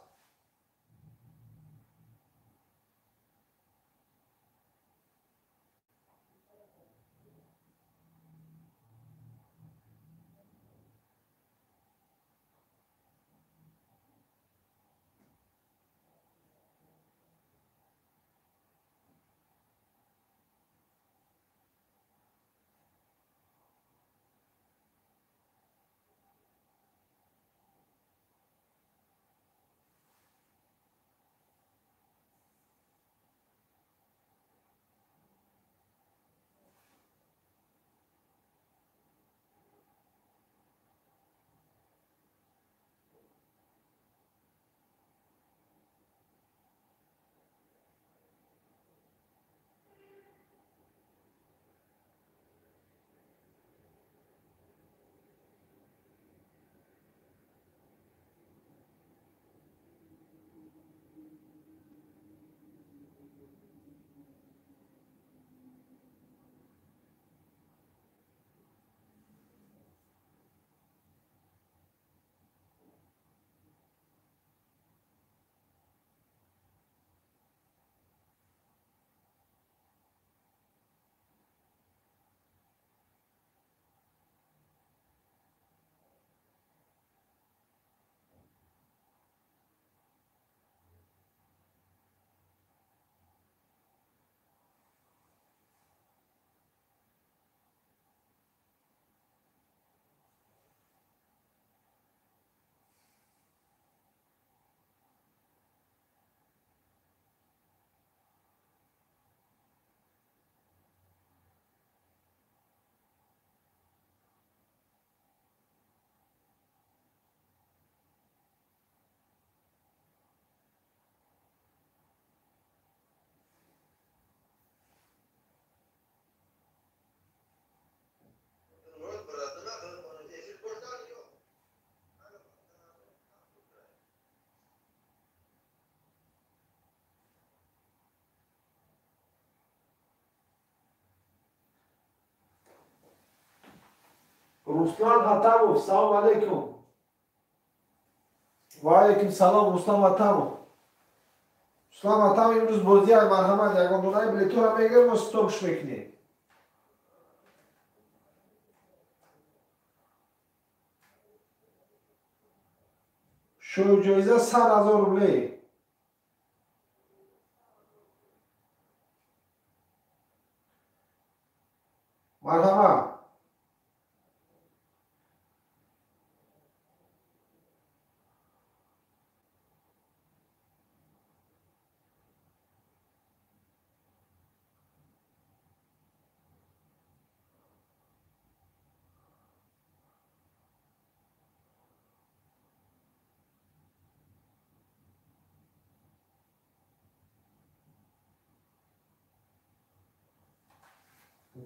Руслан Ҳатамов, салом алейкум. Ва алейкум салом, Руслан Ҳатамов. Руслан Ҳатамов, имрӯз бозӣ ай, марҳамат, ягон донаи билетора мегирем, мо стопш мекунем. Шоҳ ҷоиза 100 000 рублей. Марҳамат.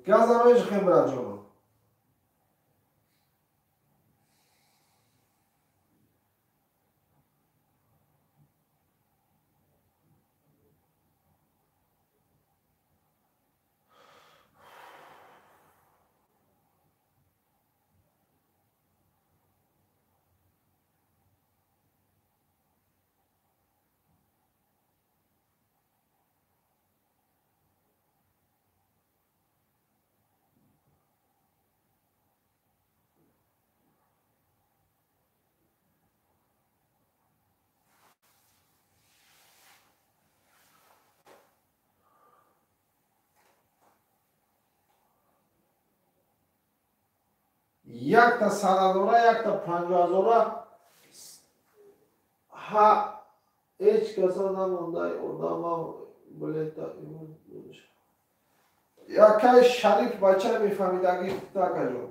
Газа межихем, братҷоно. Якта 100 ҳазора, якта 50 ҳазора. Ҳа, ҳеҷ каса намондай одамам билета. Якай Шариф бача мефаҳмидаги такаҷо.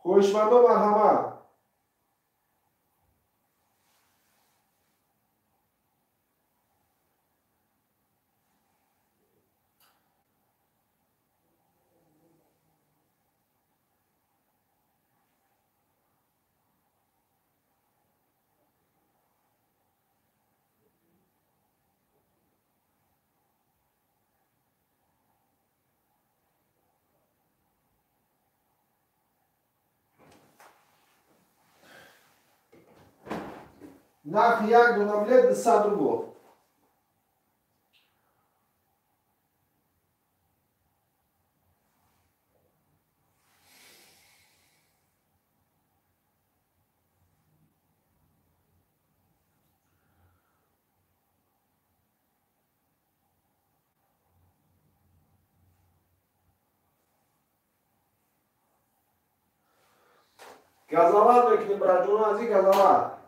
Хоҳишмандо, марҳамат. Нархи як дона билет 200 рубл. Газоват мекунем, братҷоно, аз ин газоват.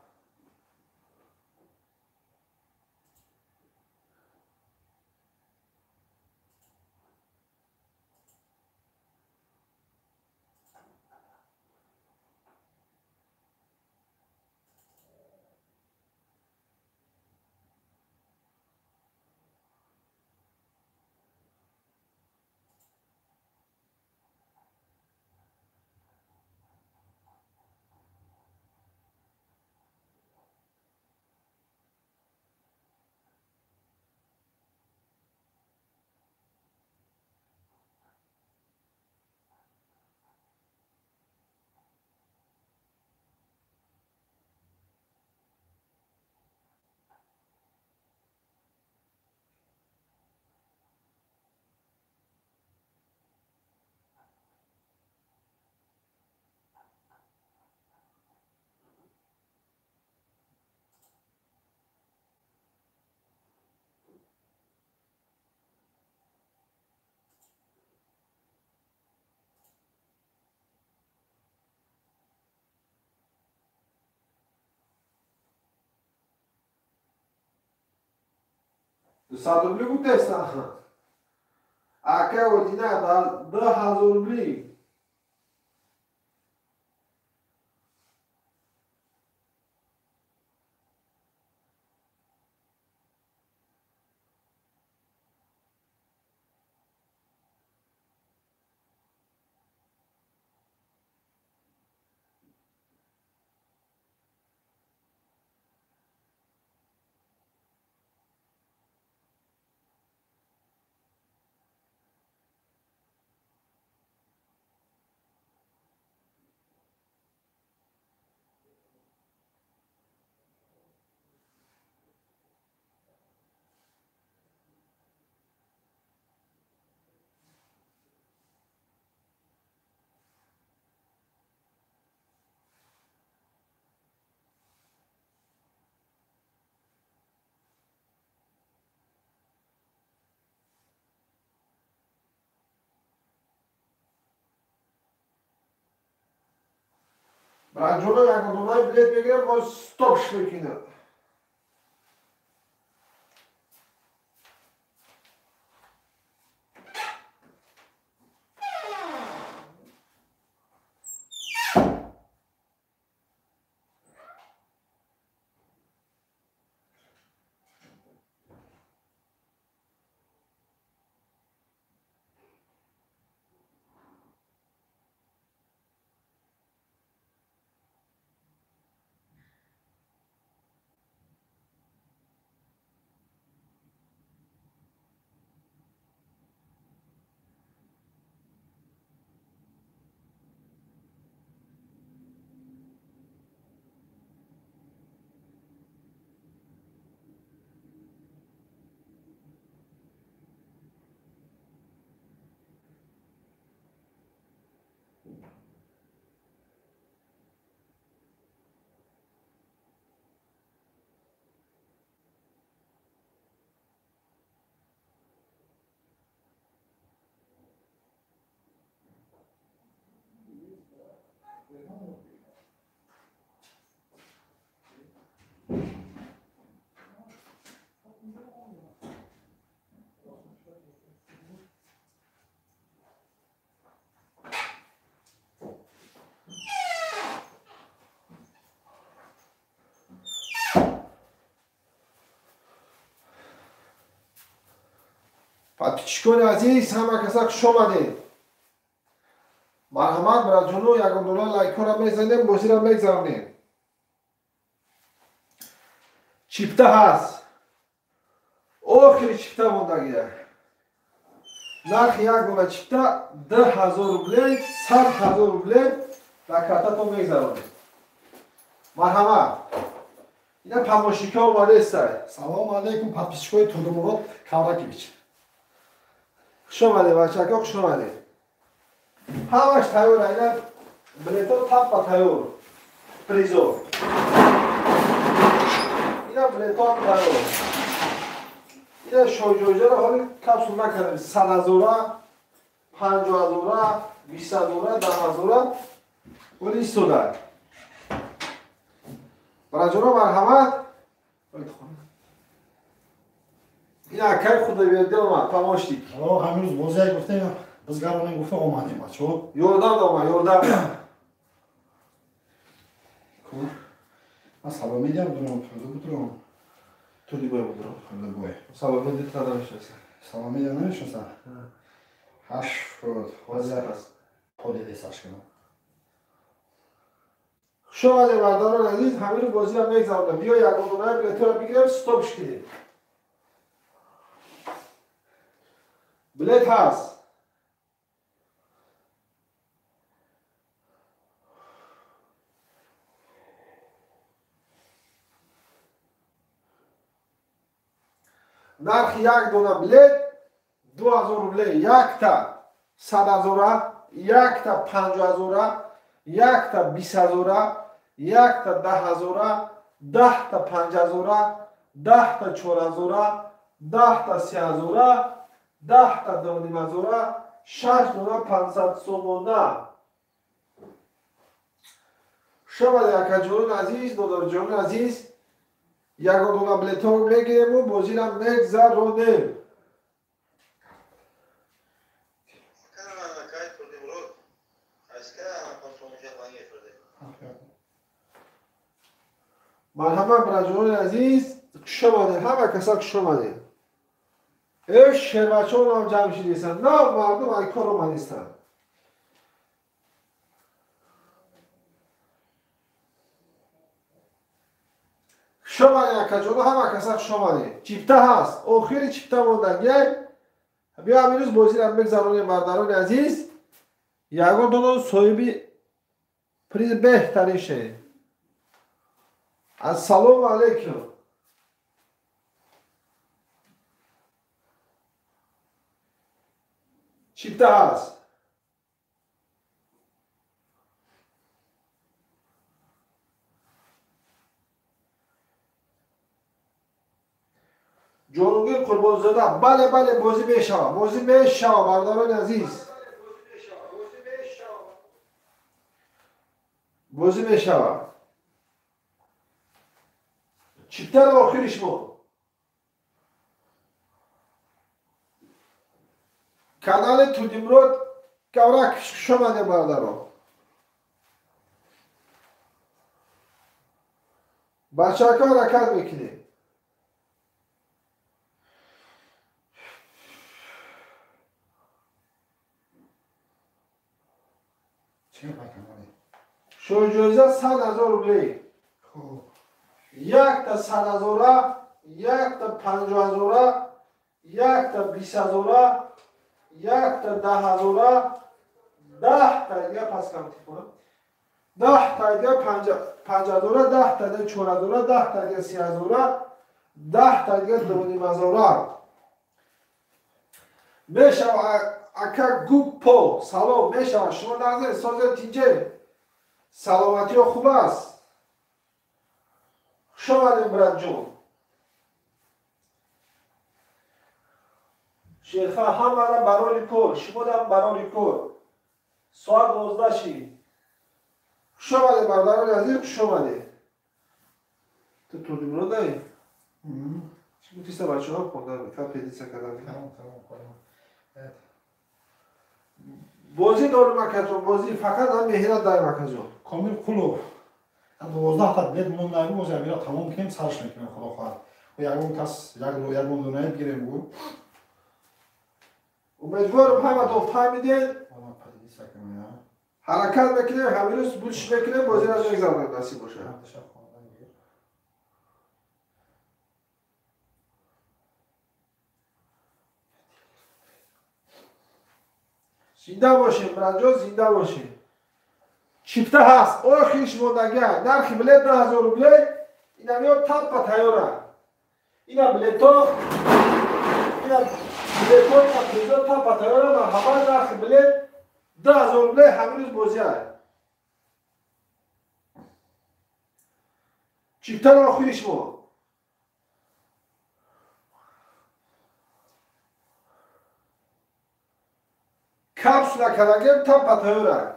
200 рубли гуфтеста. Акай Одина, 2000 рубли. Браҷоно ягон дона билет мегирем, мо стопш мекунем. Подписчикони азиз, ҳама каса хуш омадед. Марҳамат, браҷоно, ягон дона лайкҳоро мезанем, бозиро мегзаронем. Чипта ҳаст. Охири чипта мондагия. Нархи як дона чипта 2000 рубле, 100 000 рубле дар картатон мегзаронем. Марҳамат. Ина помощникҳо омадестай. Салому алейкум, подписчикои Турдумурод Кавракевич. Хуш омадед, бачако, хуш омадед. Ҳамаш тайёр, ина билето таппа тайёр. Призо. Ина билето ҳам тайёр. Ина шоҳҷоизаро ҳоли капсул накардем. 100 000, 50 000, 20 000, 10 000 вали истода. Бараҷоно, марҳамат. Ина акай Худоверди омад, помощник. Ҳамин рӯз бозия гуфтем, бизгаронем гуфта омадем, бачаҳо. Ёрдам омад, ёрдам. Ман салом медиҳам, дурам, турду будурам. Турди бой будурам. Турди бой. Салом медиҳ, намешнаса. Салом медиҳам, намешнаса. Ҳашт шуд. Ҳозир ҳолидесаш кунам. Хуш омадед, бардорон азиз, ҳамин рӯз бозиро мегзаронем. Биё ягон донаи билетҳоро бигирем, стопш кунем. Билет ҳаст. Нархи як дона билет 2000 рубле, якта 100 000, якта 50 000, якта 20 000, якта 10 000, 10 та 5000, 10 та 4000, 10 та 3000, 10 та 2500, шаш дона 500 сомона. Шомаде, акаҷонони азиз, додарҷонони азиз, ягон дона билетҳоро мегирему бозиро мегзаронем. Марҳамат, бираҷонони азиз, хуш омадед, ҳама каса хуш омадед. Э, шербачонам ҷамъ шидистанд, нав мардум ай кор омадистанд. Хуш омадед, акаҷоно, ҳама каса хуш омадед. Чипта ҳаст, охири чипта мондагиай. Биё ҳамин рӯз бозиро мегзаронем, бардарони азиз. Ягон дона соҳиби приз беҳтарин шавед. Ассалому алайкум. Чипта ҳаст. Ҷонугир Қурбонзода, бале, бале, бозӣ мешавад, бозӣ мешавад, бародарони азиз. Бозӣ мешавад. Чиптаро охириш мо. Канали Тудимрод Гаврак хуш омадем бародарон. Бачаҳо ҳаракат мекунем. Шоҳҷоиза 100 000 рублей. Якта 100 000-а, якта 50 000-а, якта 20 000-а, якта 10 000-а, 10 та дига пас кам телефона. 10 та дига 5 000-а, 10 та дига 4 000-а, 10 та дига 3 000-а, 10 та дига 2 500-а. Мешава ака Гуппо, салом, мешава. Шумо назар созед тинҷе. Саломатиё хуб аст. Хуш омадем братҷон. Шерха ҳамара барори кор, шумодам барори кор. Соат 12 шид. Хуш омадем бародарони азиз, хуш омадем. Ту Турдимурод наи? Чӣ гуфтиста бачаҳо хондан, фа педиса кардан. Бозӣ дорем акаҷон, бозӣ фақат ҳам меҳнат даем акаҷон. Комил Кулов. 12 та билет монда, боз амира тамом кунем, сарш мекунем, худо хоҳад. Ягон кас ягон дунае бигирем гу. Умедворам ҳаматон фаҳмидед. Ҳаракат мекунем, ҳамин рӯз булш мекунем, бозиро мегзаронем, насиб бошад. Зинда бошем, братҷон, зинда бошем. Чипта ҳаст, охириш мондагиа. Нархи билет 2000 рублей, инамиё таппа тайёра. Ина билето, ина билето, ина призо таппа тайёра, марҳамат, нархи билет 2000 рублей, ҳамин рӯз бозиа. Чиптаро охириш мо. Капсула кардагем таппа тайёра.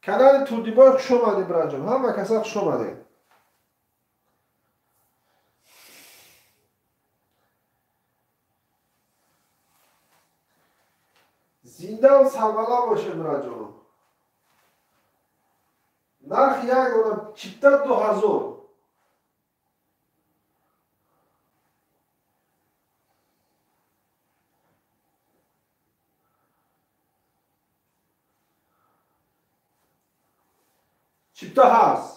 Канали Турдибой хуш омадед, братҷон. Ҳама каса хуш омадед. Зиндаву сарбаланд бошед, братҷон. Нархи як дона чипта 2000. Чипта ҳаст.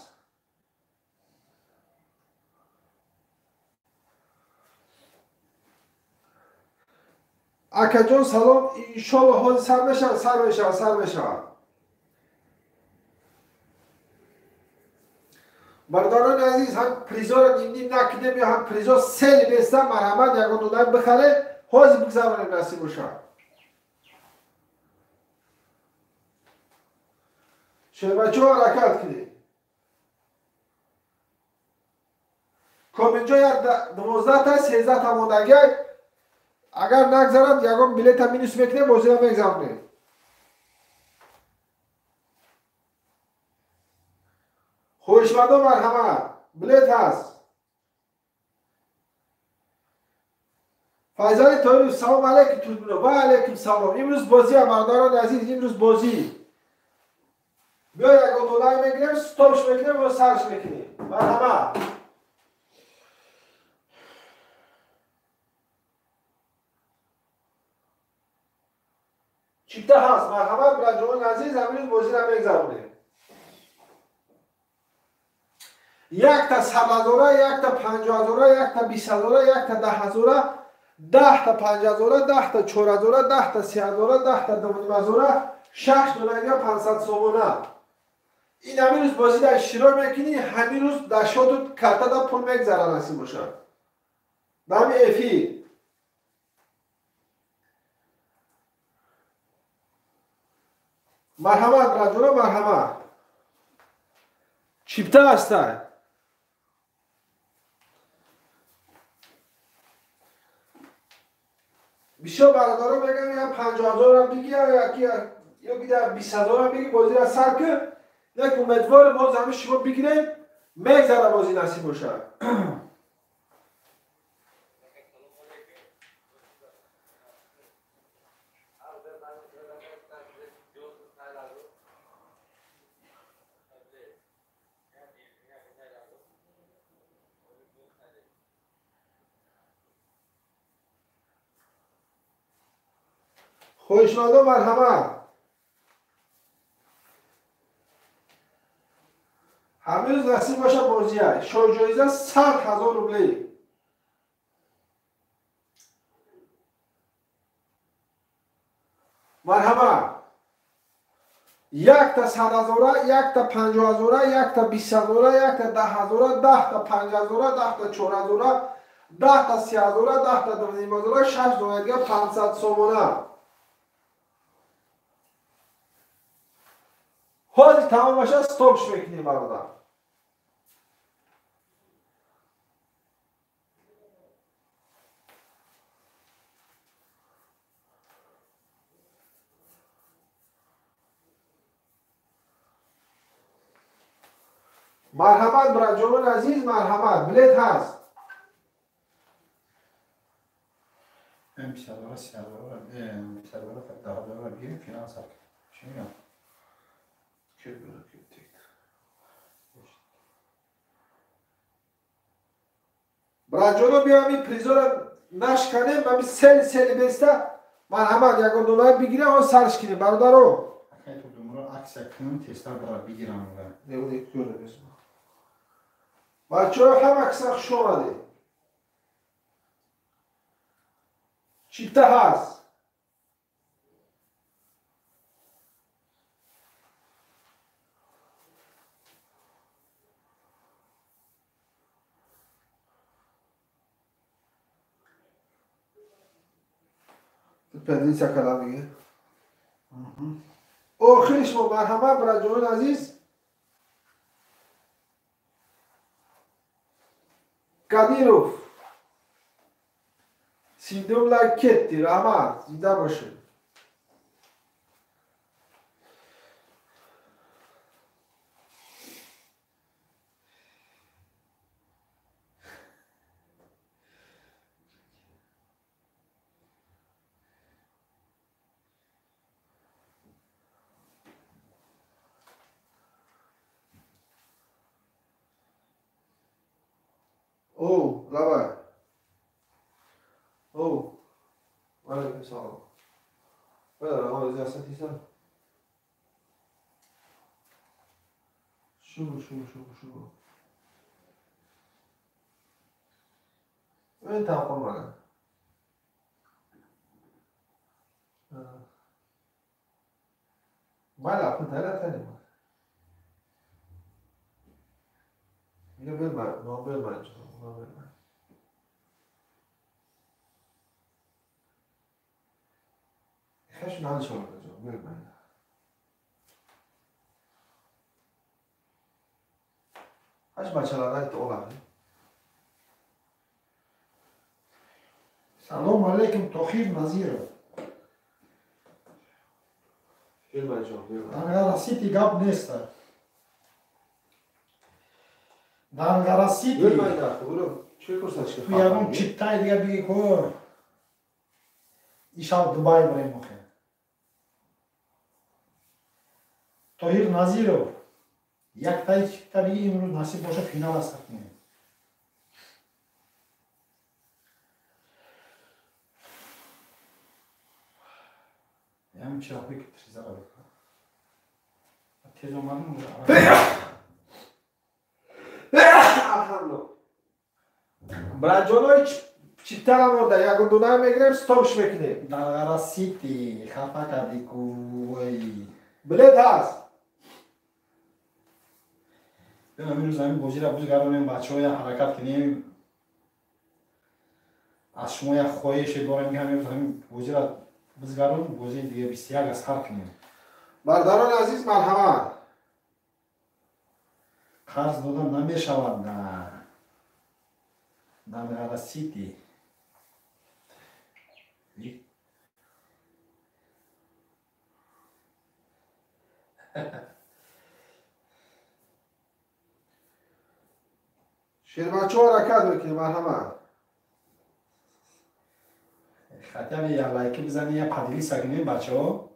Акаҷон салом, иншолло ҳозир сар мешавад, сар мешавад, сар мешавад. Бародарони азиз, ҳам призоро ним-ним накунем ё ҳам призо сели беста, марҳамат, ягон донак бихаре, ҳозир бигзаронем, насиб бошад. Шербачаҳо ҳаракат кунед. Коминҷо як 12 та, 13 та мондагиай. Агар нагзарад, ягон билета минус мекунем, бозиро мегзаронем. Хоҳишмандон марҳамат, билет ҳаст. Файзали Тоиров, салом алейкум Турдимурод. Ва алейкум салом. Имрӯз бозия, бародарони азиз, имрӯз бозӣ. Биё ягон донак мегирем, стопш мекунем ва сарш мекунем. Марҳамат. Чипта ҳаст, марҳамат, братҷонони азиз, ҳамин рӯз бозиро мегзаронем. Якта 100 000-а, якта 50 000-а, якта 20 000-а, якта 10 000-а, 10 та 5 000-а, 10 та 4 000-а, 10 та 3 000-а, 10 та 2 500-а, шаш донага 500 сомона. Ин ҳамин рӯз бозӣ дар иштирок мекунӣ, ҳамин рӯз дар шоту картада пул мегзара, насиб бошад. Дар ҳамин эфир. Марҳамат, братҷоно, марҳамат. Чипта ҳастанд. Бисёр бародарон мегӯянд, я 50 000-ам биги, ё 20 000-ам биги, бозиро сар кун. Як умедворем ҳозир ҳами шумо бигирем, мегзара бозӣ насиб бошад. Хоҳишмандо марҳамат. Ҳамин рӯз насиб боша бозия. Шоҳҷоиза 100 000 рубле. Марҳамат. Якта 100 000, якта 50 000, якта 20 000, якта 10 000, 10 та 5 000, 10 та 4 000, 10 та 3 000, 10 та 2 000, 6 дона 500 сомона. Ҳозир тамом бошад, стопш мекунем бародар. Марҳамат бираҷонони азиз, марҳамат, билет ҳаст. М 50 доллар, 30 доллар, 50 доллар, 10 доллар бигирем, финал сар кунем. Чӣ мегӯям? Бираҷоно биям ин призора нашканем, ами сели сели беста марҳамат ягон дона бигирем, он сарш кунем бародаро. Бачаҳо ҳама каса хуш омадед. Чита ҳаст. Педица кардам диге. Охириш мо марҳамат бираҷонони азиз. Кадиров сидум лайк кетти, раҳмат, зинда бошед. О, давай. О, алейкум салом. Шубу, шубу, шубу, шубу. Ин телефон мана. Майли, апа, тайла тайла. Ино бел ма, но бел ма, но бел ма. Хеш нан шо, бел ма. Аш бачаларда то олар. Салом алейкум, Тохир Назиров. Дангара Сити гап нест. Дангара Сити. Ту ягон читтай дига биги ко. Ишал Дубай барем охе. Тоҳир Назиров. Як тай читта биги имрӯз насиб боша финал аст. Ям чапи ки тризара. Тез омадам. Алҳамдулиллоҳ. Браҷонои читтара монда, ягон дона мегирем, стопш мекунем. Дангара Сити хафа кардӣ ку вой. Билет ҳаст. Имрӯз ҳамин бозиро бузгаронем, бачаҳо як ҳаракат кунем. Аз шумо як хоҳише дорем ки ҳамин ҳамин бозиро бизгарон, бозии дига 21 аз ҳар кунем. Бародарони азиз, марҳамат. Қарз дода намешавад на Дангара Сити. Шербачо ҳаракат мекунем, марҳамат. Хотя бы як лайки бизанӣ, як поделиться кунем, бачаҳо.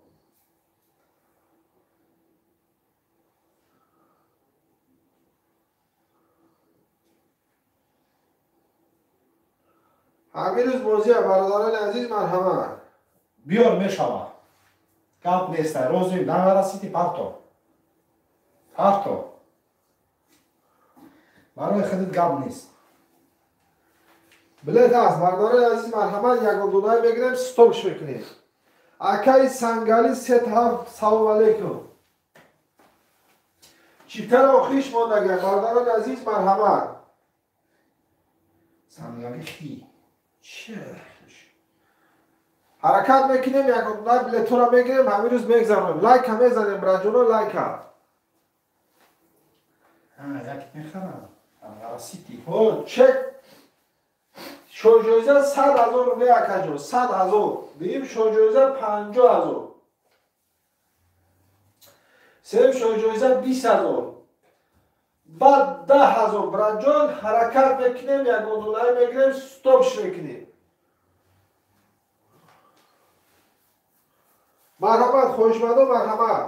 Ҳамин рӯз бозия, бародарони азиз, марҳамат. Биёр мешава. Гап неста, розием, Дангара Сити парто. Парто. Барои худат гап нест. Билет аст, бародарони азиз, марҳамат, ягон дунай мегирем, стопш мекунем. Акаи Сангали 37, салом алейкум. Чиптаро хиш мондага, бародарони азиз, марҳамат. Сангали хи. Че? Ҳаракат мекунем, ягон дунай билетҳоро мегирем, ҳамин рӯз мегзаронем. Лайка мезанем, браҷоно, лайка. Як мехарам. Дангара Сити. Ҳо, чек шоҳҷоиза 100 000 рубле, акаҷон, 100 000. Дуюм шоҳҷоиза 50 000. Сеюм шоҳҷоиза 20 000. Баъд 10 000, браҷон, ҳаракат мекунем, ягон дунай мегирем, стопш мекунем. Марҳамат, хоҳишмандон, марҳамат.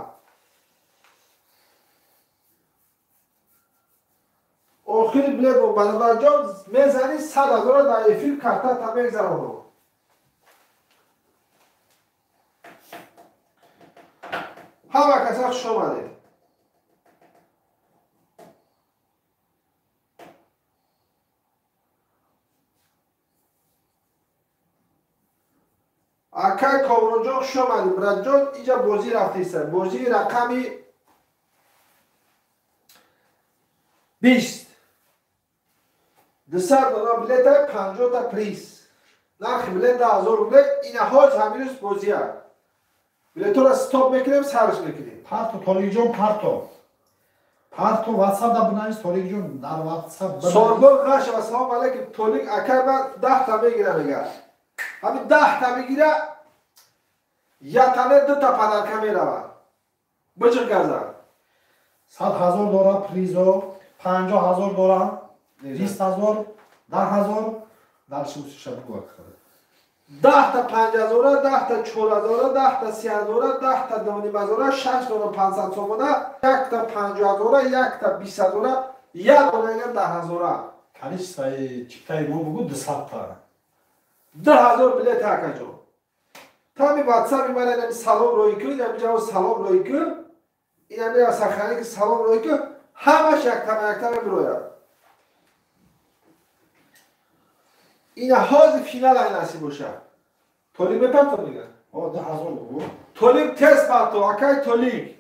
Охири билет бародарҷон, мезанӣ 100 000-ро дар эфир картата мегзаронам. Ҳама каса хуш омадед. Акай Комронҷон, хуш омадӣ, братҷон, инҷа бозӣ рафтеста. Бозии рақами 20. 200 дона билета, 50-та приз. Нархи билет 10 000 рубле, ина ҳоз ҳамин рӯз бозия. Билетҳоро стоп мекунем, сарш мекунем. Парто, Толикҷон, парто. Парто, WhatsApp да бинавис, Толикҷон, дар WhatsApp бинавис. Сорбон Ғашева, салом алейкум. Толик акай, ман 10-та мегирам, мега. Ҳамин 10-та мегира, ятане дута подарка меравад. Биҷиқ газа. 100 000 дора призо, 50 000 дора, 20 000, 10 000, дальше усиша бугу акхада. 10-та 5 000-а, 10-та 4 000-а, 10-та 3 000-а, 10-та 2 500-а, шаш дона 500 сомона, якта 50 000-а, якта 20 000-а, як дона 10 000-а. Количествои чиптаи мо бугу 200-та. 2000 билет, акаҷон. Тами ватсапи ман инами салом рӯй кун, инами ҷавоб салом рӯй кун, инами сахане ки салом рӯй кун, ҳамаш яктама яктама мирояд. Ина ҳозир финал ай насиб бошад. Толиб мепартон мега? О, 2000 бугу. Толиб тез парто, акай Толиб.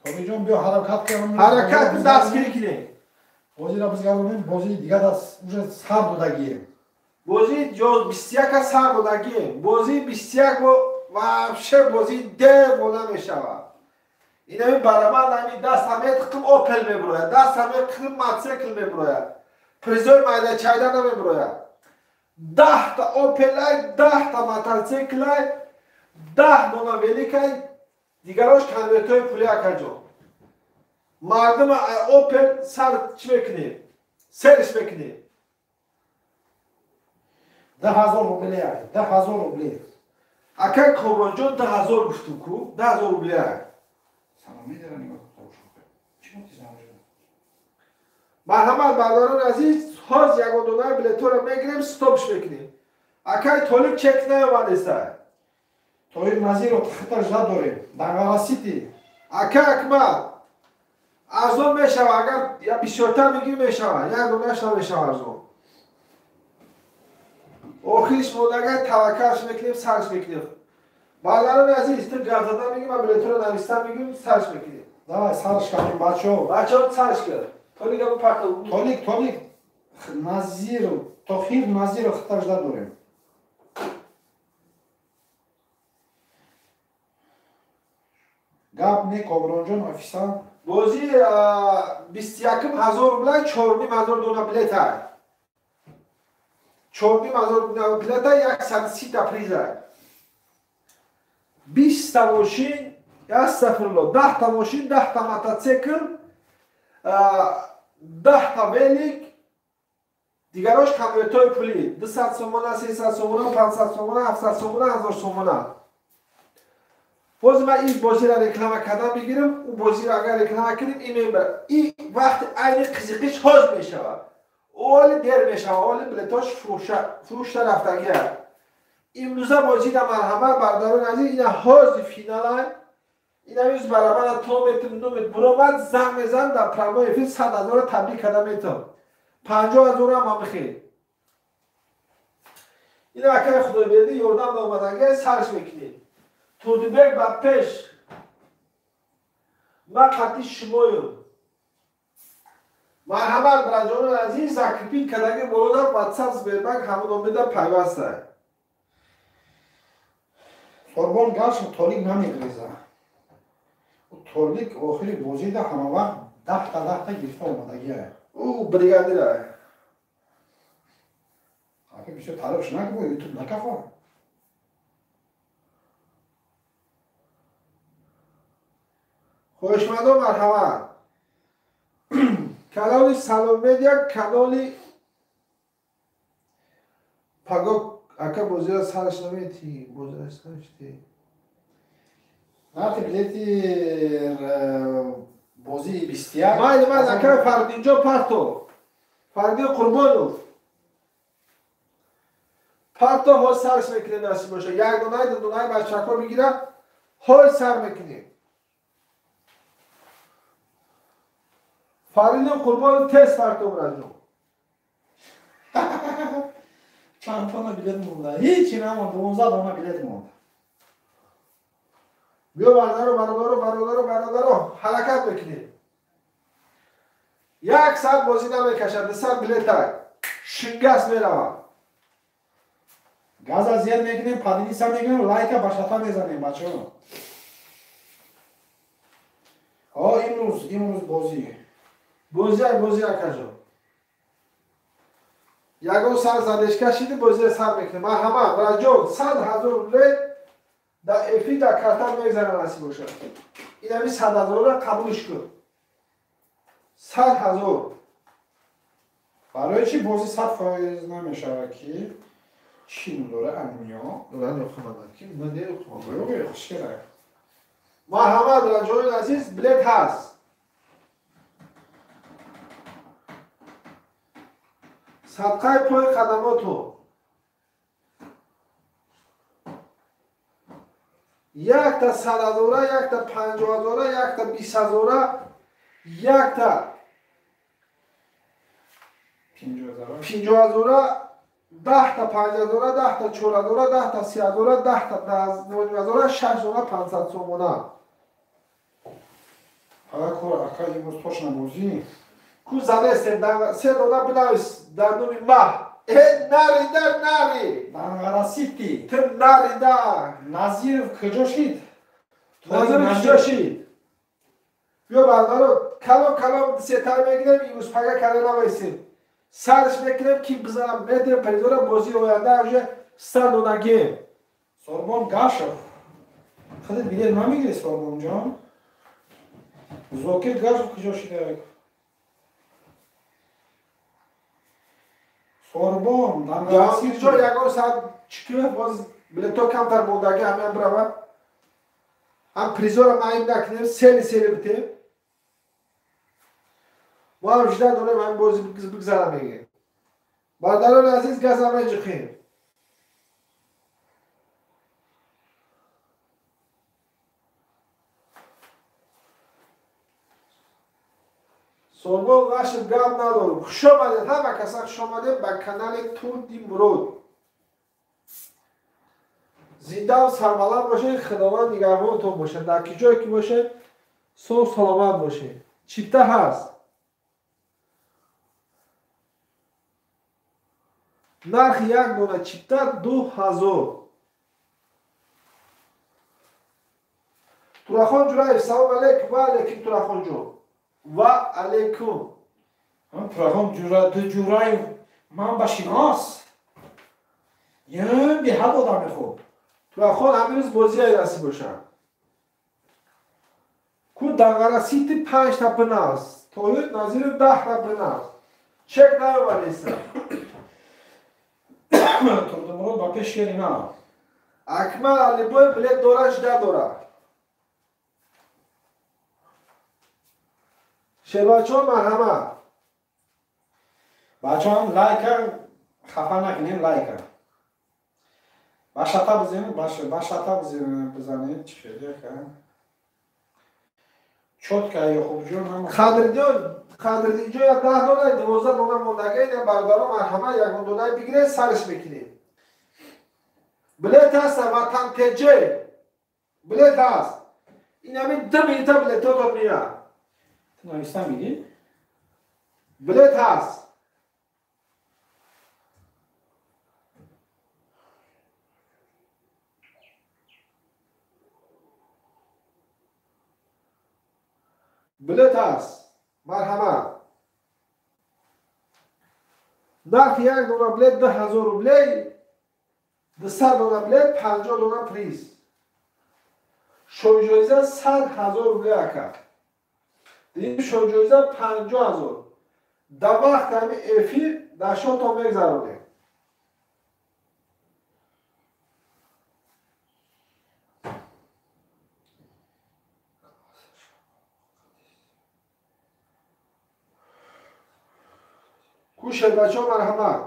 Толиб ҷон, биё ҳаракат кунем. Ҳаракат кун, дастгирӣ кунем. Бозиро бизгаронем, бозии дигар аз уже сар додагием. Бозии ҷо 21 сар додагием. Бозии 21 бо вообще бозии девона мешавад. Инами барабан ами даста метиқим Опел мебурояд, даста метиқим мотоцикл мебурояд. Призои майдачайда намебурояд. 10-та Опелай, 10-та мотоциклай, 10 дона великай, дигарош конвертҳои пули, акаҷон. Мардума Опел сар чӣ мекунем? Серш мекунем. 10 000 рубле, 10 000 рубле. Акай Комронҷон, 10 000 гуфтум ку, 10 000 рубле. Марҳамат, бародарони азиз, ҳоз ягон донаи билетҳоро мегирем, стопш мекунем. Акай Толиб чек наёмадеста. Толиб Назиров хиташ надорем. Дангара Сити. Акай Акмал, арзон мешава, агар бисёртар мегирӣ мешава, як донаш намешава арзон. Охириш мондагай таваккалш мекунем, сарш мекунем. Бародарони азиз, ту гап задан мегирӣ, ман билетҳоро навистан мегирем, сарш мекунем. Давай, сарш кардем, бачаҳо. Бачаҳо, сарш кард. Толик абу пақл. Толик, Толик Назиров, Тохир Назиров хиташ надорем. Гап не, Комронҷон, офисан. Бозӣ 21 000 рубла, 4 500 дона билета. 4 500 дона билета, 130-та приза. 20-та мошин, астағфирулло, 10-та мошин, 10-та мотоцикл, 10-та велик, Дигарош конвертҳои пулӣ 200 сомона, 300 сомона, 500 сомона, 700 сомона, 1000 сомона. Боз ман ин бозиро реклама кардан бигирам, ӯ бозиро агар реклама кунем, ин мебарад. Ин вақти айни қизиқиш ҳоз мешавад. Оли дер мешавад, оли билетош фурӯшта рафтагия. Имрӯза бозида марҳамат бародарони азиз, ина ҳози финала. Ина юз барабара то метр номет буромад, занг мезан дар прямой эфир 100 ҳазорро табрик карда метавон. 50 ҳазор ҳам ҳамихел. Ина акаи Худойбердӣ ёрдам омадагия сарш мекунед. Турдибек ба пеш. Ман қатъи шумоюм. Марҳамат бародарони азиз, закрепить кардаги болода WhatsApp Сбербанк ҳамон омеда пайваста. Сорбон гашт толик намегреза. Толик охири бозида ҳама вақт 10 та гирифта омадагия. Ӯ бригадира. Ака бисёр таърифш накун, ютуб накафа. Хоҳишмандон марҳамат. Канали Салом Медиа, канали Паго ака бозира сараш намети, бозира сараш ти. Нархи билети бозии 21. Майли ман ака Фардинҷо парто. Фардин Қурбонов. Парто ҳоз сарш мекунем насиб боша. Як донай, ду донай бачако мегира, ҳоз сар мекунем. Фаридун Қурбонов тез парто бираҷон. Чанд тона билет монда? Ҳечи намонд, 12 дона билет монд. Биё бародаро, бародаро, бародаро, бародаро, ҳаракат мекунем. Як саат бозӣ намекашад, 200 билета шингас меравад. Газа зер мекунем, поделиться мекунем, лайка ба шафа мезанем, бачаҳо. О, имрӯз бозӣ. Бозӣ акаҷон. Ягон сар задешка шиди бозиро сар мекунем. Марҳамат, бараҷон, 100 ҳазор рубле дар эфир дар карта мегзара насиб бошад. Инами 100 ҳазорро қабулш кун. 100 ҳазор. Барои чӣ бозӣ 100% намешавад ки чӣ дора анимиё? Марҳамат, раҷони азиз, билет ҳаст. Садқаи пои қадамотон. Якта 100 ҳазора, якта 50 ҳазора, якта 20 ҳазора, якта 50 ҳазора, 10 та 5 ҳазора, 10 та 4 ҳазора, 10 та 3 ҳазора, 10 та 10 ҳазора, 6 дона 500 сомона. Ака, ака имрӯз точно бозӣ. Ку занестем, се дона бинавис дар номи маҳ. Э, нарида, нари. Данғара Сити. Ту нарида. Назиров куҷо шид? Назиров куҷо шид? Биё бародаро, калон калон сетар мегирем, имрӯз пага када навайсем. Сарш мекунем, ки бизанам, метем призора бозии оянда уже 100 донагем. Сорбон Гашев. Худат билет намегири, Сорбонҷон? Зокир Гашев куҷо шида? Сорбон, Данғара Сити. Ҷаҳонгирҷон ягон саат чӣ боз билето камтар мондаги ҳамин биравад. Ҳам призора маим накунем, сели сели битем. Мо ҳам жида дорем ҳамин бози бигзара мегем. Бародарони азиз, газа меҷиқем. Сорбон Гашев гап надорам. Хуш омадед, ҳама каса хуш омадед ба канали Турди Мурод. Зиндаву сарбаланд бошед, Худованд нигаҳбонтон бошад. Дар ки ҷое ки бошед, соҳ саломат бошед. Чипта ҳаст. Нархи як дона чипта 2000. Турахон Ҷураев, салом алейкум. Ва алейкум, Турахон ҷон. Ва алейкум. Турахон Ҷураев, ман ба шинос. Ё беҳад одами хуб. Турахон ҳамин рӯз бозия насиб бошад. Ку Данғара Сити 5 та бинавс. Тоҳир Назиров 10 та бинавс. Чек наёмадеста. Турдумурод ба пеш шери на. Акмал Алибой билет дора жда дора. Шербачон марҳамат. Бачаҳам лайка хафа накунем лайка. Башата бизанед, башата бизанед, чӣ хеле ка. Чотка Ёқубҷон ҳам Қадридҷон, Қадридҷон я 10 дона, 12 дона мондаги, ина бародаро марҳамат ягон донаи бигиред, сарш мекунем. Билет ҳаст Ватан ТЖ. Билет ҳаст. Ин ҳамин 2 минута билетотон меяд. Нависта мегӣ? Билет ҳаст. Билет ҳаст. Марҳамат. Нархи як дона билет 2000 рублей, 200 дона билет 50 дона приз. Шоҳҷоиза 100 000 рублей ака. Дим шоҳҷоиза 50 000. Дар вақти ҳамин эфир дар шотон мегзаронем. Ку шербачо марҳамат.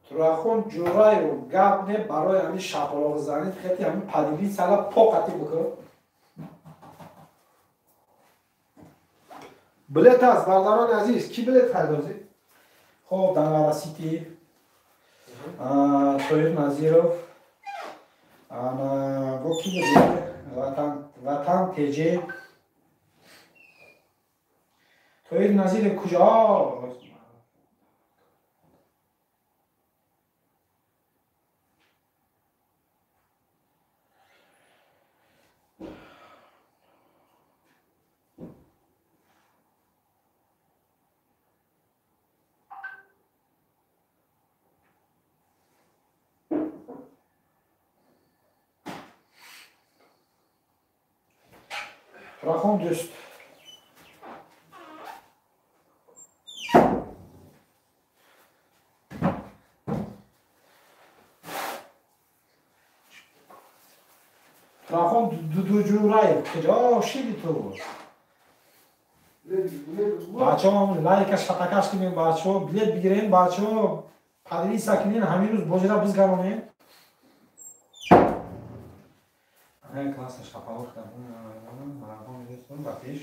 Турахон Ҷураев гап не барои ҳамин шапалоқзанӣ хети ҳамин падиди сала поқати бикун. Билет ҳаст бародарони азиз, кӣ билет харидозӣ? Хоб, Данғара Сити, Тоир Назиров, ана бо ки буд? Ватан, Ватан ТЖ. Тоир Назиров куҷо? Рахон дӯст. Рахон Дудуҷураев куҷо шиди ту? Бачаҳо лайка шатакаш кунем, бачаҳо билет бигирем, бачаҳо поделиться кунем, ҳамин рӯз бозира бизгаронем. Класса шапалоқ кардам, дӯстон ба пеш.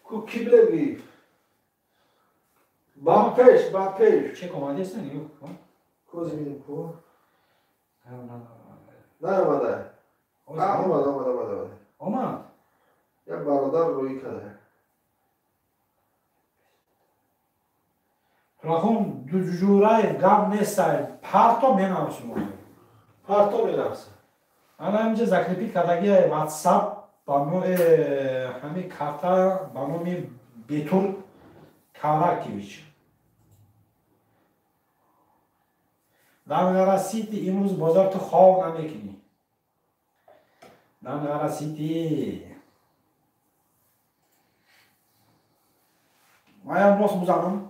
Ку кӣ билет гирифт? Ба пеш, ба пеш. Чек омадест нигоҳ кун. Кози бинем ку. Наомада. Омад, омад, омад, омад. Омад? Як бародар рӯӣ карда. Рахон Дуҷураев гап нестай, парто менависум. Парто менависам. Ана ҳаминҷа закрепить кардагиай WhatsApp ба ҳамин карта ба номи Бетур Каракевич. Данғара Сити имрӯз бозор ту хоб намекунӣ. Данғара Сити. Маям рост бузанам.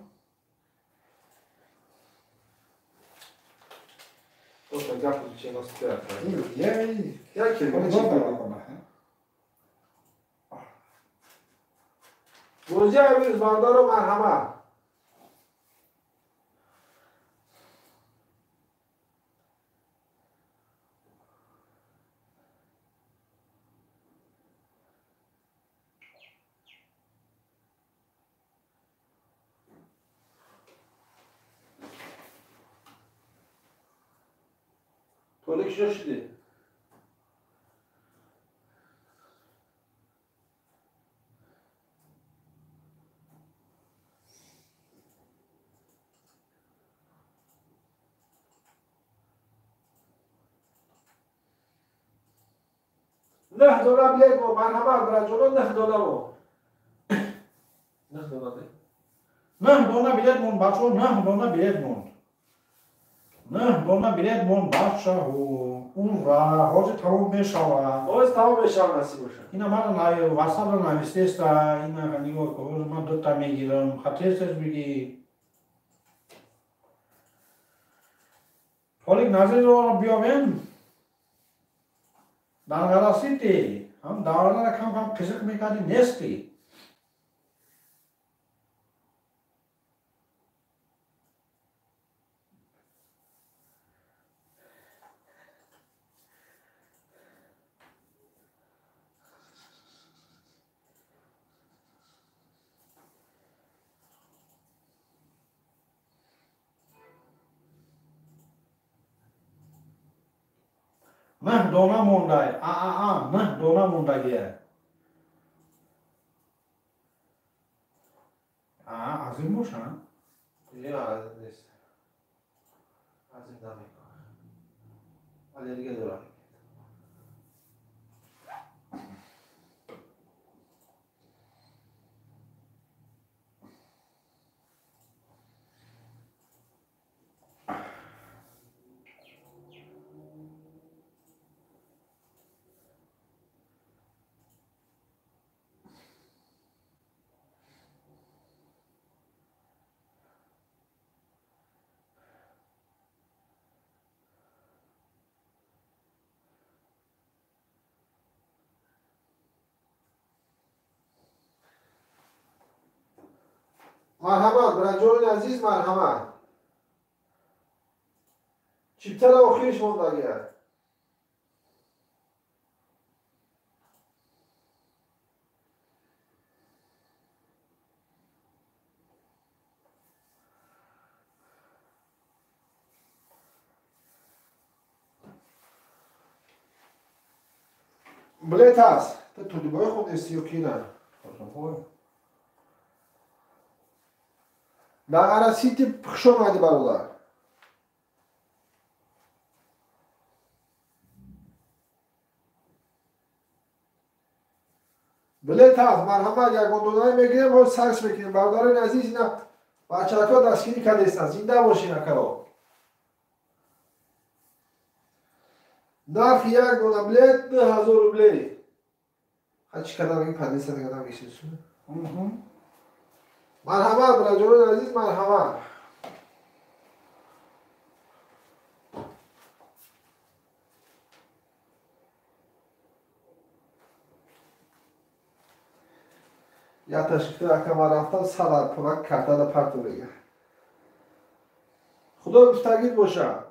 Просто гап че нас Я келма. Бозӣ амир бародаро марҳамат. Толик шо шуди? Нӯҳ дона билет мо, марҳамат, бираҷоно, 9 дона мо. 9 дона не? 9 дона билет мон, бачаҳо, 9 дона билет мон. 9 дона билет мон, бачаҳо. рафт, ҳозир тамом мешавад. Ҳозир тамом мешавад, насиб бошад. Ина ман ватсапро навистеста, ина нигоҳ кун, ҳозир ман дута мегирам, ха тез-тез бигӣ. Толик Назирро биёвем. Данғара Сити. Ҳам даврара кам-кам қизиқ мекардӣ, нестӣ. Нӯҳ дона мондай. Аа, нӯҳ дона мондагия. Аа, азим боша? Не, азим нест. Азим намекунад. Аллергия дорад. Марҳамат, бираҷони азиз, марҳамат. Чиптара охириш мондагия. Билет ҳаст. Ту тулибои хондести ё ки на? Данғара Сити, хуш омадӣ, бародар. Билет ҳаст, марҳамат, ягон донае мегирем, ҳоз сарш мекунем. Бародарони азиз, ина бачаҳо дастгирӣ кардестанд. Зинда бошин, акаро. Нархи як дона билет 2000 рублей. Ха чӣ кардам, ин падиса кардам гишису. Марҳамат, бародарони азиз, марҳамат. Я ташкил акама рафтам, сад пурак картада парту мега. Худо гуфтагид боша.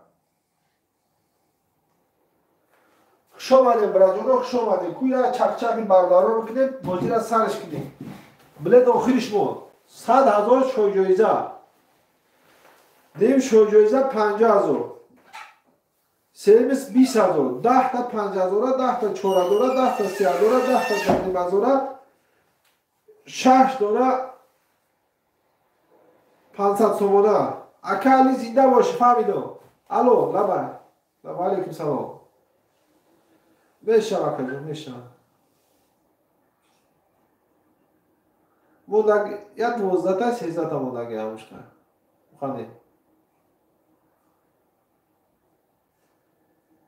Хуш омадем, бародарон, хуш омадем. Куя чақчақи бародарон кунем, бозира сарш кунем. Билет охириш монд. 100 000 шоҳҷоиза. Дем шоҳҷоиза 50 000. Семис 20 000. 10-та 5 ҳазора, 10-та 4 ҳазора, 10-та 3 ҳазора, 10-та 2,5 ҳазора, шаш дона 500 сомона. Ака Али, зинда бошӣ, фаҳмидом. Алло, лабай. Ва алейкум салом. Мешава, акаҷон, мешава. Мондаг я 12-та, 13-та мондаги ҳамушка. Ханде.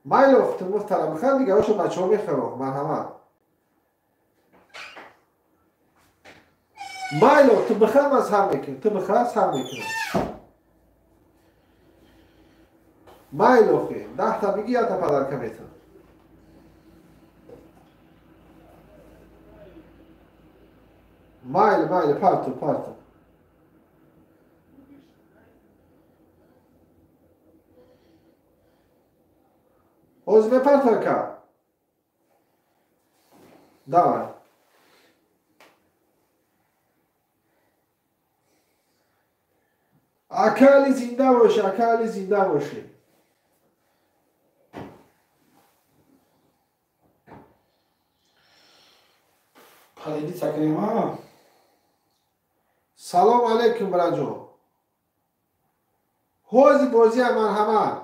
Майлов, ту муҳтарам, бихар, дигарошо бачаҳо мехарам. Марҳамат. Майлов, ту бихар, ман сар мекунам. Ту бихар, сар мекунам. Майлохи, 10-та бигӣ, якта подарка метавон. Майли, майли, парту, парту. Ҳозир мепарту, ака. Давай. Ака Али, зинда бошӣ, ака Али, зинда бошӣ. Поделиться кунем, Салом алейкум, бираҷон. Ҳози бозия, марҳамат.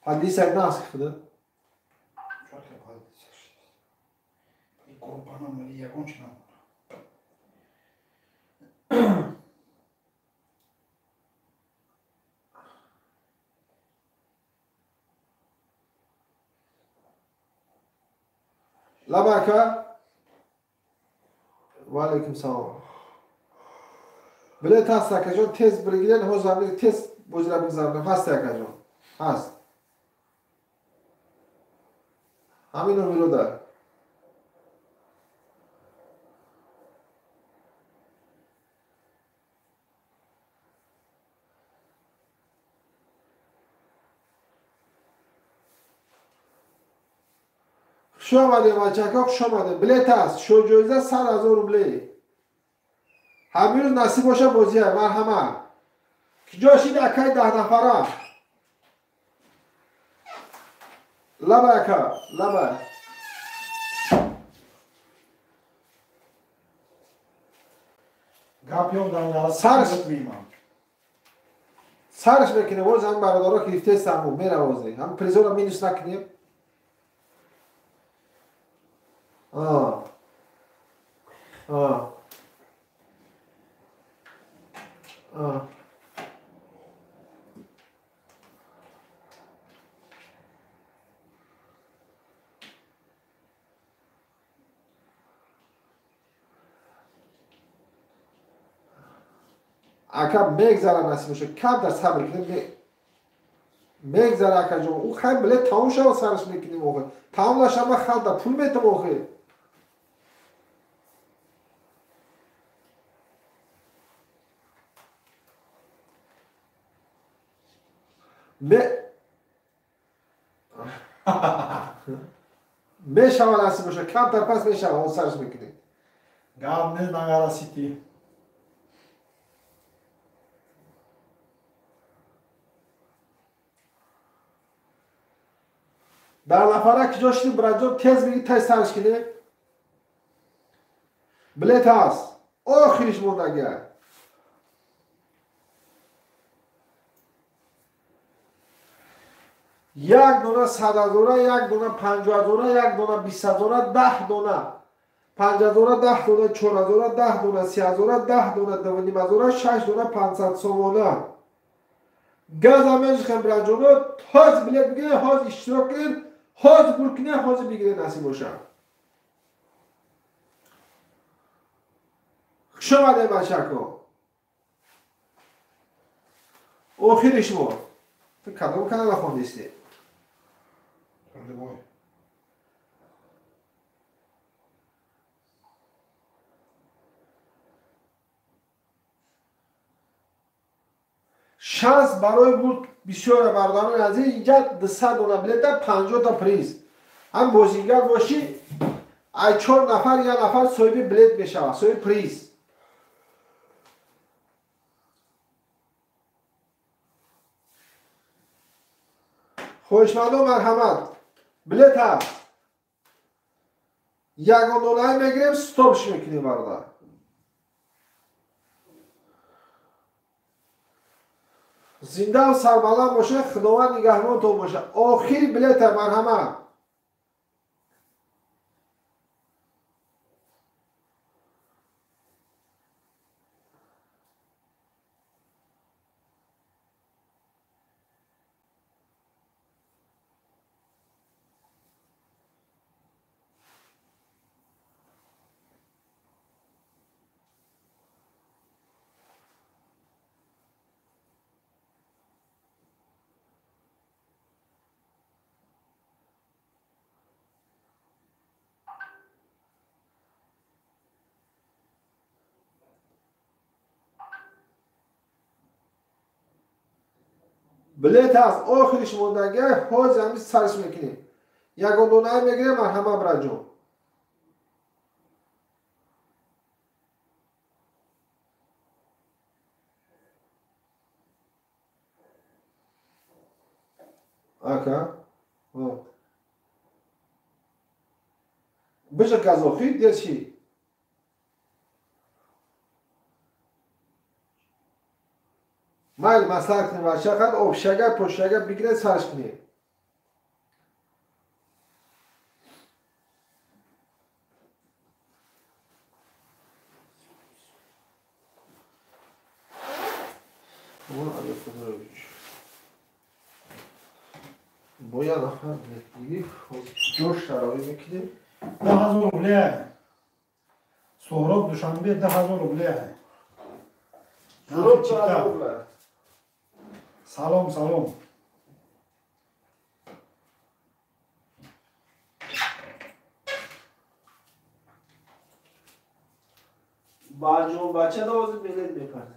Поделиться нас худа. Поделиться. Компанам ягон чи намонад. Лаба ака. Ва алайкум салом. Билет ҳаст, акаҷон, тез бигирен, ҳозир тез бозира бигзаронем. Ҳаст, акаҷон, ҳаст. Ҳамин номерода. Хуш омадем, бачака, хуш омадем. Билет ҳаст, шоҳҷоиза 100 000 рубле. Ҳамин рӯз насиб боша бозия, марҳамат. Киҷо шид, акай даҳнафара? Лаба, ака, лаба. Гап ём дар Сарш сарш мекунем, боз ҳам бародаро гирифтестам, меравозе. Ҳам призора минус накунем. А. А. А. Ака, мегзара, насиб боша, камтар сабр кунем, мегзара, акаҷон. Ӯ хай билет тамом шава, сарш мекунем охир. Тамом нашава, халта пул метам охир. Мешава, насиб боша, камтар пас мешава, он сарш мекунем. Гап нест, Нангара Сити. Дар нафара киҷо шидим, бираҷон, тез биги, тез сарш кинем. Билет ҳаст, охириш мондагия. Як дона 100 ҳазора, як дона 50 ҳазора, як дона 20 ҳазора, 10 дона 5 ҳазора, 10 дона 4 ҳазора, 10 дона 30 ҳазора, 10 дона 2,5 ҳазора, шаш дона 500 сомона. Газа мешихем, бираҷоно, ҳоз билет бигиред, ҳоз иштирок кунед, ҳоз бур кунед, ҳозир бигиред, насиб боша. Хуш омадед, бачако. Охири шумо. Ту кадом канала хондисти? Любой. Шанс барои бурд бисёре, бародарони азиз. Инҷа 200 дона билета, 50-та приз. Ҳам бозингар бошӣ, ай чор нафар як нафар соҳиби билет мешавад, соҳиби приз. Хоҳишмандон, марҳамат, билет ҳаст. Ягон донаи мегирем, стопш мекунем, бародар. Зиндаву сарбаланд бошед, Худованд нигаҳбонтон бошад. Охири билета, марҳамат. Билет ҳаст, охириш мондагия, ҳозир ҳамин сарш мекунем. Ягон донаи мегирем, марҳамат, бираҷон. Ака, бижа казохи дер чӣ? Майли, маслиҳат кунем, бачахан, общага пошага бигиред, сарш кунем. Бо як нафар гирифт, ҷош шароӣ мекунем. 10 000 рубле. Суҳроб Душанбе 10 000 рубле. Суҳроб 10 000 рубле. Салом, салом. Баҷон бача довози билет мепард.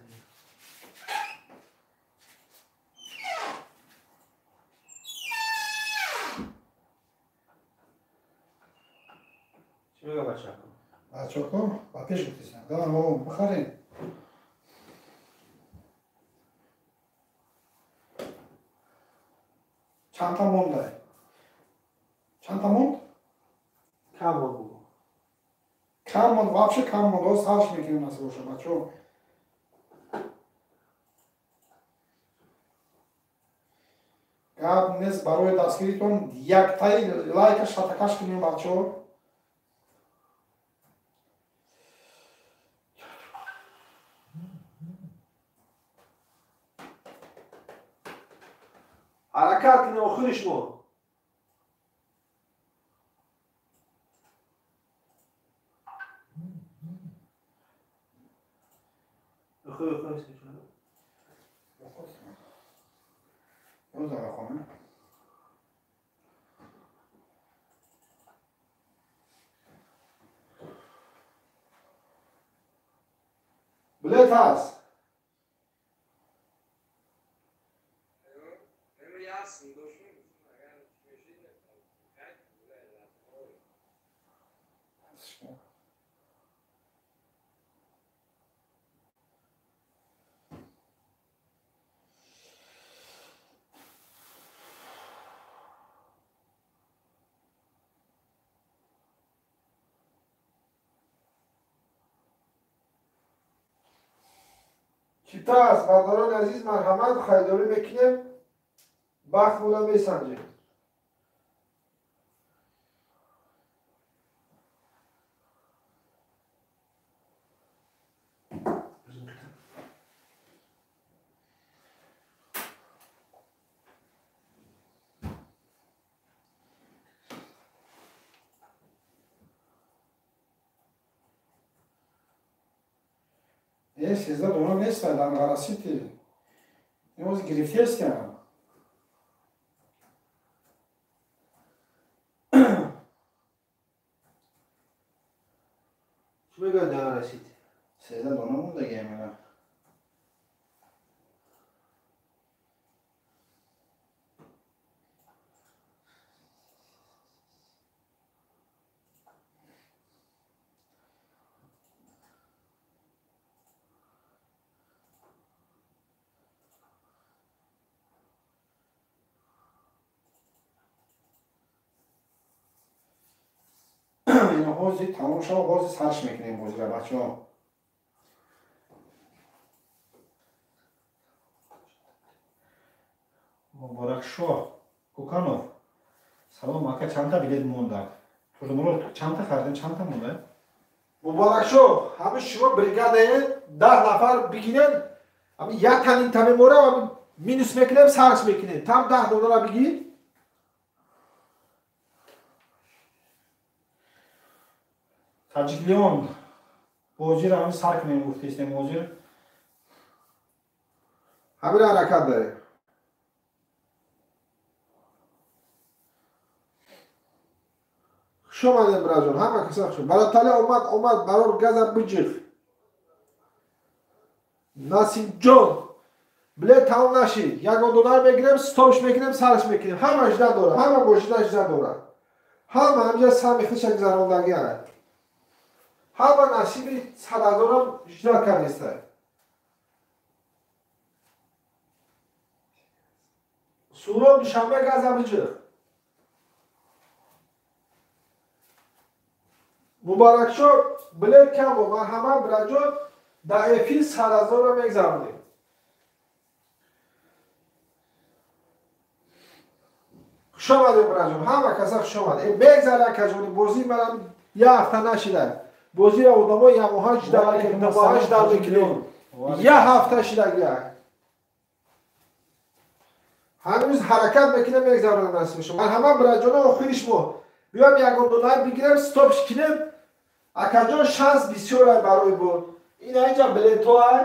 Чӣ мега бачако? Бачако, ба пеш гуфтесан. Да, о, бихарем. Чандта монда? Чандта монд? Кам монд бугу. Кам монд, вообще кам монд. О, сарш мекунем насиб боша, бачо. Гап нест, барои дастгиритон яктаи лайка шатакаш кунем, бачо. Ҳаракат кунем, охири шумо. Охир, охир. Билет ҳаст. Чипта аст, бардорони азиз, марҳамат, харидорӣ мекунем, бахт буда месанҷем. 13 дона неста дар Анғара-Сити. Имрӯз гирифтестиам. Чӣ мегӯяд Анғара-Сити? 13 дона мондагиам ина. Ҳозир тамом шава, ҳозир сарш мекунем бозира, бачаҳо. Муборакшоҳ Куканов. Салом ака, чандта билет монда? Турдумурод, чандта хардем, чандта монда? Муборакшоҳ, ҳами шумо бригадаен, 10 нафар бигирен, ҳами як танинта мемора, ҳами минус мекунем, сарш мекунем. Там 10 доллара бигир. Таҷиклион бозиро ҳамин сар кунем гуфтестем ҳозир. Ҳамин ҳаракат дарем. Хуш омадем, бираҷон, ҳама каса хуш. Баротали омад, омад, барор газа биҷиқ. Насибҷон, билет тамом нашид. Ягон доллар мегирем, стопш мекунем, сарш мекунем. Ҳама жда дорад, ҳама бошида жда дорад. Ҳама ҳамҷа сами хиша гузарондагианд. Ҳама насиби 100 000-ам жда кардеста. Суроб Душанбе газа биҷиқ. Муборакшоҳ, билет кам буд, марҳамат, бираҷон, дар эфир 100 000-ро мегзаронем. Хуш омадем, бираҷон, ҳама каса хуш омадем. Мегзара акаҷони, бозӣ манам як ҳафта нашида. Бозиро одамо ямоҳа жда мекунем, думоҳа жда мекунем. Як ҳафта шидагия. Ҳанӯз ҳаракат мекунем, мегзаронем насиб шумо. Марҳамат, бираҷоно, охири шумо. Биём ягон дона бигирем, стопш кинем. Акаҷон шанс бисёр ай барои бо. Ин инҷа билетҳо ай.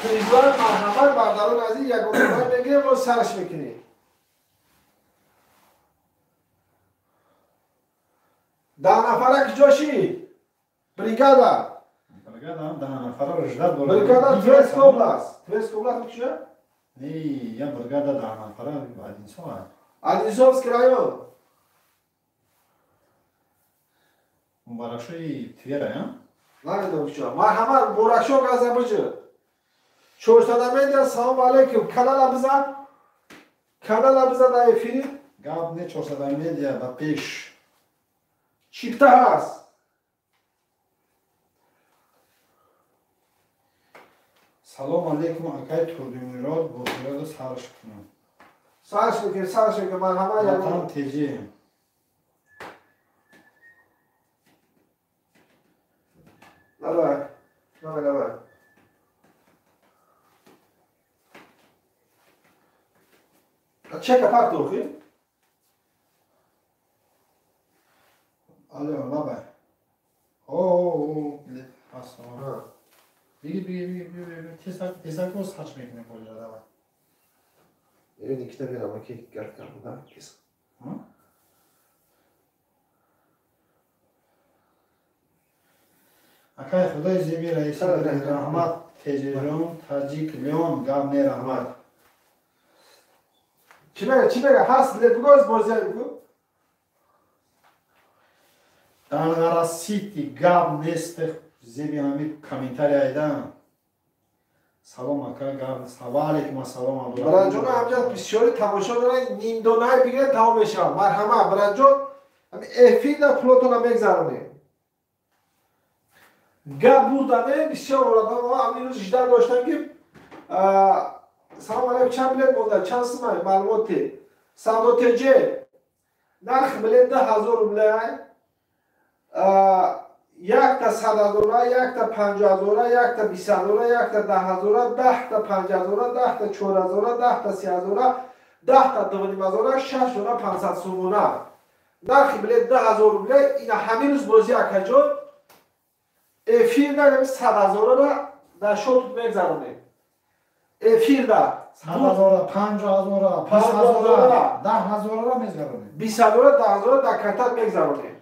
Призҳои марҳамат бардарон азиз ягон дона мегирем ва сарш мекунем. 10 нафара куҷо шид? Бригада. Бригада 10 нафара ждат дорад. Бригада Тверская область. Тверская область куҷо? Не, я бригада 10 нафара Одинцово. Одинцовский район. Мубаракшои Твера, я? Намедонам куҷо. Марҳамат Мубаракшо газа биҷи. 400 медиа салом алейкум. Канала бизан. Канала бизан дар эфири. Гап не 400 медиа ба пеш. Чипта ҳаст. Салом алейкум акай Турдимирод бозирода сарш кунам. Сарш мекунем, сарш мекунем. Марҳамат ягон теҷи. Давай, давай, давай. Чека партохи? Алло, лабай. О, ассалом. Биги, биги, биги, биги, тезак, тезак боз сарш мекунем бозиро, давай. Бибин, иккита берам, ки гап кардам, кис. Акай Худои зеби раиси раҳмат теҷирон таҷик леон гап не раҳмат. Чӣ мега, чӣ мега? Ҳаст билет бигӯ, бозия бигӯ. Данғара Сити гап нест зеби ҳами комментария айда. Салом ака гап. Ва алейкум ассалом Абдурраҳмон. Бираҷон ҳамҷа бисёри тамошо доранд, нимдонаи бигиред тамом мешавад. Марҳамат бираҷон, ҳами эфирда пулотона мегзаронем. Гап бурдане бисёр одам ҳамин рӯз жда доштан ки салом алейкум чанд билет монда, чанд сумай маълумоти. Савдо ТЖ нарх билет 2000 рублей. Якта 100 ҳазора, якта 50 ҳазора, якта 20 ҳазора, якта 10 ҳазора, 10та 5 ҳазора, 10та 4 ҳазора, 10та 3 ҳазора, 10та 2.5 ҳазора, 6 дона 500 сомона. Нархи билет 2000 рублей. Ина ҳамин рӯз бозӣ акаҷон эфир нагами 100 ҳазорара дар шотут мегзаронем. Эфирда 100 ҳазора, 50 ҳазора, 20 ҳазора, 10 ҳазорара мегзаронем. 20 ҳазора, 10 ҳазора дар картат мегзаронем.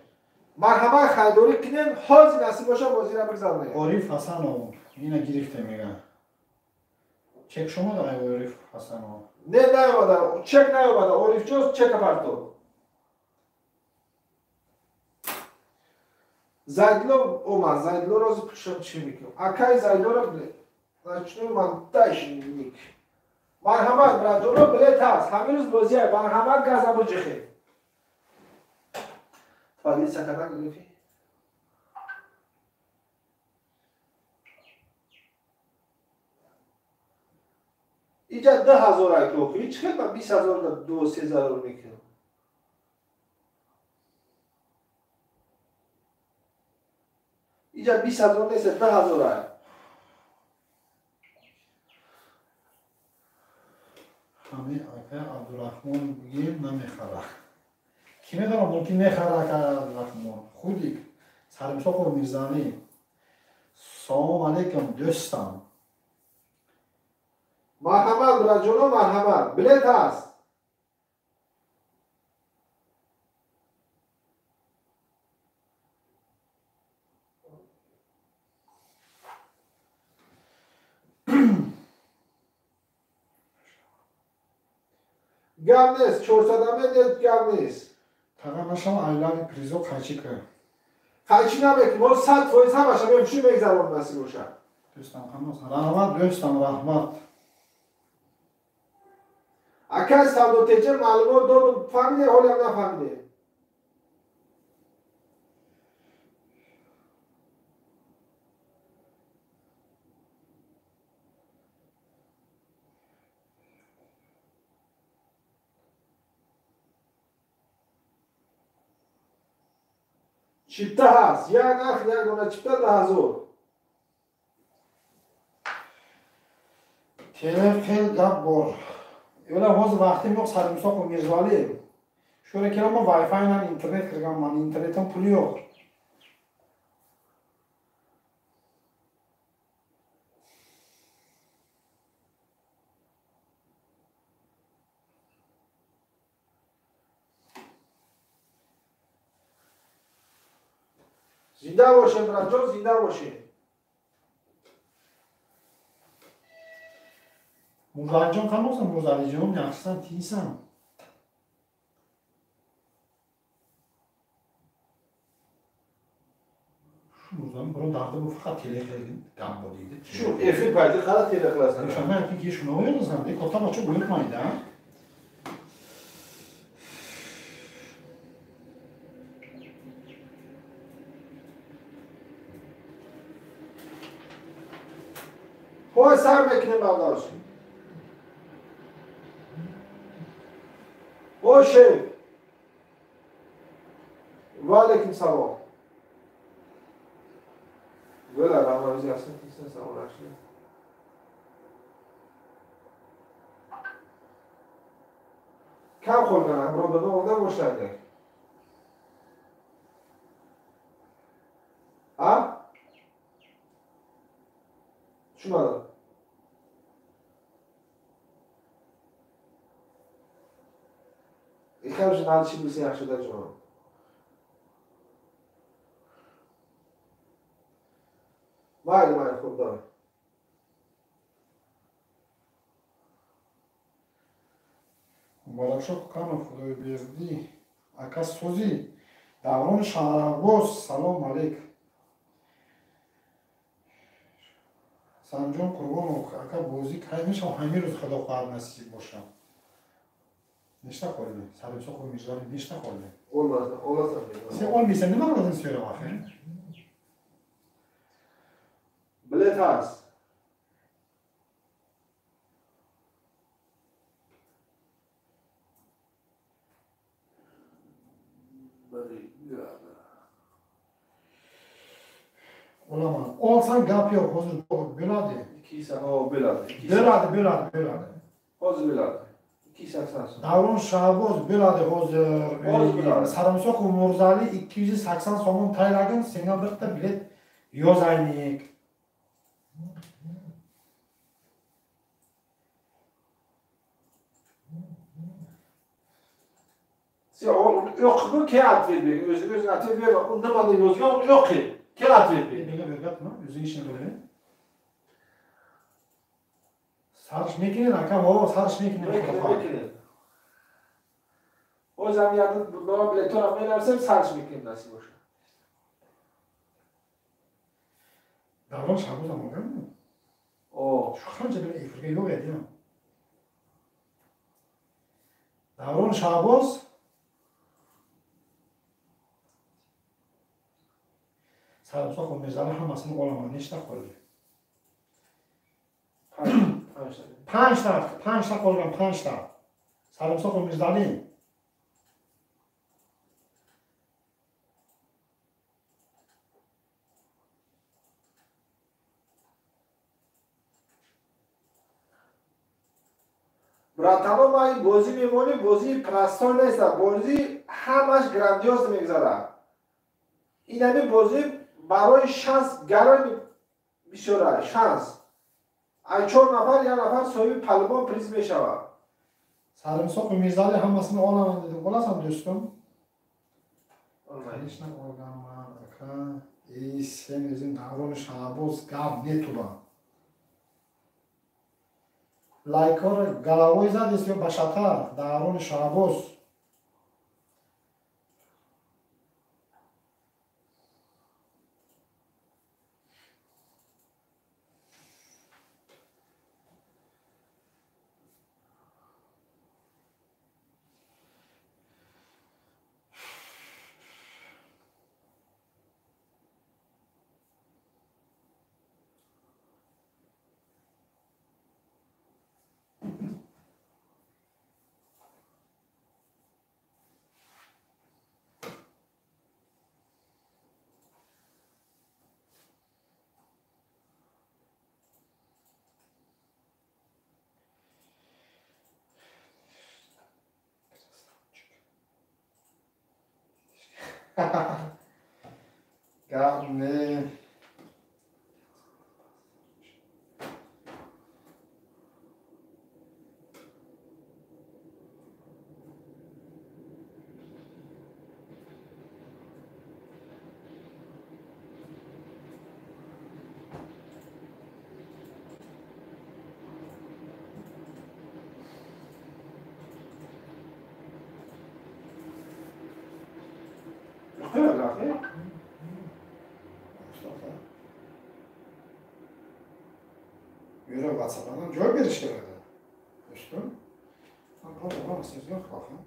Марҳамат харидорӣ кунем, ҳозир насиб боша бозиро бигзаронем. Ориф Ҳасанов ина гирифте мега. Чек шумо дорад Ориф Ҳасанов? Не, наёмада, чек наёмада. Орифҷон чека парто. Зайдло омад, Зайдло рози пушам чӣ мекунам. Акай Зайдлоро начну монтажник. Марҳамат браҷоно билет ҳаст. Ҳамин рӯз бозия. Марҳамат газа буҷихе. Полиция когда гирифти? Иҷа 2000 ай кохи, чӣ хел ман 20 ҳазор да 2-3 ҳазор мекунам? Иҷа 20 ҳазор нест, 2000 ай. Ҳами ака Абдурраҳмон бигем намехара. Ки медонам, мумкин мехара ака Абдурраҳмон. Худик, Саримсоқов Мирзани. Салом алейкум, дӯстам. Марҳамат, бираҷоно, марҳамат. Билет ҳаст. Гап нест, 400 метр гап нест. Тағамашам айлави призо қайчи кар. Қайчи намекунем, мо 100% ҳамаша мепӯшим мегзаронем насиб бошад. Дӯстам, ҳамоз раҳмат, дӯстам, раҳмат. Акай Савдо ТЖ маълумот додум, фаҳмиде, ҳолиам нафаҳмиде. Чипта ҳаст, як нарх як дона чипта 10000. Теле хел гап бор. Эвла ҳозир вақти мо Саримсоқов Мирзоалиев. Şöyle ki ama Wi-Fi ile internet kırgan man internetin pulu yok. Зинда бошем, братҷон, зинда бошем. Мурзалиҷон қандоқсан, Мурзалиҷон, yaxshisan, tinchsan? Shu Murzani biron dardi bu faqat tele gap bor deydi. Shu efir payti qara tele qilasan. O'shanda keyin shuni o'ylaysan, katta bocha buyurmaydi, ha? Qo'y sar meknim bardosh. Qo'y. Va alaykum salom. Bo'la, rahmat yaxshi, tinchsan, sog' yaxshi. Kam qo'lgan, birodarlar, o'rdan boshlaydik. Ha? Tushunmadim. Ikkalasi nalishi bilsa yaxshida jonim. Mayli, mayli, xo'p, Muborakшоҳ Қанов Худойбердӣ ака созӣ Даврон Шаҳбоз салом алейк. Санҷон Қурбонов ака бозӣ кай мешавад? Ҳамин рӯз худо хоҳад насиб бошад. Nechta qoldi? Sarimsoq va Mirzali nechta qoldi? Olmasa, olasan. Sen olmaysan, nima qilading so'rab axir? Bilet has. Olaman. Olsan gap yo'q, hozir bo'ladi. 2 ho, bo'ladi. Bo'ladi, bo'ladi, bo'ladi. Hozir bo'ladi. 280 so'm. Davron Shahboz bo'ladi hozir. Hozir. Sarimsoq va Murzali 280 so'm taylagin, senga bitta bilet yozaylik. Sen o'qib, keyin ответ ber. O'zing o'zing ответ berma. U nimada yozgan, uni o'qi. Keyin ответ ber. Menga o'rgatma, o'zing ishini qil. Sarish mekinin akam, o sarish mekinin. Mekinin. O'zim yadin nima bilan to'lab berasam sarish mekinin nasib o'sha. Davron Shahboz ham olganmi? O, shu qancha bir efirga yo'q edi ham. Davron Shahboz Sarimsoq va Mirzali hammasini olaman. Nechta qoldi? 5ta, 5ta qolgan, 5ta. Sarimsoq va Mirzali. Братано, ма ин бозӣ мемонӣ, бозии простой нест, бозӣ ҳамаш грандиоз мегзарад. Ин ҳамин бозӣ барои шанс гарони бисёра, шанс. Ай 4 нафар, як нафар соҳиби палбон приз мешавад. Sarimsoq va Mirzali hammasini olaman dedim. Olasan do'stim? Конечно, olganman aka. Ey, sen o'zing Davron Shahboz gap ne tuba. Laykor головой задес ё башата Даврон Шаҳбоз. Гап не. WhatsApp'dan javob berish kerak edi. Do'stim. Yo'q, axir.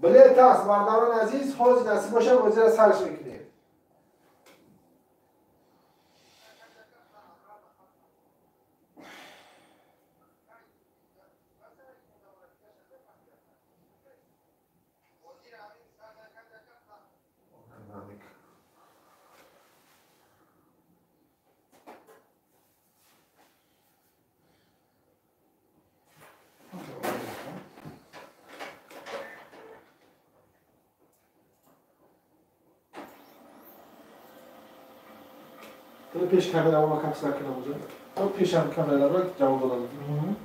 Bilet ҳаст, бародарони азиз, ҳозир насиб бошад, бозиро сарш мекунем. Пеш камераро капсула кунам уже. Пешам камераро ҷавоб додам.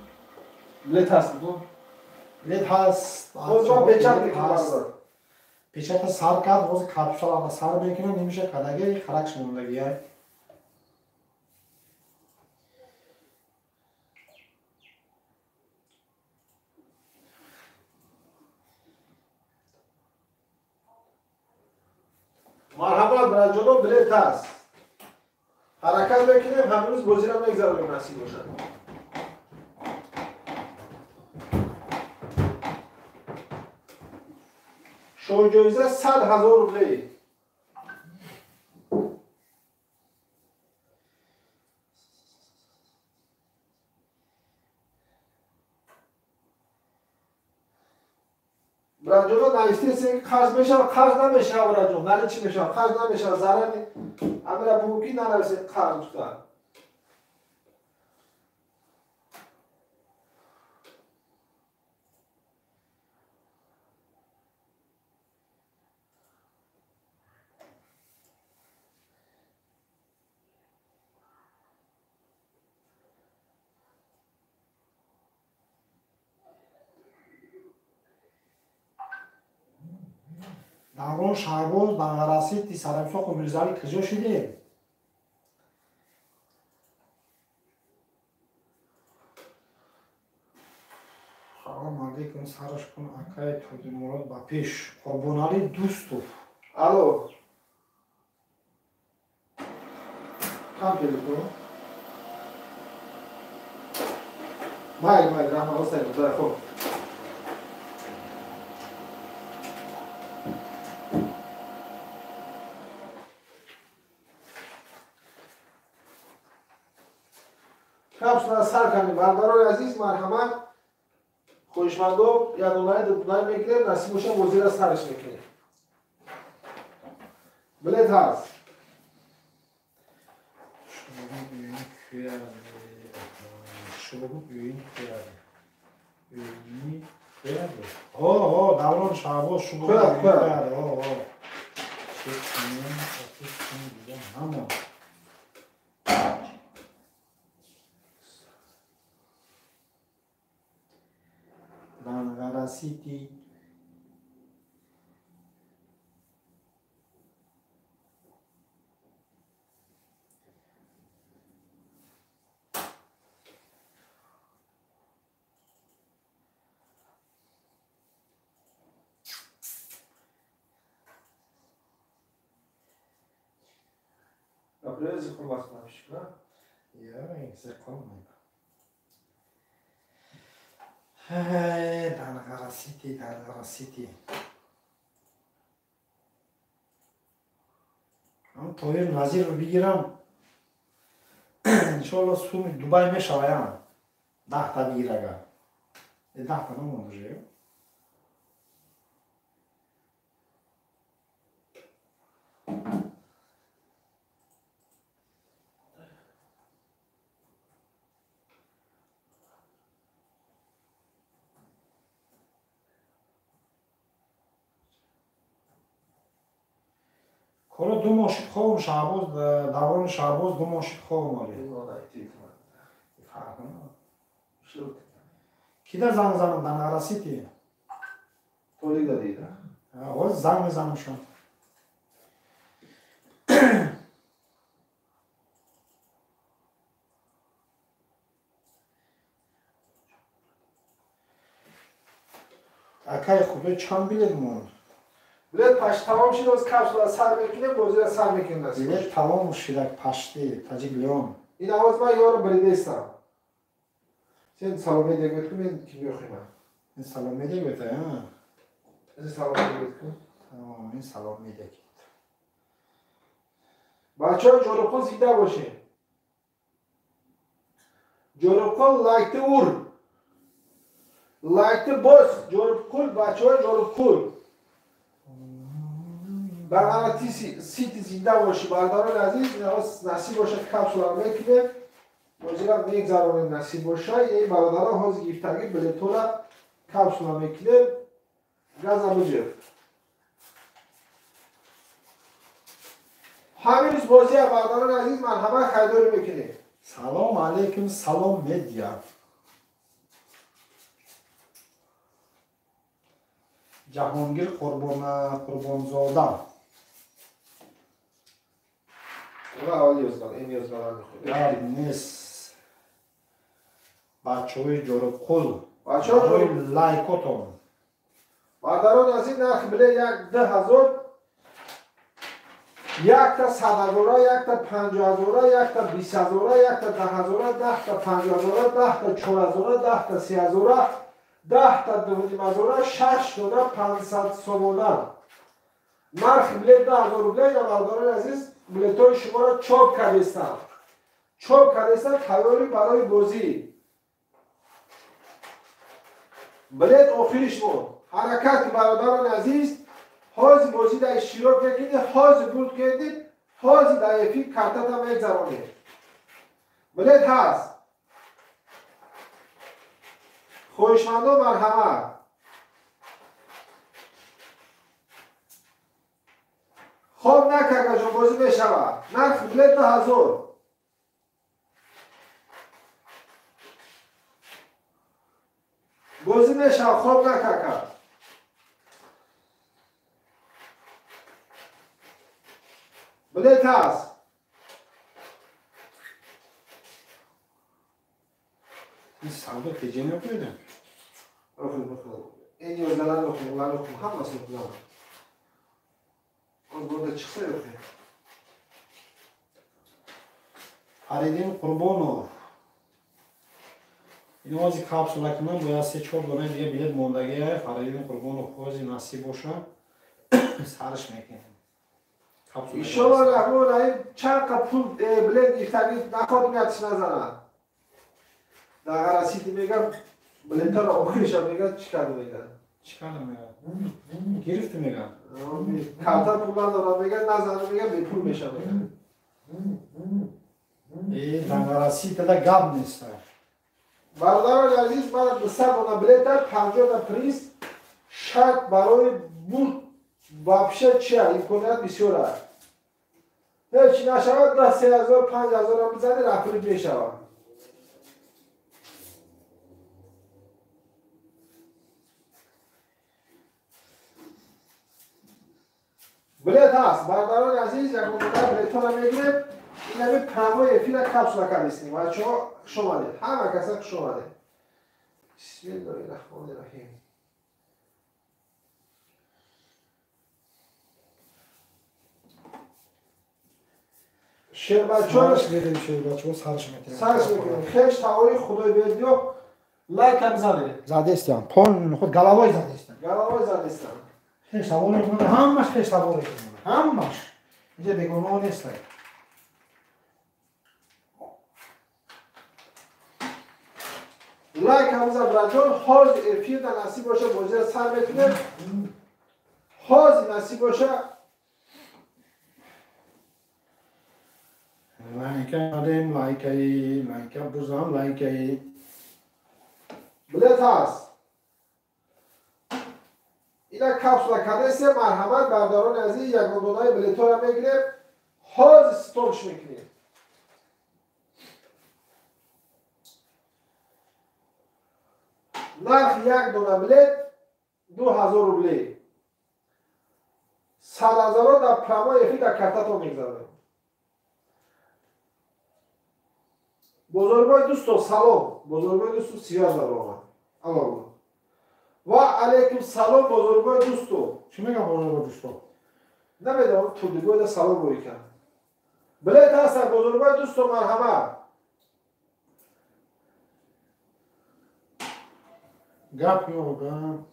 Билет ҳаст бу? Билет ҳаст. Ҳозир печат мекунам. Печата сар кард, ҳозир капсуларо сар мекунам, нимиша кадаги харакш мондагия. Марҳамат, бираҷоно, билет ҳаст. Ҳаракат мекунем, ҳамрӯз бозиро мегзаронем, насиб бошад. Шоҳҷоиза 100 000 рублей. Бираҷоно, навистесем, қарз мешава, қарз намешава, бираҷон, нали чӣ мешава, қарз намешава, зарар амира мумкин нанависед қарз гуфта. Даврон Шаҳбоз Данғарасити Сарамсоқу Мирзалӣ куҷо шудем? Салом алейкум, сараш кун акай Турдимурод ба пеш. Қурбоналӣ Дӯстов. Алло. Кам телефон? Майли, майли, раҳмат, ҳосайм, хуб. Капсула сар кардем. Бародарони азиз, марҳамат, хоҳишмандо, ядонаи дудунай мекунем, насиб боша, бозиро сарш мекунем. Билет ҳаст. Даврон Шаҳбоз шумо. Данғара Сити. Например, зиқулмасмапишк, на? Я, зиқулмай. Данғара Сити, Данғара Сити. Тоир Назиров бигирам. Иншоалло суми Дубай мешаваям. 10 та бигир агар. 10 та намонда же. Коро ду моҳ шид хобам Шаҳбоз, даврони Шаҳбоз 2 моҳ шид хобам оли. Кида занг занам Данғара Сити? Толик дадида. Ҳоз занг мезанам шон. Акай худой чанд билет монд? Билет пашт тамом шид, оз капсула сар мекунем, бозира сар мекунем насиб. Билет тамом шидак пашти, Таҷик Леон. Ин авоз ман ёро бридестам. Сен салом медиҳед ку, мен ки мехоҳам. Ин салом медиҳед, а? Ин салом медиҳед ку? Тамом, ин салом медиҳед. Бачаҳо ҷорубқул зинда бошед. Ҷорубқул лайкти ур. Лайкти бос, ҷорубқул, бачаҳо ҷорубқул. Данғара Сити зинда бошӣ, бародарони азиз, насиб бошад капсула мекунем, бозира мегзаронем насиб бошад. Ин бародарон ҳозир гирифтагӣ билетҳоро капсула мекунем, газа буҷев. Ҳамин рӯз бозия бародарони азиз марҳамат харидорӣ мекунем. Салом алейкум, Салом Медиа. Ҷаҳонгир Қурбонзода. Нест. Бачаҳои ҷорубқул, бачаҳои лайкотон. Бародарони азиз, нархи билет 2000, якта 100 000, якта 50 000, якта 20 000, якта 10 000, 10 та 50 000, 10 та 4 000, 10 та 3 000, 10 та 2 500, 6 дона 500 сомона. Нархи билет 2000 рубля. Бародарони азиз, билетҳои шуморо чоп кардестам. Чоп кардестам, тайёрӣ барои бозӣ. Билет охириш монд. Ҳаракат бародарони азиз, ҳозир бозӣ дар иштирок мекунед, ҳозир бурд кардед, ҳозир дар эфир картата мегзаронед. Билет ҳаст. Хоҳишмандон марҳамат. Хоб накарда ҷон, бозӣ мешавад. Нархи билет 2000. Бозӣ мешавад, хоб накарда. Билет ҳаст. Ин савдо теҷа мекунед? Ин ёздаҳ оқум, улар оқум, ҳаммасini o'qiyman. Hozir bunda chiqsa o'qiyman. Faridin Qurbonov. Ин ҳозир капсула кунам, бояд 3-4 дона дига билет мондагия. Фаридин Қурбонов ҳозир насиб боша, сарш мекунем. Иншоаллоҳ Раҳмон Раҳим чанд қа пул билет гирифтагӣ нахоҳад меятиш назанад. Данғара Сити мегам билетҳоро охириша мегӯяд, чӣ карда мегӯяд? Чӣ карда мегӯяд? Гирифти мегӯяд. Карта пул надорам мегӯяд, назанад мегӯяд, бепул мешавад мегӯяд. Данғара Ситида гап нест. Бародарони азиз, ман 200 дона билета, 50 та приз, шарт барои бурд вообще чия, имконият бисёр аст. Ҳеҷ нашавад, 10 000, 5 000 бизанед, рафтори мешавад. Билет ҳаст, бародарони азиз, ягон билетҳоро мегирем. Ин ҳамин прямой эфира капсула кардистем. Бачаҳо хуш омадед, ҳама каса хуш омадед. Бисмиллоҳи раҳмони раҳим. Шербачо сарш мекунем. Сарш мекунем. Хеш таори худои бердиё лайка бизанед. Задестам. Пон худ головой задестам. Головой задестам. Хеш таори ҳамаш хеш таори ҳамаш. Инҷа бегуноҳ нестай. Лайк ҳамза браҷон, ҳозир эфир да насиб боша бозиро сар мекунем. Ҳозир насиб боша Лайка дем, лайкаи, лайка бузам, лайкаи. Билет ҳаст. Ина капсула кадесе, марҳамат бародарони азиз, ягон донаи билетҳоро мегирем, ҳозир стопш мекунем. Нарх як дона билет 2000 рубле. 100 000 дар прямой эфир дар картатон мегзарем. Бозорбой дӯсто, салом. Бозорбой дӯсто связь баромад. Алло. Ва алейкум салом, бозорбой дӯсто. Чӣ мегам бозорбой дӯсто? Намедонам, турдигойда салом рӯй кард. Билет ҳастад, бозорбой дӯсто, марҳамат. Гап ёгам.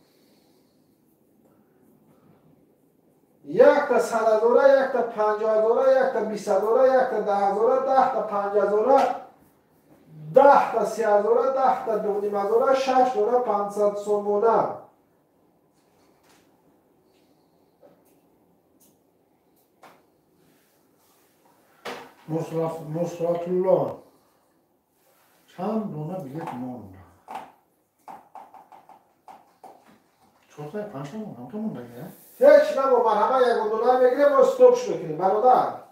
Якта 100 0-а, якта 50 0-а, якта 20 0-а, якта 10 0-а, 10-та 5 0-а, 10-та 30 0-а, 10-та 2,5 0-а, шаш дона 500 сомона. Нусратулло. Чанд дона билет монд? Чорта, панҷта монд, ҳамта мондаги, а? Ҳеч набо, марҳамат, ягон дона мегирем ва стопш мекунем, бародар.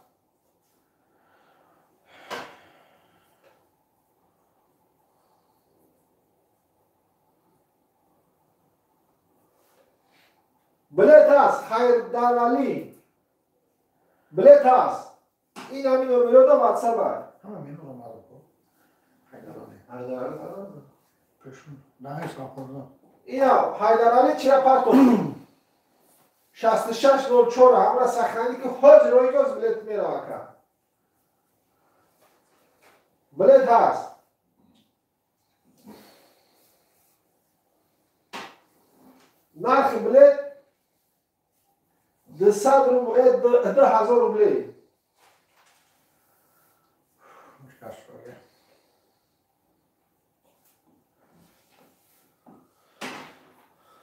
Билет ҳаст, Хайдаралӣ. Билет ҳаст. Ин ҳамин номерода ватсап. Ҳама минуро маро. Хайдаралӣ. Хайдаралӣ. Пешун. Наҳай сахурда. Ина Ҳайдаралӣ чира партофт? 6604 ҳамра сохранить ки, ҳозир ройгоз билет мерава ка. Билет ҳаст. Нархи билет 200 рубл, 2000 рублей. Кашоге.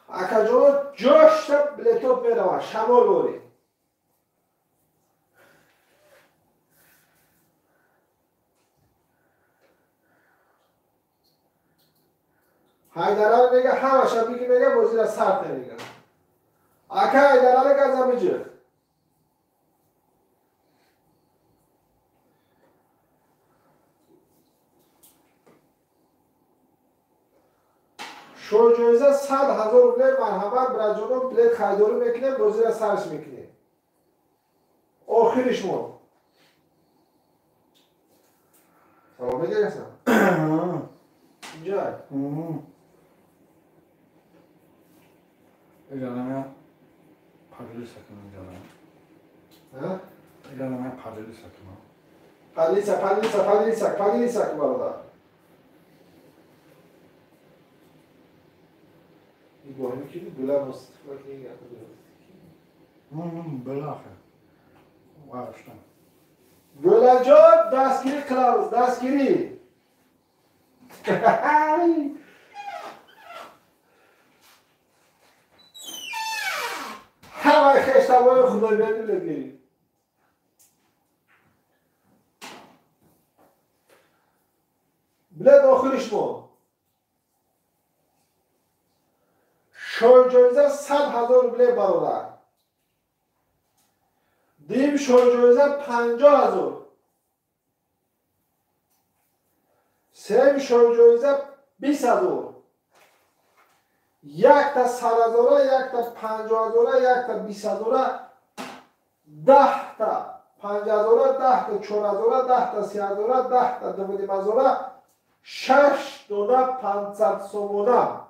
Акаҷоно, ҷошта билетот мерава, шамол борӣ. Ҳайдарали мега, ҳамаша биги, мега, бозира сарт мега. Ака Ҳайдарали, газа биҷиқ. Шоҳҷоиза 100 000 рубле. Марҳамат, бираҷоно, билет харидорӣ мекунем, бозира сарш мекунем. Охириш мо. Салом мегирасам? Инҷа. Иҷоза поделиться кунам, иҷоза. Ҳа? Иҷоза ман поделиться кунам. Поделиться, поделиться, поделиться, поделиться, бародар. Иброҳим ки буд? Була Белахе. Ваштам. Гулаҷон, дастгирӣ қилamiz, дастгирӣ. Ҳамаи хештабои Худойберди билет. Билет охириш мо. Шоҳҷоиза 100 000 рубле, бародар. Дим шоҳҷоиза 50 000. Сеюм шоҳҷоиза 20 000. Якта 100 0-а, якта 50 0-а, якта 20 0-а, 10-та 5 0-а, 10-та 4 0-а, 10-та 30 0-а, 10-та 2,5 0-а, шаш дона 500 сомона.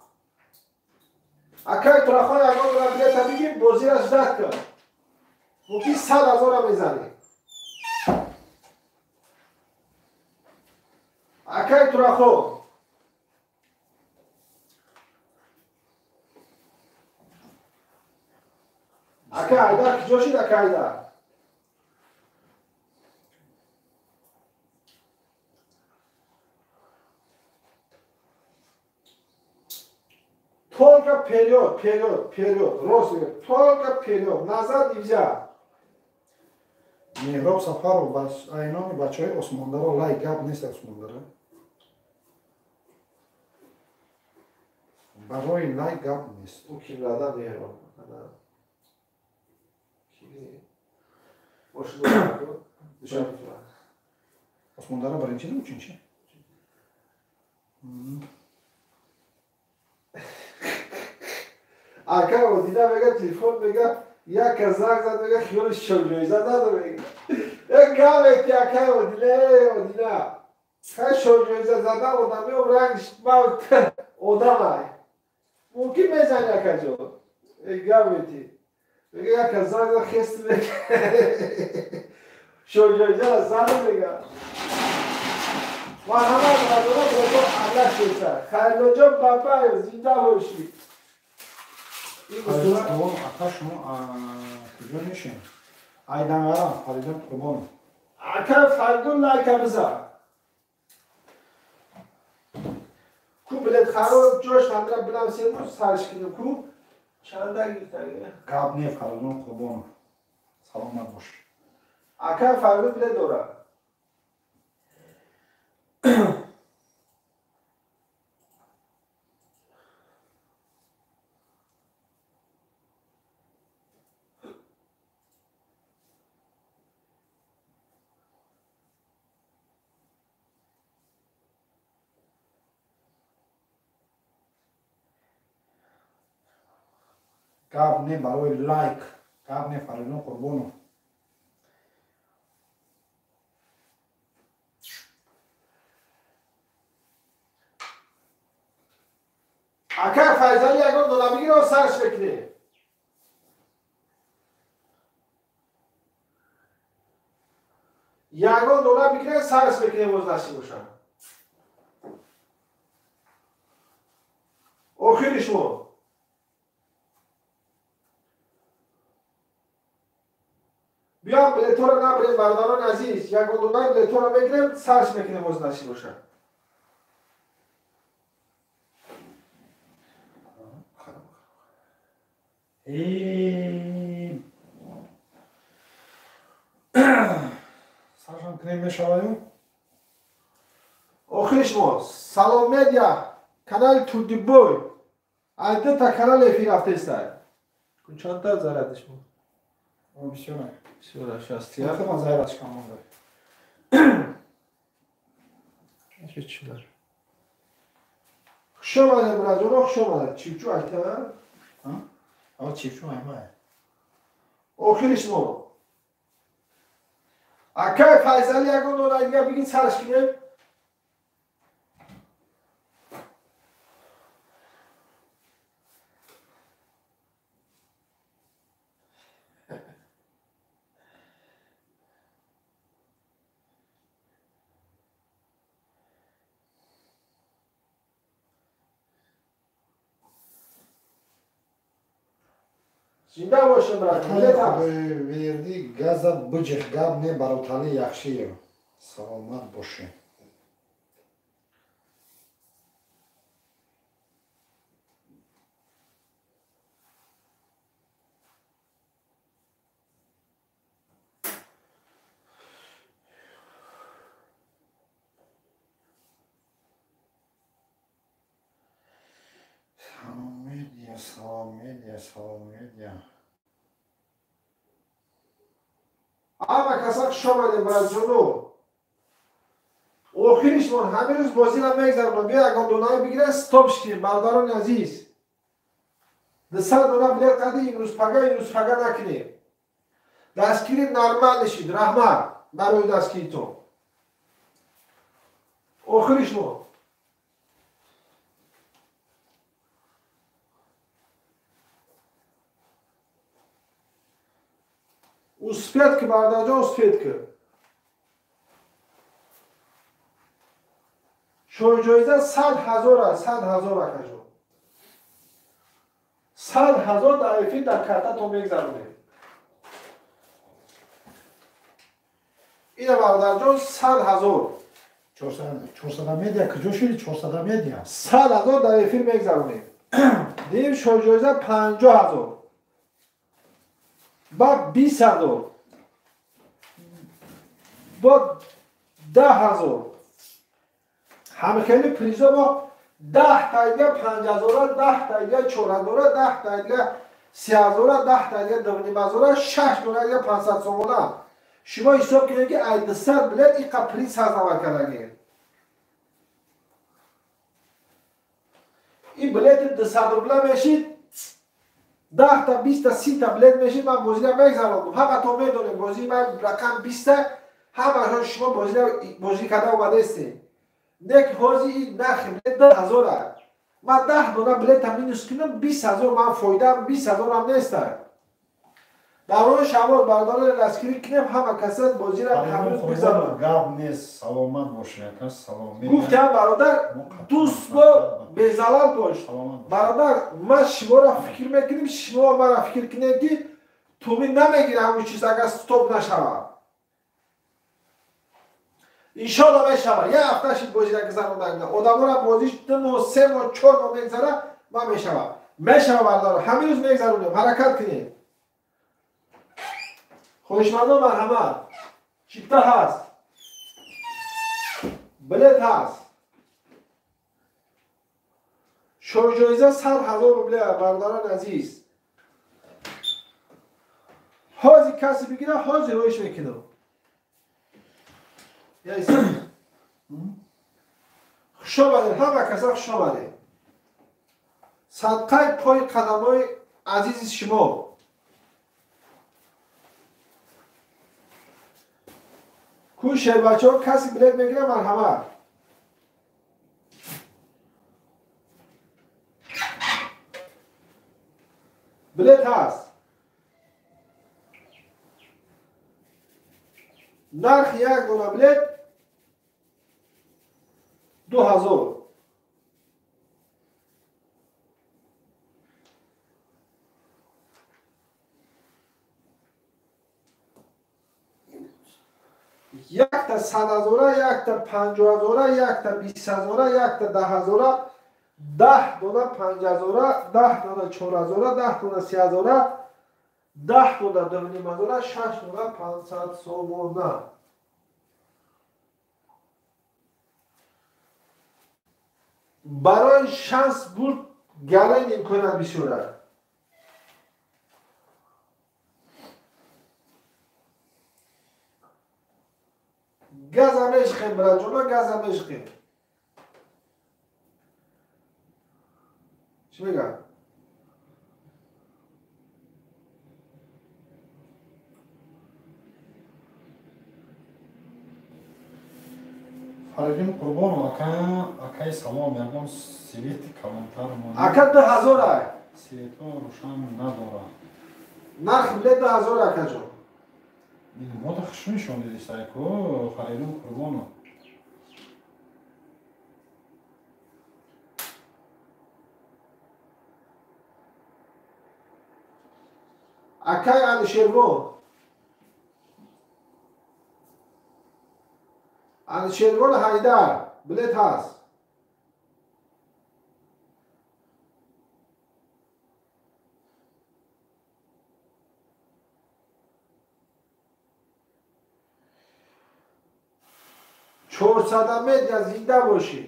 Акай Турахон, ягон дона билета бигир, бозира ждать кун. Мумкин 100 0-а мезанӣ. Акай Турахон. Ака Айдар куҷо шид, ака Айдар? Только вперед, вперед, вперед. Рост, только вперед. Назад нельзя. Меҳроб Сафаров айноми бачаҳои Осмондаро лайк гап нест Осмондара. Барои лайк гап нест. Ӯ ким рада Меҳроб? Осмондара биринчи учинчи? Ака Одина мега телефон мега як занг зад мега хиёли шоҷоиза зад мега. Як гап ки ака Одина Одина. Хай шоҷоиза зада одами ранг ма одамай. Мумкин мезани акаҷон. Гап мети. Мега як занг зад хест мега. Шоҷоиза зад мега. Марҳамат бародарон бо Аллоҳ шуса. Хайрлоҷон бабаев зинда бошӣ. Ака шумо куҷо мешем? Айданғара Фаридун Қурбонов. Ака Фаридун лайка бизан. Ку билет харо ҷош ҳамра билам семуз сарш кунем ку чанда гирифтагӣ? Гап не Фаридун Қурбонов. Саломат бош. Ака Фаридун билет дорад. Гап не барои лайк, гап не Фаридун Қурбонов. Ака Файзали ягон дона бигиро сарш мекунем. Ягон дона бигире сарш мекунем боз насиб бошад. Охири шумо. Биём билетҳоро набирем бародарони азиз, ягон дона билетҳоро мегирем, сарш мекунем боз насиб бошад. Саршам кунем мешаваю? Охири шумо Салом Медиа, канали Турдибой. Айда канал эфир рафтеста. Чандта заряд шумо? Бисёр. Бисёр шасти. Худам зарядш кам монда. Чӣ Хуш омадед бразоро, хуш омадед. Чипчу айта? А чипчу аймай. Охири шумо. Акай Файзали ягон дона дига бигин сарш кунем. Зинда бошем брат. Худоиверди газа биҷиқ гап не баротали яхшиев. Саломат бошед. Салом медиа, салом медиа, салом медиа. Ама каса хуш омадем братҷоно. Охиришмон ҳамин рӯз бозиро мегзаронам. Биё ягон донаи бигирен стоп шикем бародарони азиз. 200 дона билет қади имрӯз пага накунем. Дастгири нормал нишид. Раҳмат барои дастгиритон. Охиришмон. Успеть ки бародарҷон, успеть ки. Шоҳҷоиза 100 000 аст, 100 000 акаҷон. 100 000 дар эфир дар картатон мегзаронем. Ина бародарҷон 100 000. 400 медиа куҷо шуди? 400 медиа. 100 000 дар эфир мегзаронем. Дим шоҳҷоиза 50 000. Ба 20 000. Бо 10 000. Ҳамихели призо бо 10 тайга 5 000-а, 10 тайга 4 000-а, 10 тайга 3 000-а, 10 тайга 2 500-а, шаш донага 500 сомона. Шумо ҳисоб кунед, ки ай 200 билет иқа приз ҳаст кардагӣ. Ин билети 200 рубла мешид, 10-та, 20-та, 30-та билет мешид. Ман бозира мегзарондум. Ҳаматон медонем, бозии ман рақам 20-та. Ҳамашон шумо бозӣ карда омадаистем. Не ки ҳозир ин нархи билет 10 000-а. Ман 10 дона билета минус кунам, 20 000 ман фоидаам, 20 000-ам неста. Даврони шавол, бародарони, дастгирӣ кунем, ҳама каса бозира ҳамрӯз бигзаронад. Гап нест, саломат бошед, ака, салом. Гуфтам, бародар, дӯст бо безалал бош, бародар. Ман шуморо фикр мекунем, шумо мара фикр кунед, ки туми намегира ҳамун чиз, агар стоп нашавад. Иншолло, мешавад. Як ҳафта шид бозира гузаронда. Одамора бозиш 2 моҳ, 3 моҳ, 4 моҳ мегзара. Ман мешавад, мешавад, бародар, ҳамин рӯз мегзаронем. Ҳаракат кунед. Хоҳишмандон, марҳамат. Чипта ҳаст, билет ҳаст. Шоҳҷоиза 100 000 рубля. Бародарони азиз, ҳозир касе бигира, ҳозир роиш мекунам. Хуш омадед, ҳама каса хуш омадед. Садқаи пои қадамҳои азизи шумо. Ку шербачаҳо, касе билет мегира, марҳамат. Билет ҳаст. Нархи як дона билет 2000. Якта 100 000-а, якта 50 000-а, якта 20 000-а, якта 10 000-а, 10 дона 5 000-а, 10 дона 4 000-а, 10 дона 3 000-а, 10 дона 2 500-а, шаш дона 500 сомона. Барои шанс бурд гаран имконият бисёр аст. Газа мешхем, браҷоно, газа мешхем. Чӣ мегӯяд? Фаридун Қурбонов, ака, акаи, салом. Ягон свети калонтар? Ака, 2000 ай. Светҳо рӯшан надорад. Нархи билет 2000, акаҷон. Мода хуш нишон диди сайко, Фаридун Қурбонов. Акай Алишервон, Алишервон Ҳайдар, билет ҳаст. 400 медия, зинда бошӣ.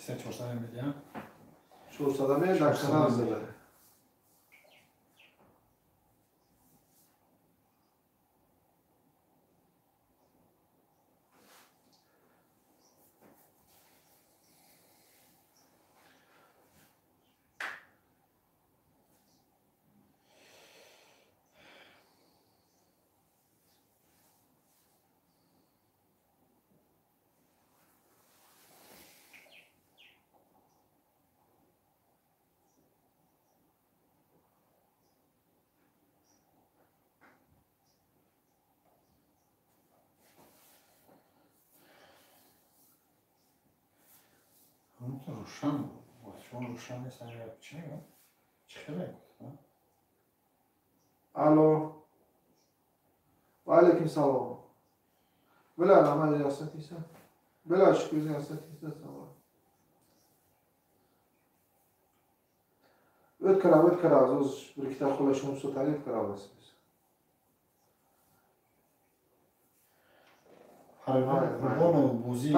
400 медия. 400 медия дар канал зада. Рӯшан, шумо рӯшан нест, чӣ мегӯям, чӣ хеле? Алло, ва алайкум салом. Била рахмат ясатиса. Била шукр ясатиса савол. Өткара оз bir ikkita qo'lashim so'talib qarabsiz. Қурбонов бозии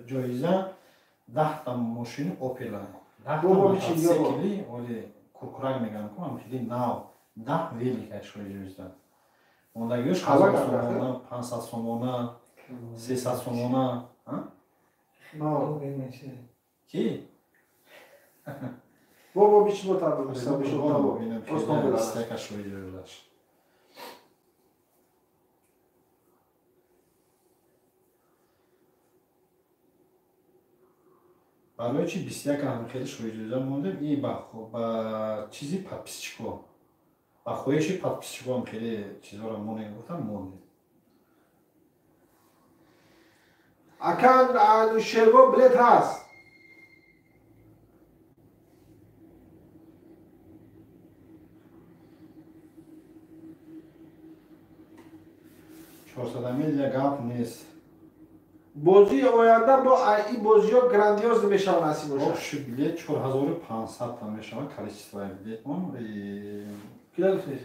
ҷоиза 10та мошини Опела, 10та мотоцикли, оли куркурак мегӯям ку, ҳамхели нав, 10 велика шои ҷоиза. Мондагиёш 1000 сомона, 500 сомона, 300 сомона. Ки? Бобо бичмо таб. Стека шои ҷоизаш. Барои чи 21 ҳам хеле шоиҷоиза мондем, и ба чизи подписчико, ба хоҳиши подписчико ҳам хеле чизоро монем гуфтам, мондем. Акан Анушервон билет ҳаст. Чорсада милия гап нест. Бозии оянда бо ин бозиҳо грандиоз мешавад насиб бошад. Общий билет 4500 та мешавад количествои билетмон. Кида гуфтед?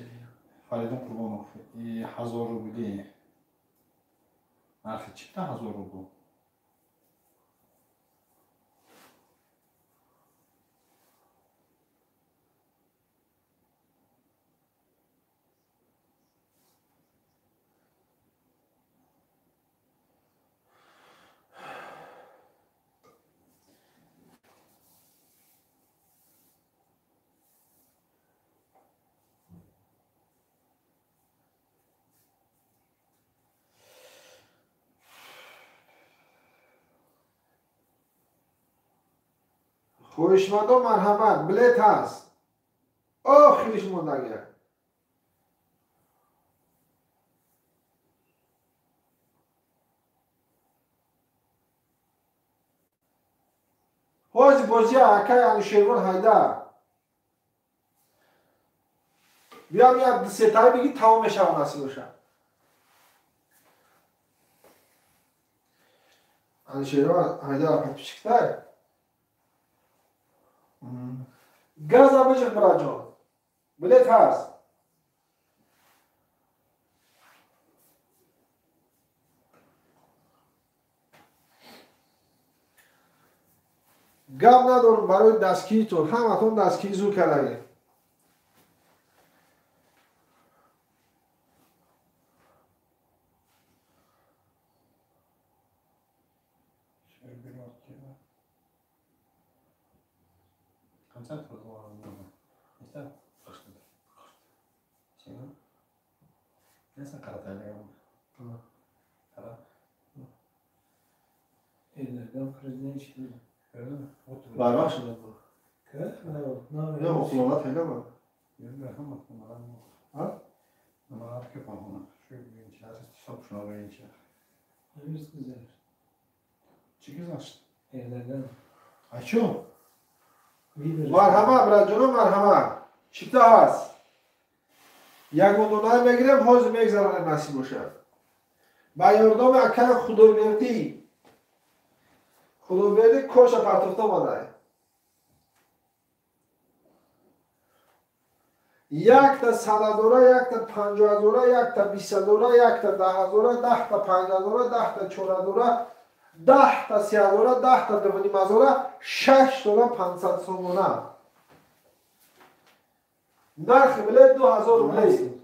Фаридун Қурбонов. 1000 рубли. Нархи чипта 1000 рубл. Хоҳишмандо марҳамат, билет ҳаст. Охириш мондагия. Ҳози бозия акай Анушервон ҳайдар. Биям як сетаи бигӣ тамом мешавад насиб бошад. Анушервон ҳайдар подписчиктай. Газа биҷиқ бираҷон. Билет ҳаст. Гап надорам барои дастгиритон, ҳаматон дастгирӣ зур кардагӣ. Марҳамат бираҷоно, марҳамат. Чипта ҳаст. Ягон донае мегирем, ҳозир мегзаронем насиб бошад. Ба ёрдоми акаи Худойбердӣ. Худойбердӣ коша партофта омадай. Якта 100 ҳазора, якта 50 ҳазора, якта 20 ҳазора, якта 10 ҳазора, 10та 5 ҳазора, 10та 4 ҳазора, 10та 3 ҳазора, 10та 2,5 ҳазора, 6 дона 500 сомона. Нархи билет 2000 рубли.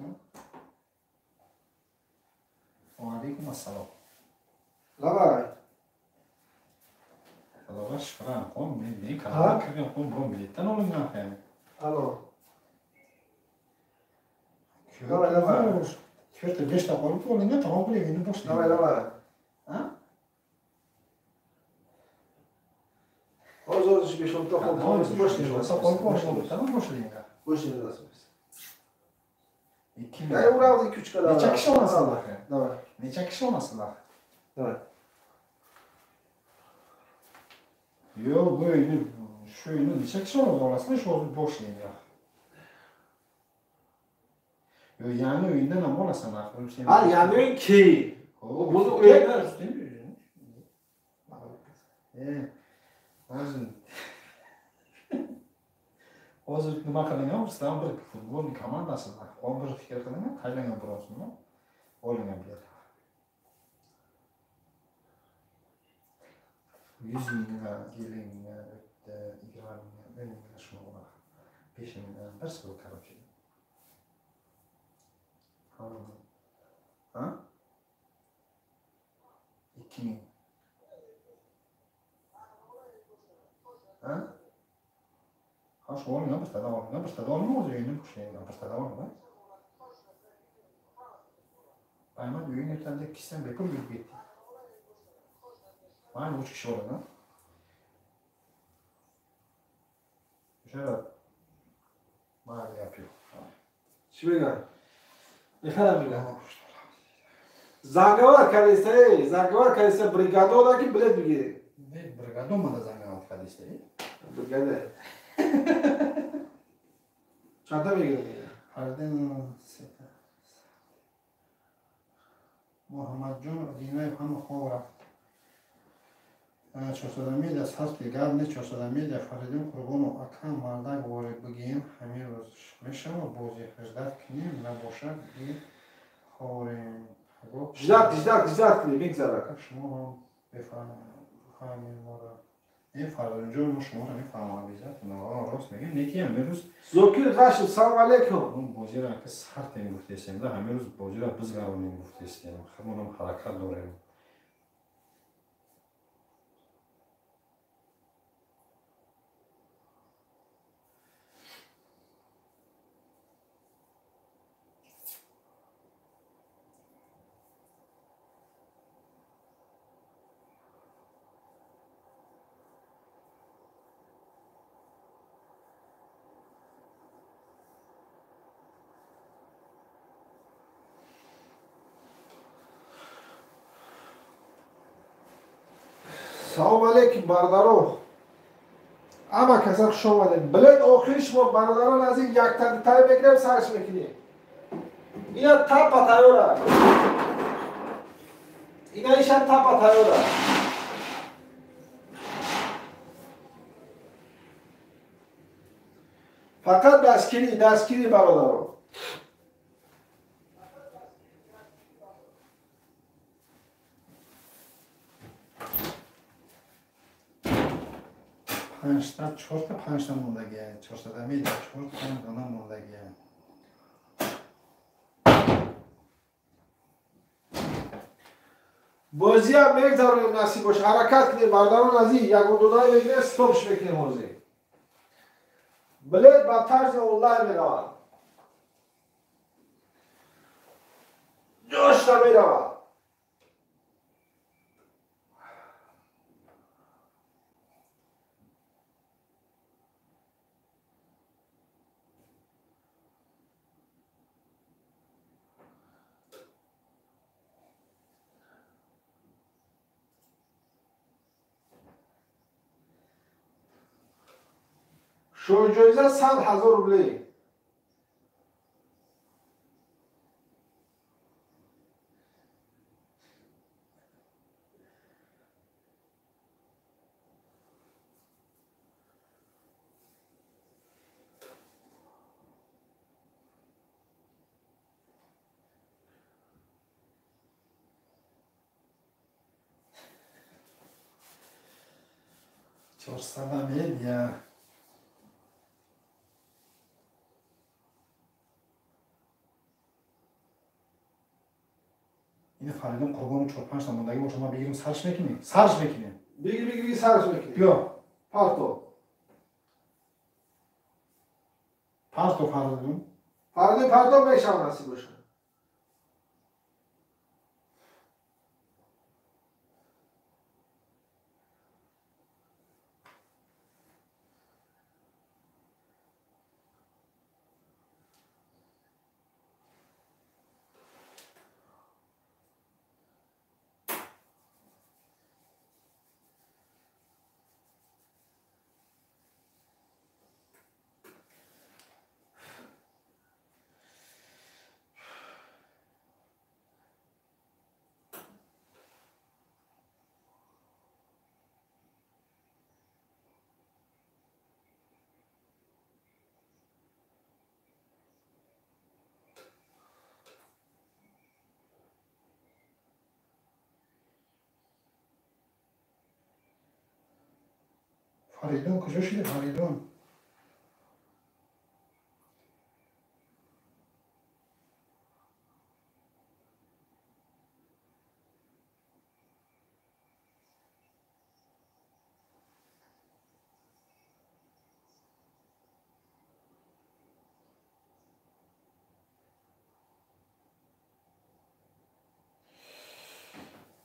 Ва алейкум ассалом. Лабай. Худо шукр, қом ми кардам, кардам, қом бром билеттан олим нахем. Ало. Давай, давай. Чёрт, бешта қол пол не тамом кули, ину бош. Давай, давай. А? Озор бешон то қол бош не. Қол бош, тамом бош не. Бош не дасмес. Я урав 2-3 када. Necha kishi olasizlar? Давай. Necha kishi olasizlar? Давай. Yo'q, bu uyni, shu uyni necha kishi olasizlar? Shu o'zi boshlaydi. Ё яъни o'yindan ham olasan axir. Ha, yangi o'yin ki. Buni o'yinda Hozir nima qilingan? Sizlar bir futbol komandasi bir fikr qilingan, taylangan birosini olingan bilet. 100 mingga, 50 mingga, 20 mingga, 10 mingga shuni bo'ladi. 5 mingga, bir xil короче. Ha? 2 ming. Ha? Ha, shu olingan, birtada olingan, birtada olingan, o'zi o'yinni qo'shgan, birtada olingan. Ayman o'yin ertanda ikkisidan bepul yurib ketdi. Mana 3 kishi olingan. O'sha mayli gap yo'q. Chi мехарам мегӯяд. Занговар кардиста, занговар кардиста бригадода ки билет бигирӣ. Не, бригадо мана занговар кардиста. Бригада. Чанда мегирам? Ҳардин сета. Муҳаммадҷон Динаев ҳама хоб рафт. 400 медиа сарфи гап не 400 медиа Фаридун Қурбонов ака мардак воре бигем ҳамин рӯз мешава бозӣ ждат кунем набошад бихорем. Ждат, ждат, ждат кунем мегзарад. Шумо ҳам бефаҳмем моро. Не Фаридунҷон, мо шуморо мефаҳмам обязательно. Рост мегем, не ки ҳамин рӯз Зокир Рашид, салом алейкум. Мо бозиро ака сартем гуфтесем да ҳамин рӯз бозиро бизгаронем гуфтесем. Худмонам ҳаракат дорем. Салом алейкум бародаро. Ама каса хуш омадед. Билет охири шумо бародарон аз ин яктади тай мегирем, сарш мекунем. Ина тапа тайёра. Ина иша тапа тайёра. Фақат дастгирӣ, дастгирӣ бародаро. Панҷта, чорта, панҷта мондагия. 400 медиа, чорта, панҷ дона мондагия. Бозиам мегзаронем насиб бош. Ҳаракат кунем бародарон азиз, ягон донае мегирем, стопш мекунем ҳозир. Билет ба тарзи онлайн меравад. Ҷошта меравад. Шоҳҷоиза 100 000 рубле. 400 медиа. Ин Фаридун Қурбонов 4-5 та мондагӣ бошад, ман бигирам сарш мекунем. Сарш мекунем. Бигир, бигир, сарш мекунем. Биё. Парто. Парто Фаридун. Фаридун парто мешавад насиб бошад. Фаридун куҷо шуди, Фаридун?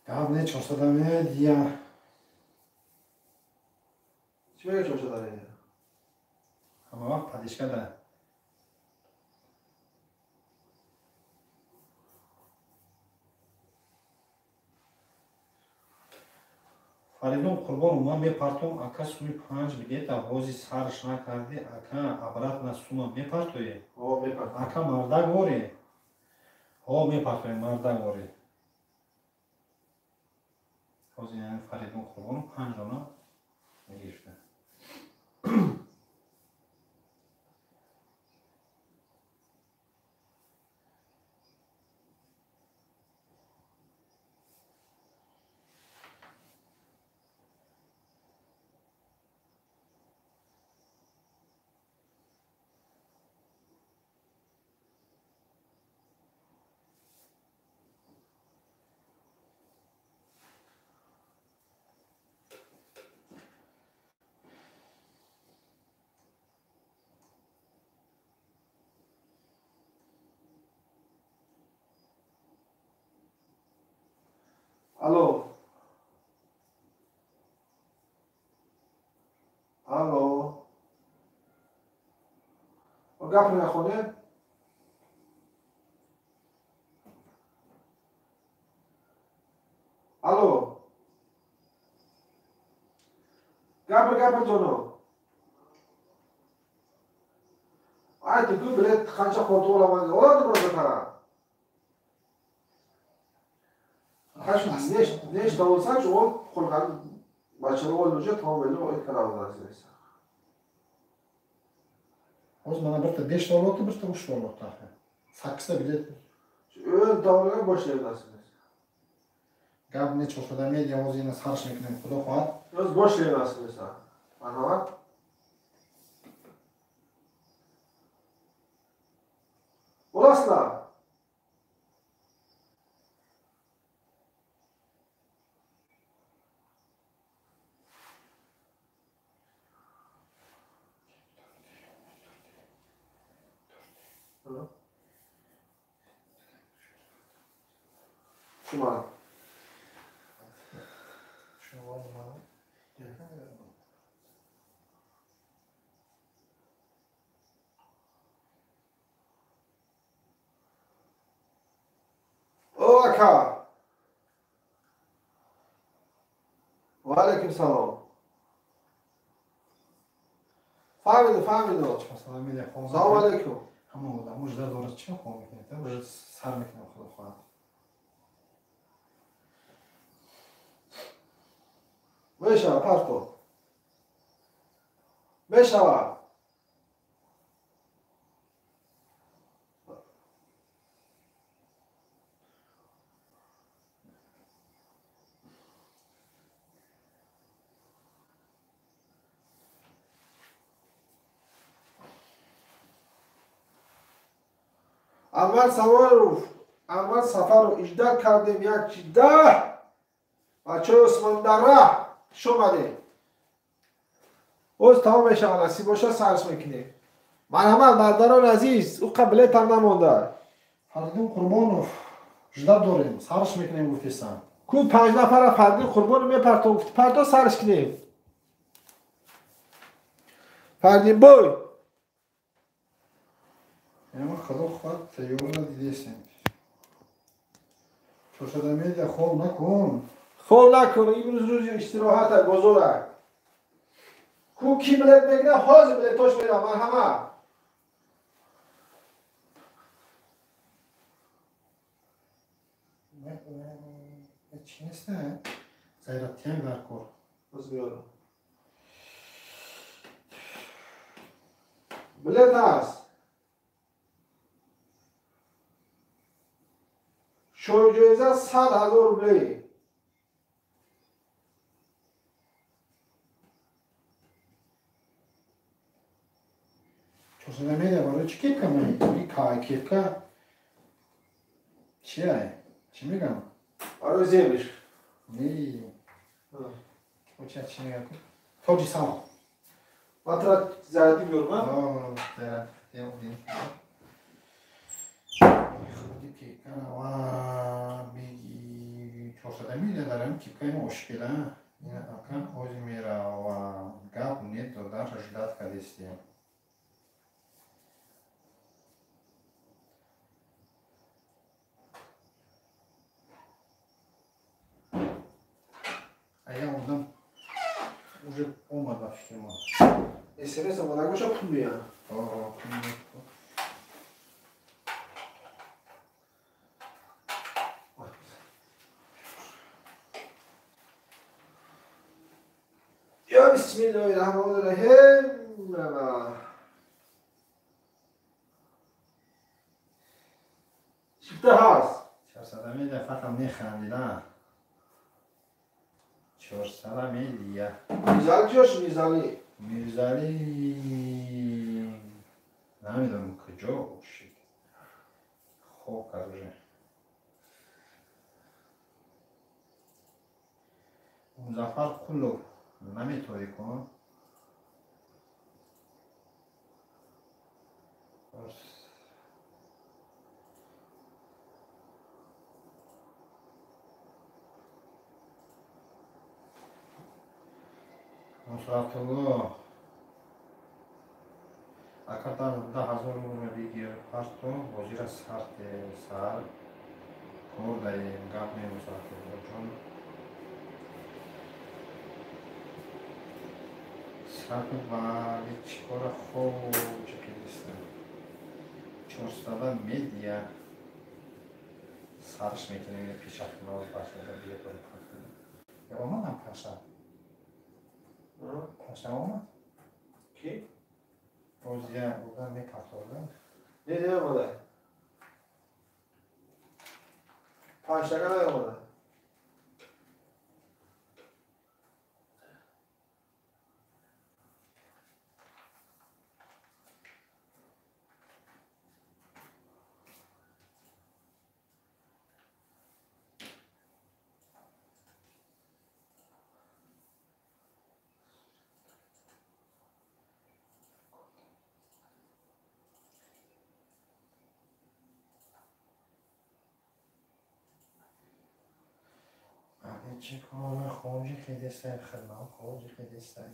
Гап не, 400 медиа. Чӣ мега 400 медиа? Ҳама вақт падишка да. Фаридун Қурбонов, ман мепартом, ака, суми 5 билета ҳози сарш накарди, ака, обратно сума мепартоӣ? Ҳо, мепартом. Ака, мардак ворӣ? Ҳо, мепартоем, мардак ворӣ. Ҳозир яъне Фаридун Қурбонов 5 дона мегирифта. Алло. Алло. Гап нахонем? Алло. Гап гап ҷоно. Ай ту билет қанча қоту оламан? Олadi birodar. Нешта olsak, o qolgan bachalar olunca tamom o kanaldan izlaysan. Hozir mana birta 5 ta olyapti, birta 3 ta olyapti axir. 8 ta bilet. 10 ta olgan boshlayverasiz. Gap ne 400 media hozir yana sarsh mekунем, Xudo xohlat. O'z boshlayverasiz. Marhamat. Olasizlar. Шумо. О, ака. Ва алайкум салом. Фаҳмиду, фаҳмиду. Салом алайкум. Ҳама одамо жда дорад, чӣ хоб мекунед? Уже сар мекунем, Худо хоҳад. Мешава, парто. Мешава. Анвар Сафаров, Анвар Сафаров, ижда кардем як чида. Бачаи Усмондара, хуш омадед. Оз тамом мешавад, насиб бошад сарс мекунем. Марҳамат, бародарони азиз, ӯ қабилетам намонда. Фаридун Қурбонов, жда дорем, сарш мекунем гуфтесан. Ку 5 нафара Фаридун Қурбонов мепартом, гуфти парто сарш кунем. Фардин бой. Ема Худо хоҳад тайёрна дидесем. 400 медиа хоб накун. Хоб накун, имрӯз рӯзи истироҳата, бозора. Ку ки билет мегирад, ҳозир билетош мерам, марҳамат. Чӣ нест, зайратияк дар кор. Боз биёрам. Билет ҳаст. Шоҳҷоиза 100 000 рублей. 400 медиа барои чӣ кепка меи? Кепка чия? Чӣ мегам? Барои зебиш. Не. Оча чӣ мегам? Тоҷи сал. Матра заряди биёрма? Заряд. Худи кепка беги 400 медиа дарам кепкаи мо ошкела. Ина акан ози мерава. Гап нет, даже ждать кадестем. А я одам уже омад ба фикри мо. СМС омада гоша пул меяд. Пул меяд. Я бисмиллоҳи раҳмони раҳим. Чипта ҳаст. 400 медиа фақат механдида. 400 медиа. Мирзали куҷош Мирзали? Мирзали намедонам куҷо шид. Хоб кард уже. Музаффар Қулов наметавонӣ кун. Нусратулло ака 10,000 рубл бигир парто бозира сар кор даем гап не Нусратулло ҷон. Саку бали чикора хоҷа кидиста. 400 медиа сарш мекунем пешак ноз бачада биё пар. Омадам паша. Паша омад? Ки? Боз я одам мепартода. Не, не омада. Панҷтага наомада. Чӣ кор хоҷи хедестай хидмат хоҷи хедестай.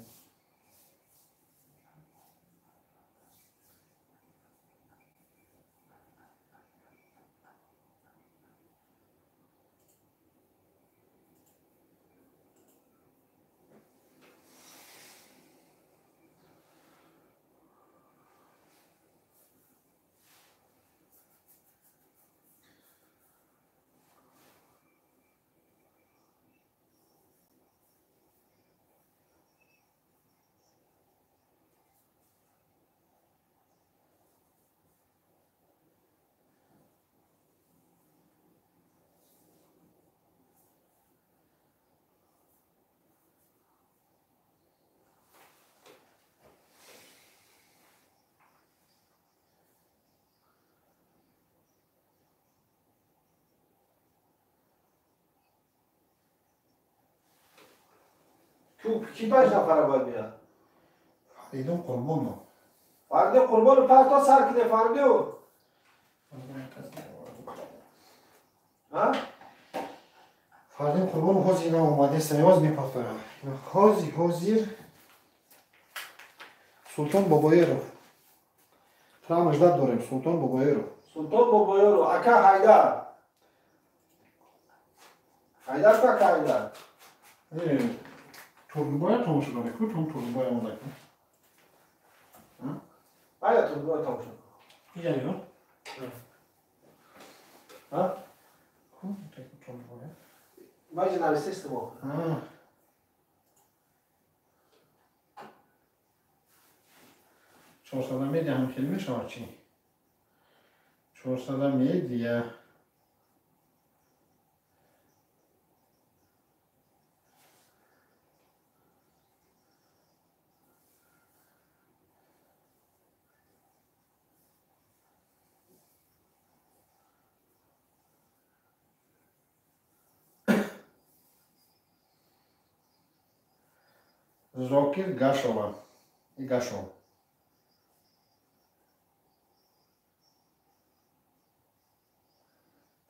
Ки панҷ нафара бояд биёяд? Фаридун Қурбонов. Фаридун Қурбонов парто сар киде Фаридун. Фаридун Қурбонов ҳозир наомадест, ҳоз мепартояд. Ҳозир Султон Бобоеров. Трам ждат дорем Султон Бобоеров. Султон Бобоеров, ака Ҳайдар. Ҳайдар ку ака Ҳайдар? Тургубая тамошо дорем, ку тун Тургубая омада ку. Ая Тургубая тамошо. Иҷа ё? Ҳа? Ку Тургубая? Майже нависест мо. 400 медиа ҳам хеле мешавад чӣ? 400 медиа. Зокир Гашова. И Гашов.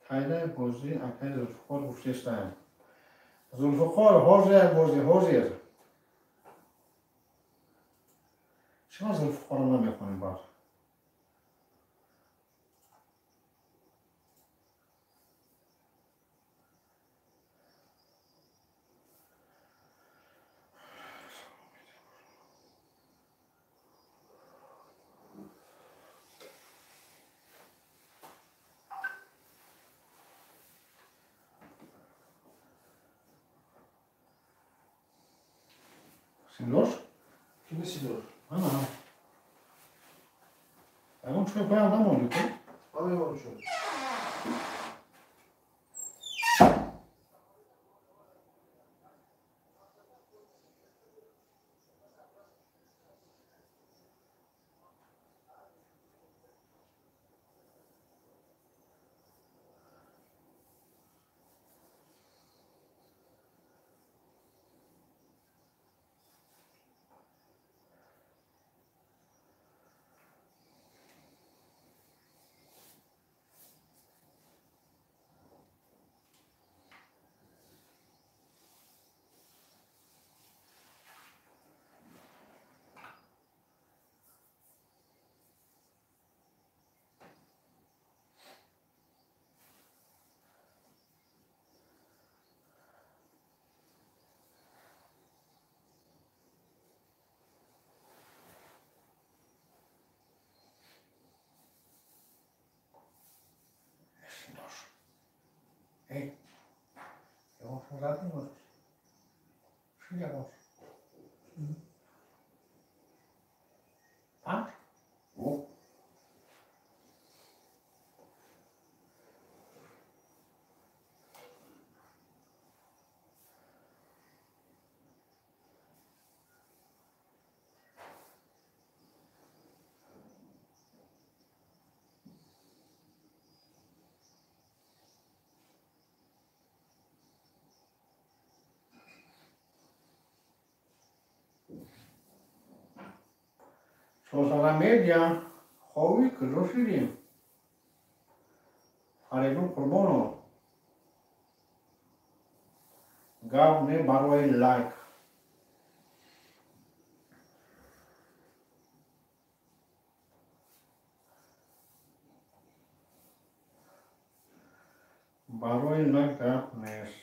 Кайда бозӣ акай Зулфиқор гуфтестаем. Зулфиқор ҳозир бозӣ ҳозир. Чима Зулфиқорро намехонем баъд? Синдош? Кими синдош? Ана. Ягон чой поям намонди ту? Ман мемонам чой. Эй, ягон ши ягон. Панҷ? О. Социала медиа хови куҷо шидем? Фаридун Қурбонов. Гап не барои лайк. Барои лайк гап нест.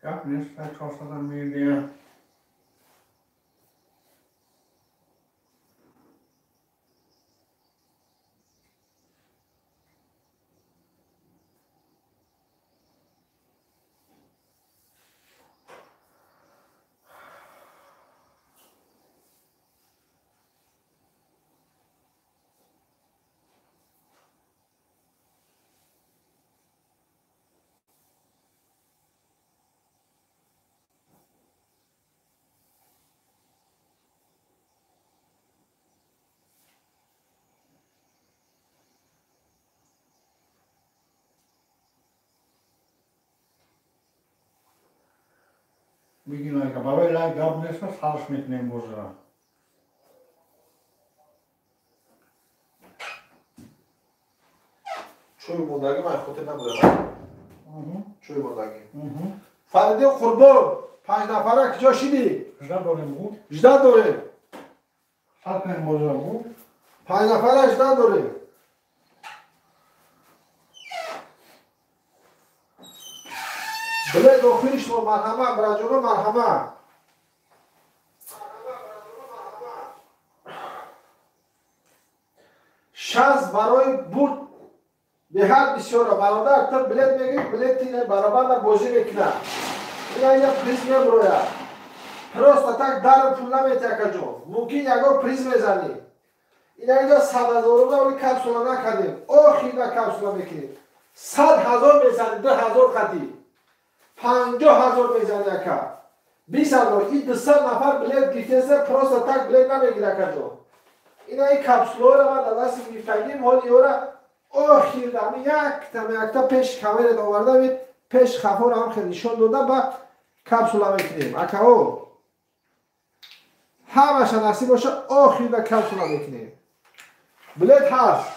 Гап нест социала медиа. Бигин лайка. Барои лайк гап нест, сарш мекунем бозира. Чой мондаги ман хотир набудам. Чой мондаги. Фаридун Қурбон, панҷ нафара куҷо шидӣ? Жда дорем гу. Жда дорем. Сар кунем бозира гу. Панҷ нафара жда дорем. дохил шумо, марҳама, бираҷоно, марҳама. Шанс барои бурд беҳад бисёра, бародар. Ту билет мегири, билети баробарда бозӣ мекунад. Ина ина приз меброяд. Просто так дару пул намети, акаҷон. Мумкин ягон приз мезанӣ. Ина инҷо 100 000-ро оли капсула накардем. Охирна капсула мекунем. 100 000 мезанӣ, 2000 қатӣ. 50 000 мезанӣ, ака. 20 000. И 200 нафар билет гирифтеса, просто так билет намегира, акаҷон. Ина ин капсулаҳоро ман дар дасти гирифтагим, ҳоли ёра охир ами яктама якта пеш камера оварда, пеш хафоро ҳам хеле нишон дода, ба капсула мекунем. Акао, ҳамаша насиб боша, охирда капсула мекунем. Билет ҳаст,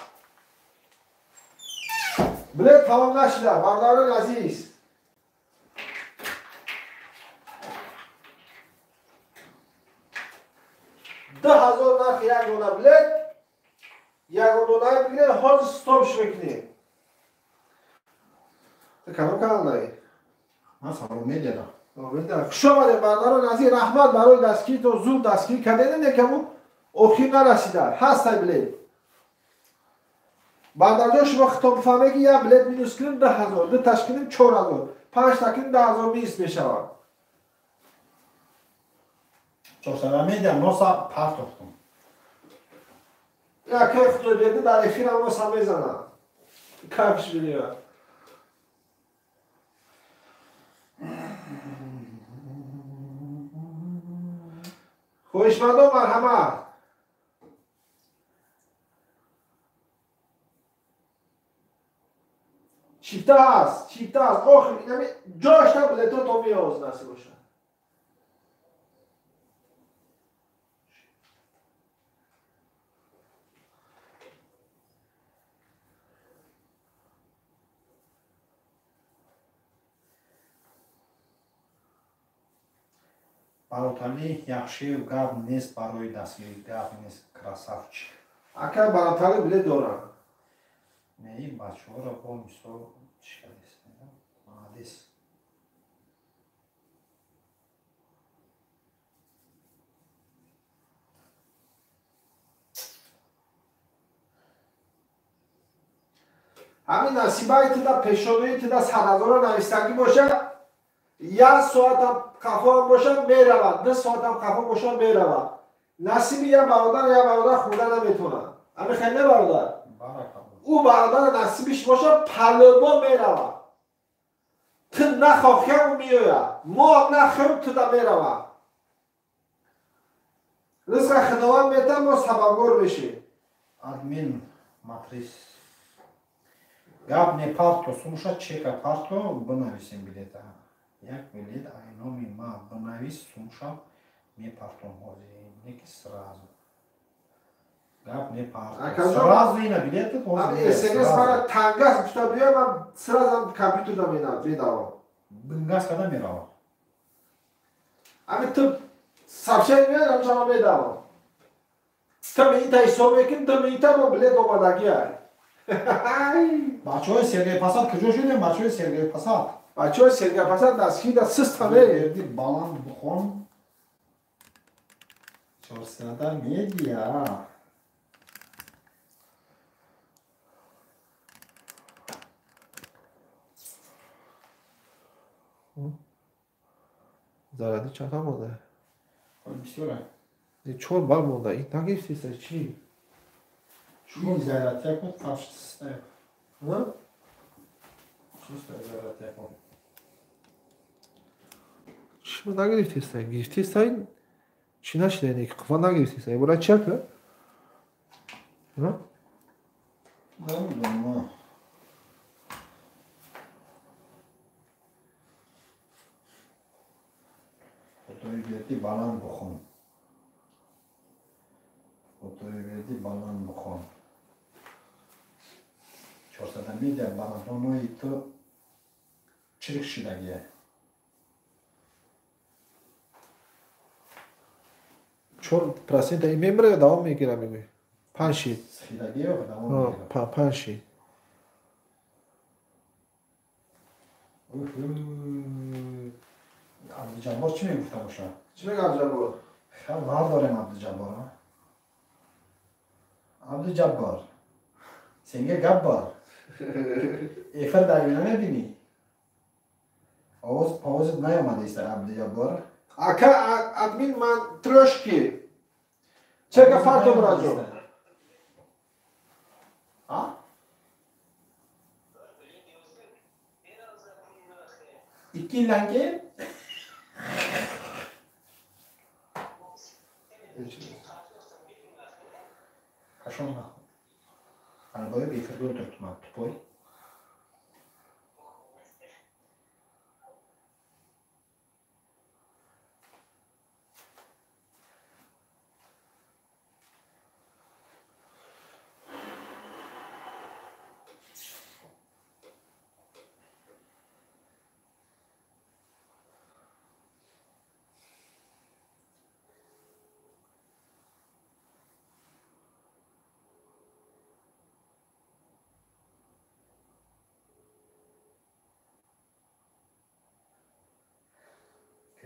билет тамом нашуда, бародарони азиз. 2000 нархи як дона билет, ягон дона бигиред, ҳозир стопш мекунем. Кадом канал дарӣ? Ман Салом Медиада. Хуш омадед, бародарони азиз, раҳмат барои дастгиритон. Зуд дастгирӣ кардед, якаму охир нарасида ҳастай билет. Бародарҷон, шумо хитоб бифаҳмед, ки як билет минус кунем 2000, ду таш кунем 4000, панҷта кунем 10 000 минус мешавад. 400 медиа носа партохтум. Яке Худойберди дар эфирам носа мезанад, кафш билева. Хоҳишмандон, марҳамат. Чипта ҳаст, чипта ҳаст. Охир инами ҷошта билето то меоз, насиб бошад. Бароталӣ Яхшиев, гап нест, барои дастгирӣ гап нест, красавчик. Ака, Бароталӣ билет дорам. Не, ин бачаҳоро бо мисол чӣ кардест? Молодец. Ҳамин насибаи туда, пешонаи туда 100 000-ро навистагӣ бошад, як соатам қафоам бошад, меравад, 2 соатам қафо бошад, меравад. Насиби як бародар як бародар хӯрда наметавонад. Ҳамин хел не, бародар? Ӯ бародара насибиш бошад, палӯбо меравад. Ту нахоҳиам, ӯ меояд. Мо ҳам нахоҳем, туда меравад. Ризқа Худованд метавад, мо сабабгор мешем. Админ матрис, гап не, парто сумша чека парто, бинависем билета. Як билет айноми ма бинавис, сумша мепартом ҳозир, неки сразу. Гап не, парто сразу ина билет. СМС мара тангас гуфта биёй, ман сразу компютерда медавам. Бингас када мерава. Ами ту сообщение меояд, ҳамча ман медавам. Ту минута ҳисоб мекунӣ, 2 минута мо билет омадагиай. Бачаҳои Сергей Пасад куҷо шудем? Бачаҳои Сергей Пасад. Бачаҳои Сергей Пасад дастгирида систаме. Баланд бухон. 400 медиа. Заради чанд монда? Бисёра. Чор бал монда. Ин нагирифтиста чӣ? Чӣ заратяко қафшиста? Чиста заратяко? Чӣ нагирифтиста? Гирифтиста ин чӣ нашида, ин қуфа нагирифтиста. Ибора чӣ ака? Намедонам. Худойберди, баланд бухон. Худойберди, баланд бухон. 400 медиа, барадонои ту чирк шидагия. 4% ин мемра ё давом мегира, мегӯй? Панҷ шид. Шидагиё давом мегира. Панҷ шид. Абдуҷаббор чӣ мегуфта бошад? Чӣ мега Абдуҷаббор? Хабар дорем Абдуҷаббор. Абдуҷаббор. Сенга гап бор. Эфир дар намебинӣ? Овоз овозат наёмадааст Абдуҷаббор. Ака админ ман трёшки. Чека фарто браҷо? А? 2 yildan keyin Qachon Alboyib efirga o'tiribman, tupoy.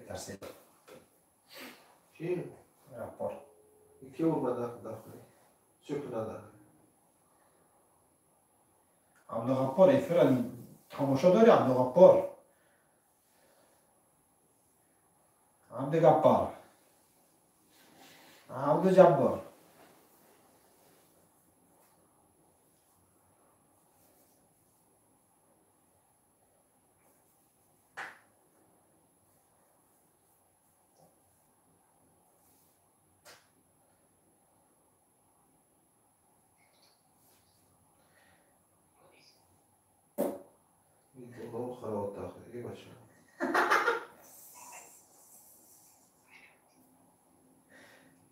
Тарсид. Чӣ? Ғаппор. Ки омада дахли? Чӣ кунада? Абдуғаппор эфира тамошо дори Абдуғаппор. Абдуғаппор. Абдуҷаббор.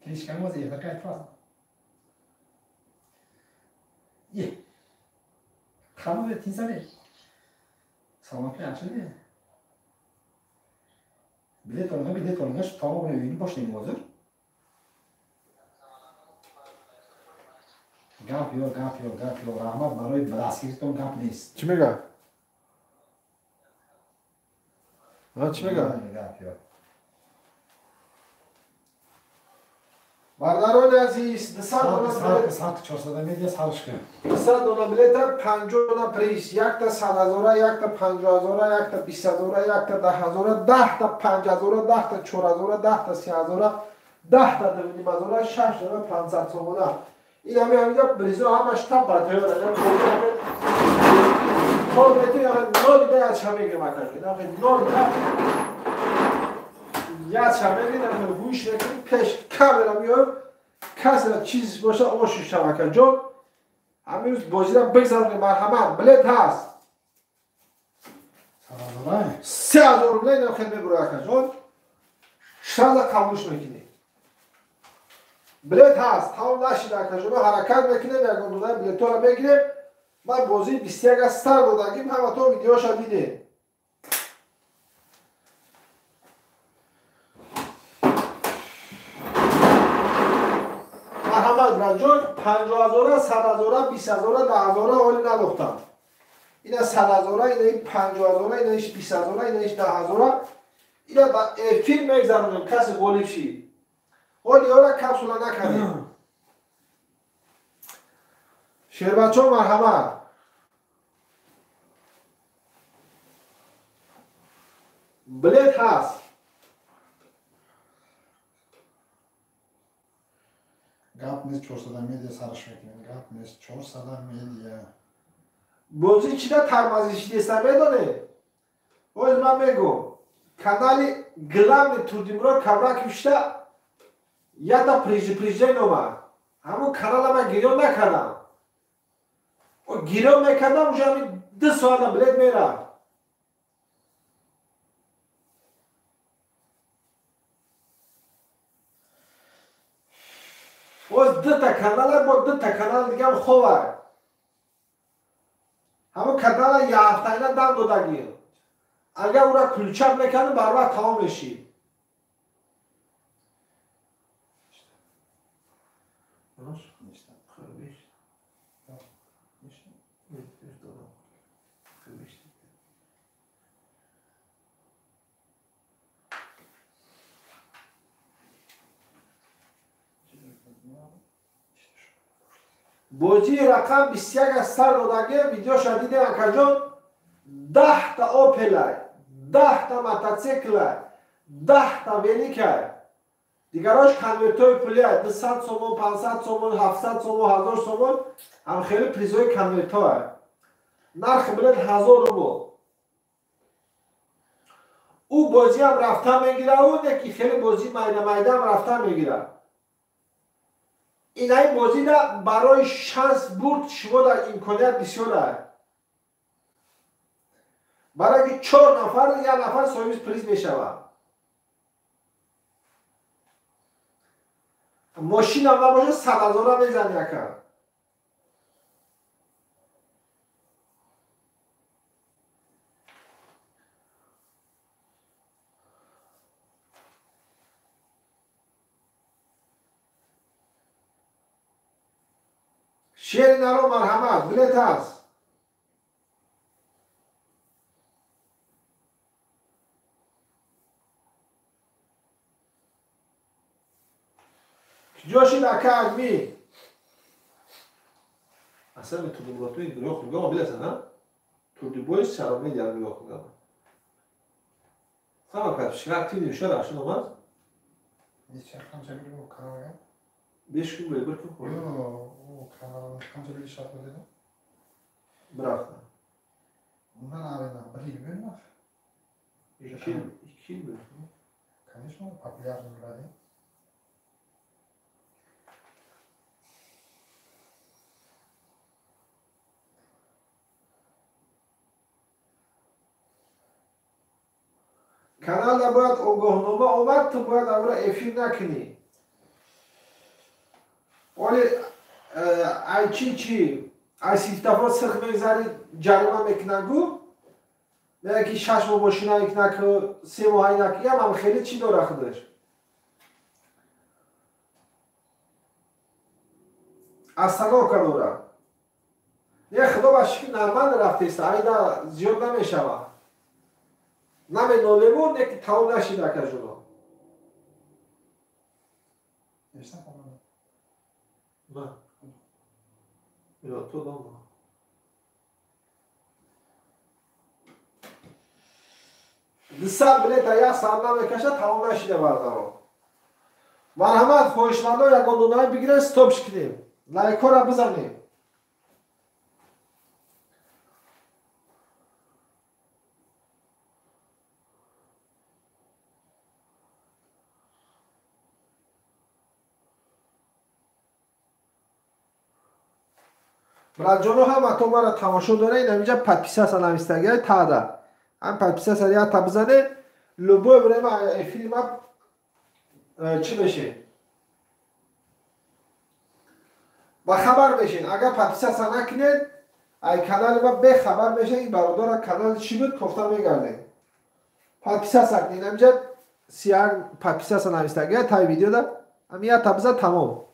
Klishkan o'zi efirga aytmasin. Ye. Hamma tinsa ber. Salomatlik yaxshimi? Bilet olgan, bilet olgan shu tomog'ini uyini boshlayman hozir. Gap yo'q, gap yo'q, gap yo'q. Rahmat baroi dastgirитон gap нест. Чӣ мега? Ҳа, чӣ мега? Gap yo'q. Бародарони азиз, 200 дона сарқ 400 медиа сарш кун. 200 дона билета, 50 дона приз, якта 100 ҳазора, якта 50 ҳазора, якта 20 ҳазора, якта 10 ҳазора, 10 та 5 ҳазора, 10 та 4 ҳазора, 10 та 3 ҳазора, 10 та 2.5 ҳазора, 6 дона 500 сомона. Ин ҳами ҳамида призо ҳамаш та ба тайёр аст. Кор мети нол да яд шамеги макар. Нол да яд шамеги на гӯш накунӣ пеш камера меоям. Касра чиз боша ошу шавака ҷон. Ҳамин рӯз бозира бигзаронем, марҳамат, билет ҳаст. 3000 рубля инам хел мебура ака ҷон. Шраза қабулш мекунем. Билет ҳаст, тамом нашида ака ҷон, ҳаракат мекунем, ягон донаи билетҳоро мегирем. Ман бозии 21 сар додагим, ҳаматон видеоша дидем. Марҳамат браҷон, 50 ҳазора, 100 ҳазора, 20 ҳазора, 10 ҳазора ҳоли надохтам. Ина 100 ҳазора, ина 50 ҳазора, ина 20 ҳазора, ина 10 ҳазора. Ина ба эфир мегзаронем, касе ғолиб шид. Ҳоли ёра капсула накардем. Шербачо марҳамат. Билет ҳаст. Гап нест 400 медиа сарш мекунем. Гап нест 400 медиа. Бозӣ чида тармазӣ шидеста медонед? Боз ман мегӯм. Канали главный Турдимурод Кабраков шида ята прижден омад. Ҳамон канала ман гирён накардам. Гирён мекардам, уже ҳамин 2 соата билет мерафт. Боз 2 та канала, бо 2 та канал дигам хова. Ҳамон канала як ҳафтаина дам додагӣ. Агар ура ключак мекардам, барвақт тамом мешид. Бозии рақам 21 аз сар додагӣ, видеоша дидем акаҷон, 10 та Опелай, 10 та мотоциклай, 10 та великай. Дигарош конвертҳои пулиай, 200 сомон, 500 сомон, 700 сомон, 1000 сомон, ҳам хеле призҳои конвертҳоай. Нархи билет 1000 рубл. Ӯ бозиам рафта мегира, ӯ неки хеле бозӣ майда майдаам рафта мегира. Инаи бозида барои шанс бурд шумо дар имконият бисёр ай. Барои ки чор нафар, як нафар соҳиби приз мешавад. Мошинам набошад, 100 ҳазора мезани ака. Шери наро, марҳамат, билет ҳаст. Ҷошид ака адми. Аслан турдиботуи гирёх хургама биласан, а? Турдибои саромедиа гирёх хургама. Сама подписчика активный шуд, ашун омад? Qanchalik u kanalga? 5 kun bo'ldi, bir kun bo'ldi. Yo'q, u kanal qanchalik ishlab dedi? Bir hafta. Undan aridan bir yil bo'ldi. 2 yil, 2 yil bo'ldi. Конечно, популярный bo'ladi. Каналда бояд огоҳнома омад, ту бояд авра эфир накунӣ. Оли ай чи чи ай сифтафо сирх мегзари, ҷарима мекунагу, мега ки 6 моҳ мошина икнаку, 3 моҳ айнак, ямам хеле чӣ дора худаш. Остановка дора. Не, худо ба шукр, нормально рафтеста, айда зиёд намешавад. Наменолему, не ки тамом нашид, акаҷуно. Eshitib qolmadim. На. Ё, то дома. 200 билета як соат намекашад, тамом нашида, бародаро. Марҳамат, хоҳишмандо, ягон дунае бигиред, стопш кунем. Лайкҳоро бизанем. Братҷоно, ҳаматон мара тамошо доред, инамиҷа подписаться навистагиай таъда. Ҳам подписаться якта бизанед, любое время эфири ма чӣ мешед? Ба хабар мешед. Агар подписаться накунед, ай канали ма бехабар мешед, ин бародара канали чӣ буд, кофта мегардед. Подписаться кунед, инамиҷа сияк подписаться навистагиай таи видеода, ҳам якта бизан, тамом.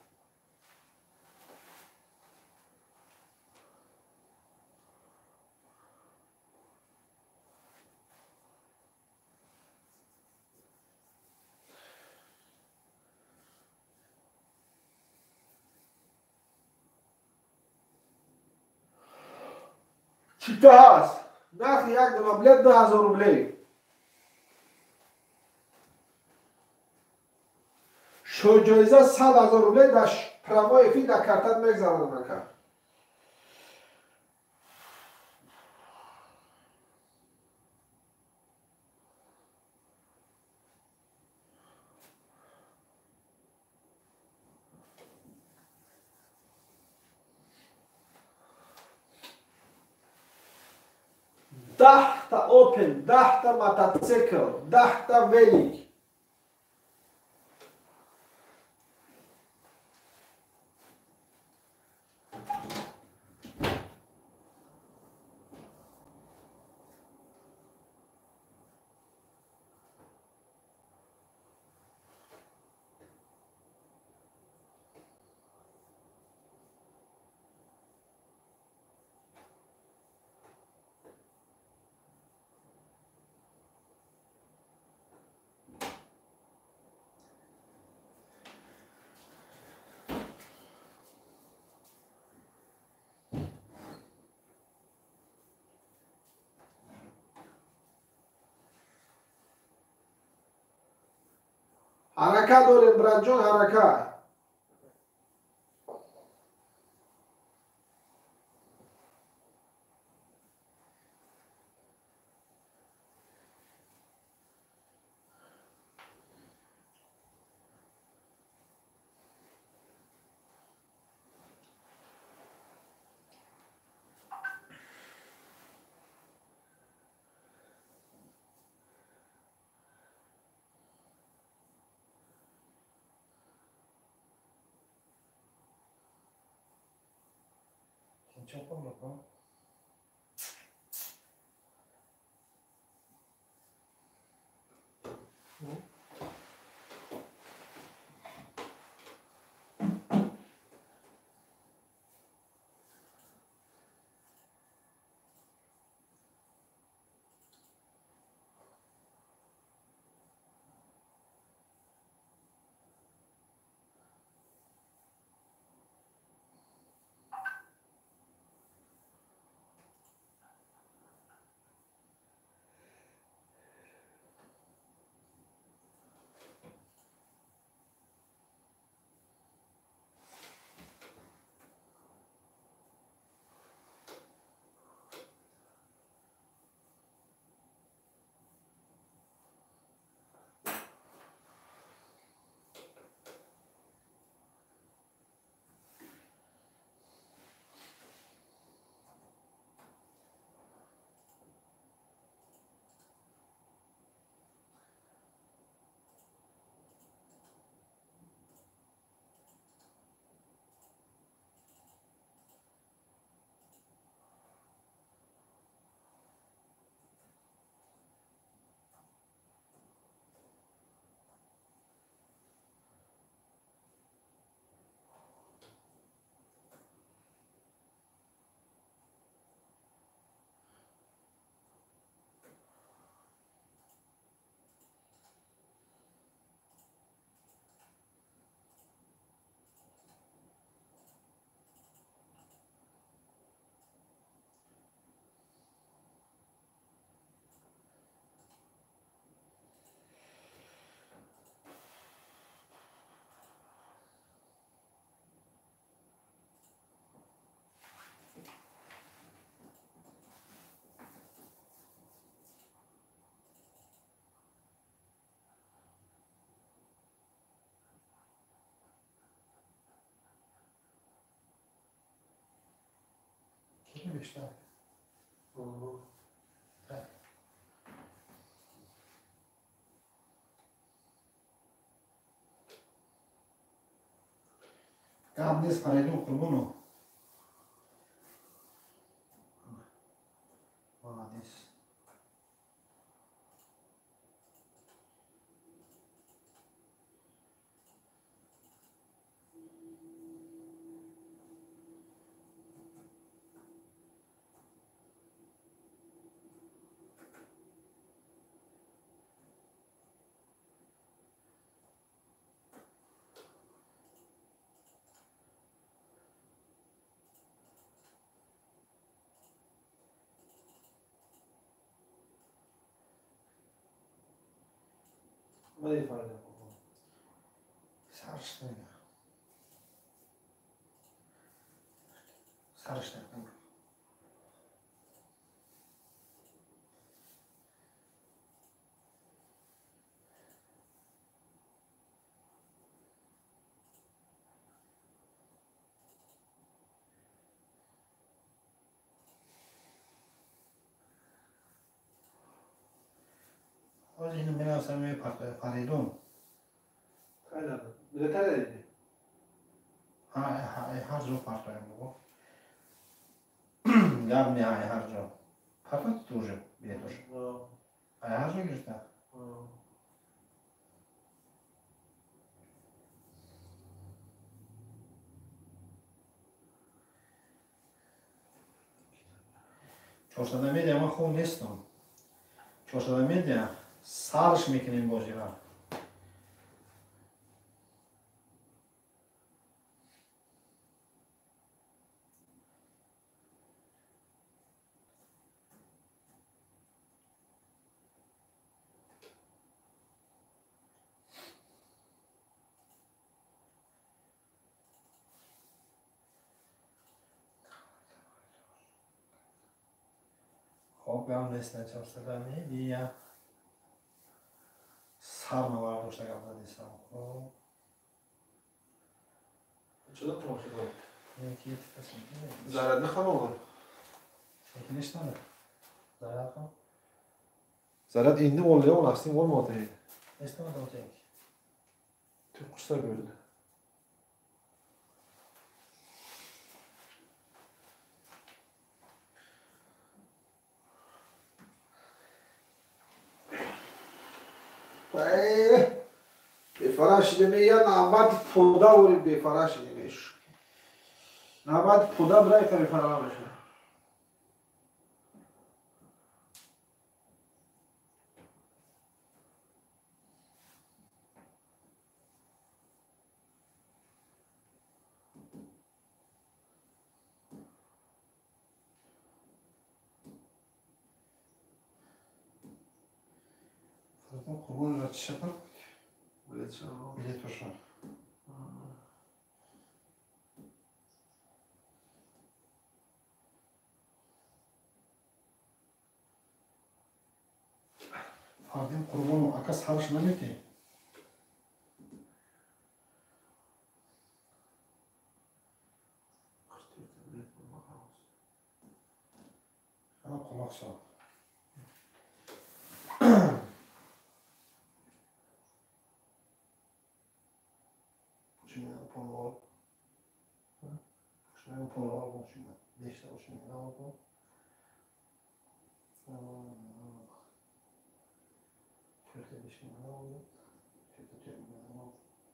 Чита ҳаст? Нархи як дона билет 2000 рублей. Шоҳҷоиза 100 000 рублей дар прямой эфир дар картат мегзаронам, ака. 10 та Опел, 10 та мотоцикл, 10 та велик. Ҳаракат дорем, братҷон, ҳаракат. Чопон. Бештар. Гап нест, Фаридун Қурбонов. Молодец. Сарышта. Ҳозир ину менависам Фаридун. Ҳар ҷо партоем бобо. Гап не, ҳар ҷо. Партоти ту уже билетош. Ҳар ҷо гирифта. Чорсада медиа ман хуб нестам. Чорсада медиа сарш мекунем бозира. Хоб, гап нест, началсада медия. Сарма бардошта гап задисам. Хоб. Чуда тамошо кардам? Заряд нахам. Яки нештана. Заряд хам. Заряд indi oldu, on aslında olmadı. Nestana da olacak. Türk kuşlar böyle. Бефара шидеме я навбати пода ори бефара шидемеш. Навбати пода брай та бефара намеша. Қурбон ра чӣ шапар? Билет боша. Фардин Қурбонов ака сарш наметӣ? Ана құлақ сал.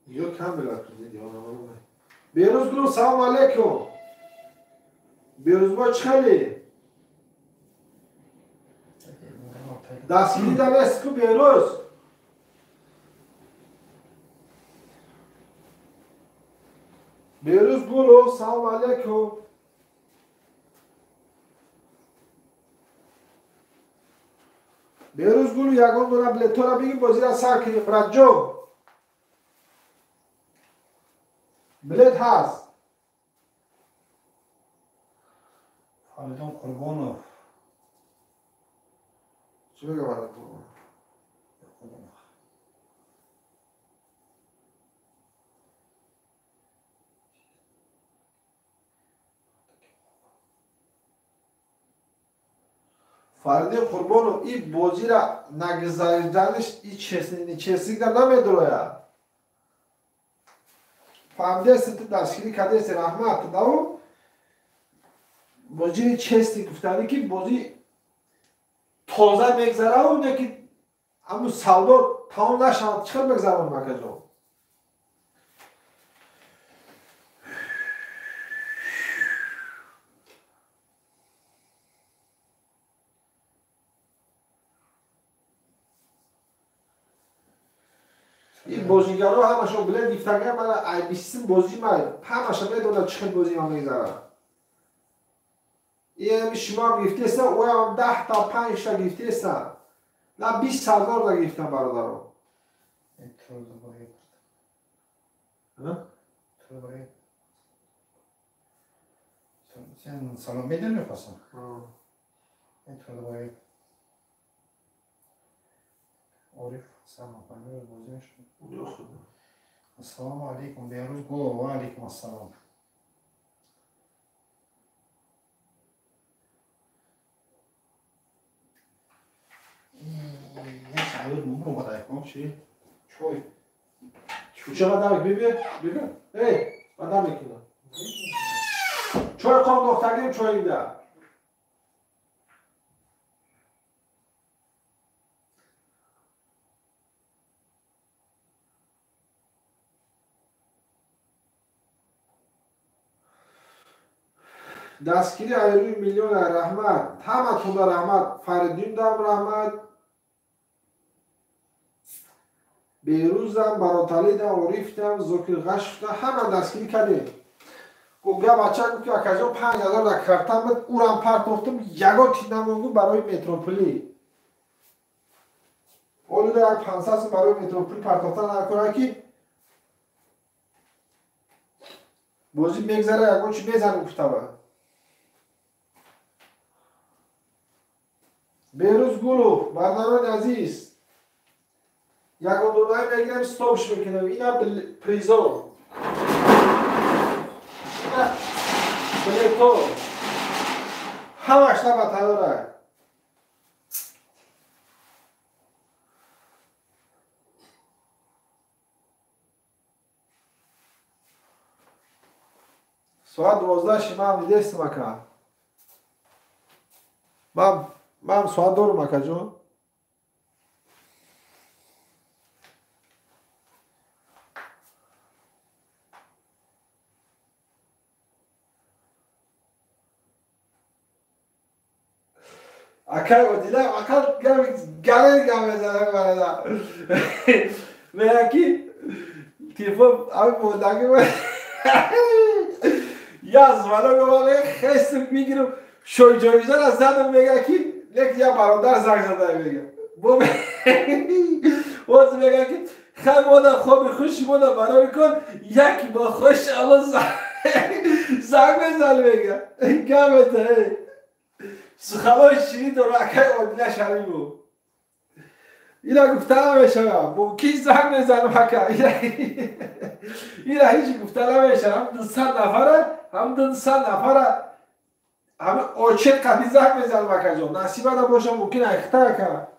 Ё кам Берӯз гулу салом алейкум. Берӯзбой чӣ хеле? Дастгирӣ да нест ку Берӯз? Берӯз гулу салом алейкум. Берӯз гулу ягон дона билетора бигир бозира сар кунем братҷон. Билет ҳаст. Фаридун Қурбонов. Чӣ мегӯяд Фаридун Қурбонов? Фаридун Қурбонов и бозира нагузариданаш и честнигда намедрояд. Фаҳмидест ту дастгирӣ кардест раҳмат дау бозии честӣ гуфтанӣ ки бозӣ тоза мегзараву не ки ҳамун савдо тамом нашавад чӣ хел мегзаронем акаҷон? Ин бозигаро ҳамашон билет гифтага мана айбисим бозӣ ма ҳамаша медонад чӣ хел бозӣ ма мегзарад. Ин шумоам гирифтеста, оям 10 та 5 та гирифтеста. На 20 ҳазор та гирифтам бародаро. Салом медиҳам мехостам. Ориф Ҳасанов амирӯз бозӣ мешуд. Ассалому алайкум Беҳрӯз Гулов ва алайкум ассалом. Чӣ? Чой. Чӯча бадам бибир, бибир. Эй, бадам мекунам. Чой қом дохтагим чоинда. Дастгири айрӯи миллиона раҳмат. Ҳаматонда раҳмат. Фаридундам раҳмат. Берӯзам, Бароталидам, Орифдам, Зокирғашфда ҳама дастгирӣ кардем. Гуфт бача гуфт ки акаҷон 5000 дар картам буд, урам партохтум, ягон чиз намонд барои метропулӣ. Олуда як 500 сум барои метропулӣ партохтан накунад ки бозӣ мегзара ягон чи мезанем гуфтава. Берӯз Гулов, бародарони азиз, ягон дунае мегирем, стопш мекунем. Ина призо, ина билето, ҳамаш ба тайёра. Соат 12 ши ман дидестам ака. Ман соат дорум акаҷон. Акай Одила ақал гарен гап мезанам бародар. Мегӯяд ки телефон ҳамин мондаги я звонок омад, хестм мегирам, шоҳиҷоизара задам, мегӯяд ки лек я бародар занг зада мегӯяд. Боз мегӯяд ки хай мода хоби хуш мода барои кор яки бо хуш алло занг мезан мегӯяд. Гап мета суханои ширин дора акай Одила Шарипов. Ина гуфта намешавам, бо ки занг мезанам ака? Ина ҳеҷ гуфта намешавам. Ҳам 200 нафара, ҳам 200 нафара ҳам очет қади занг мезанам акаҷон. Насиба набоша мумкин айхта ака.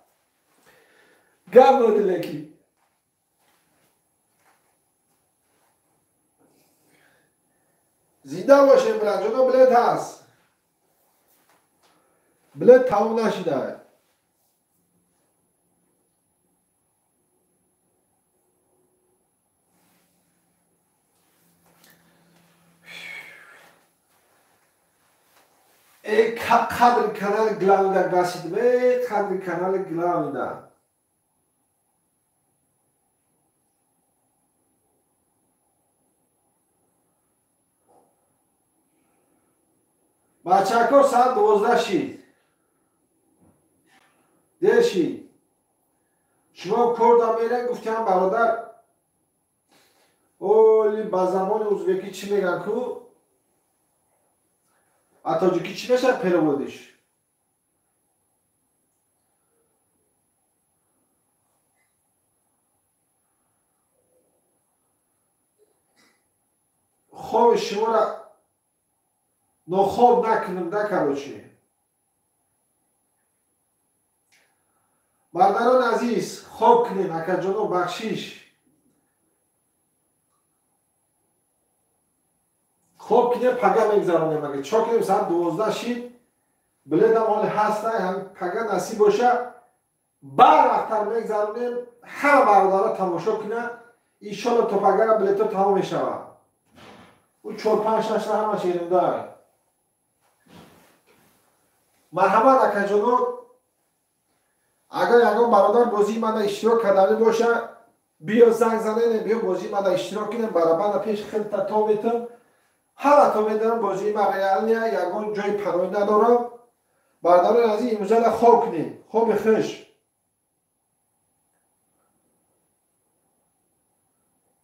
Гап додиле ки. Зинда бошем бираҷоно, билет ҳаст. Билет тамом нашида. Қадри канали главнида расидим. Қадри канали главнида. Бачако соат 12 шид. Дер шид. Шумо корда мерен, гуфтам бародар. Оли ба замони узбекӣ чӣ меган ку? А тоҷикӣ чӣ мешавад переводиш? Хоби шуморо нохоб накунем да, короче. Бародарони азиз, хоб кунем, акаҷоно, бахшиш. Хоб кунем, пага мегзаронем. Ага чо кунем, соат 12 шид, билетам ҳоли ҳаста, ҳам пага насиб боша, барвақттар мегзаронем, ҳама бародаро тамошо кунанд. Иншолло то пагара билето тамом мешавад. Ӯ 4-5-6 ҳамаш ерунда. Марҳамат акаҷоно, агар ягон бародар бозии мана иштирок кардани боша, биё занг занем, биё бозии мана иштирок кунем, барабана пеш хелта то метам. Ҳама то медонам бозии ма реалния, ягон ҷои паноҳӣ надорам. Бародарони азиз, имрӯзада хоб кунем, хоби хуш.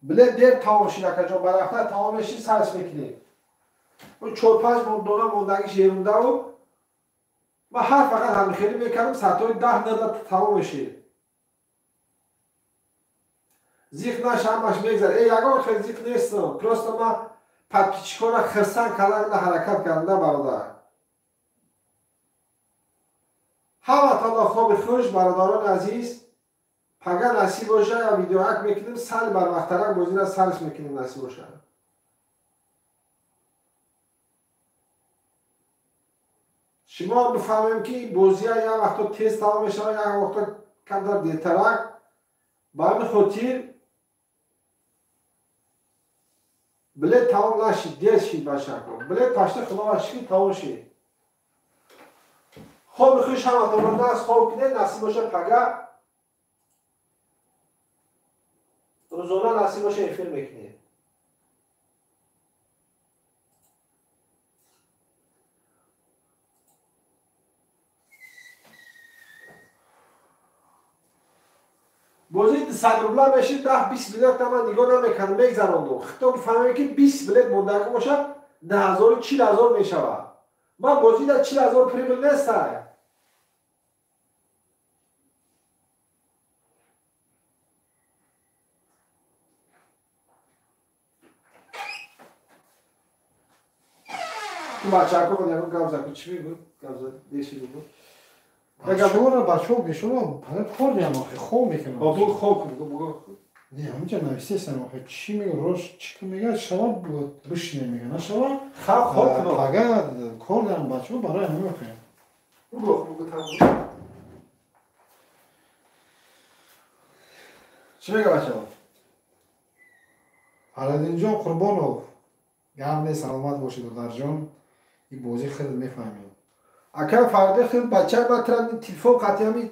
Билет дер тамом шид акаҷон, барвақта тамом мешид, сарс мекунем. Ӯ 4-5 дона мондагиш ерундаву ман ҳар фақат ҳамихелӣ мекардам, соатҳои 10 нада тамом мешид. Зиқ наша, ҳамаш мегзарад. Ягон хел зиқ нестам, просто ман подписчиконро хирсанд кардан ҳаракат кардам, бародар. Ҳаматонро хоби хуш, бародарони азиз. Пага насиб боша, я видеоак мекунем, сали барвақттарак бозиро сарс мекунем, насиб боша. Шумо бифаҳмем ки бозия як вақто тез тамом мешавад, як вақто камтар дертарак. Ба ҳамин хотир билет тамом нашид, дер шид бачако. Билет пашта худо шукр тамом шид. Хоби хуш ҳаматонро даст хоб кунед, насиб боша пага рӯзона насиб боша эфир мекунем. Бозии 200 рубла мешид, 10-20 билет ман нигоҳ намекардам, мегзарондум. Хито бифаҳмем ки 20 билет мондаги бошад, 10000 40000 мешавад. Ман бозида 40000 прибыл нестай. Ту бачаҳако худ ягон гап зад, чӣ мегӯ? Гап зад, деши бугӯ. Бачаҳоро бачаҳо бешоро фақат кор диҳам охи, хоб мекунам. Бу хоб кун, бугӯ. Не, ҳаминҷа нависесам охи, чӣ мегӯ, рош чӣ ки мега, шава бишине мега, нашава. Хоб кун. Пага кор диҳам бачаҳо барои ҳамин охи. Бугӯ, бугӯ там. Чӣ мега бачаҳо? Фаридинҷон Қурбонов, гап не, саломат бошед, додарҷон. Ин бозӣ худат мефаҳмӣ. Ака Фаридин хел бача ма тра телефон қатъи ҳами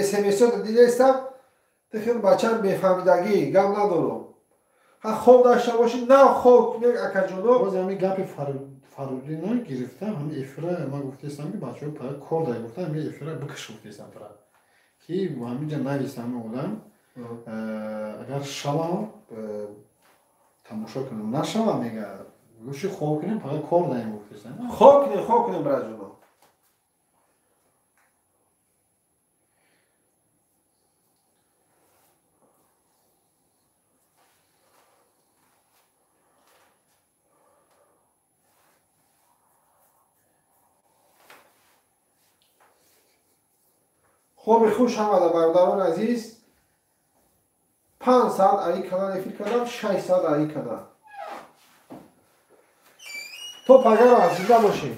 смсо дидаистам, ту хел бача бефаҳмидагӣ, гап надорам. Ха хоб дошта бошӣ, на хоб кунӣ акаҷоно. Боз ҳами гапи Фаридина гирифта, ҳами эфира ма гуфтаистам ки бачаҳо пара кор дай гуфта, ҳами эфира бикаш гуфтаистам пара. Ки ҳаминҷа навист ҳами одам, агар шавам тамошо кунам, нашавам мега лучше хоб кунем, фақат кор даем гуфтаистам. Хоб кунем, хоб кунем браҷоно. Хоби хуш ҳамада бародарони азиз. 5 соат аи канал эфир кардам, 6 соат аи канал. То пагара зинда бошед.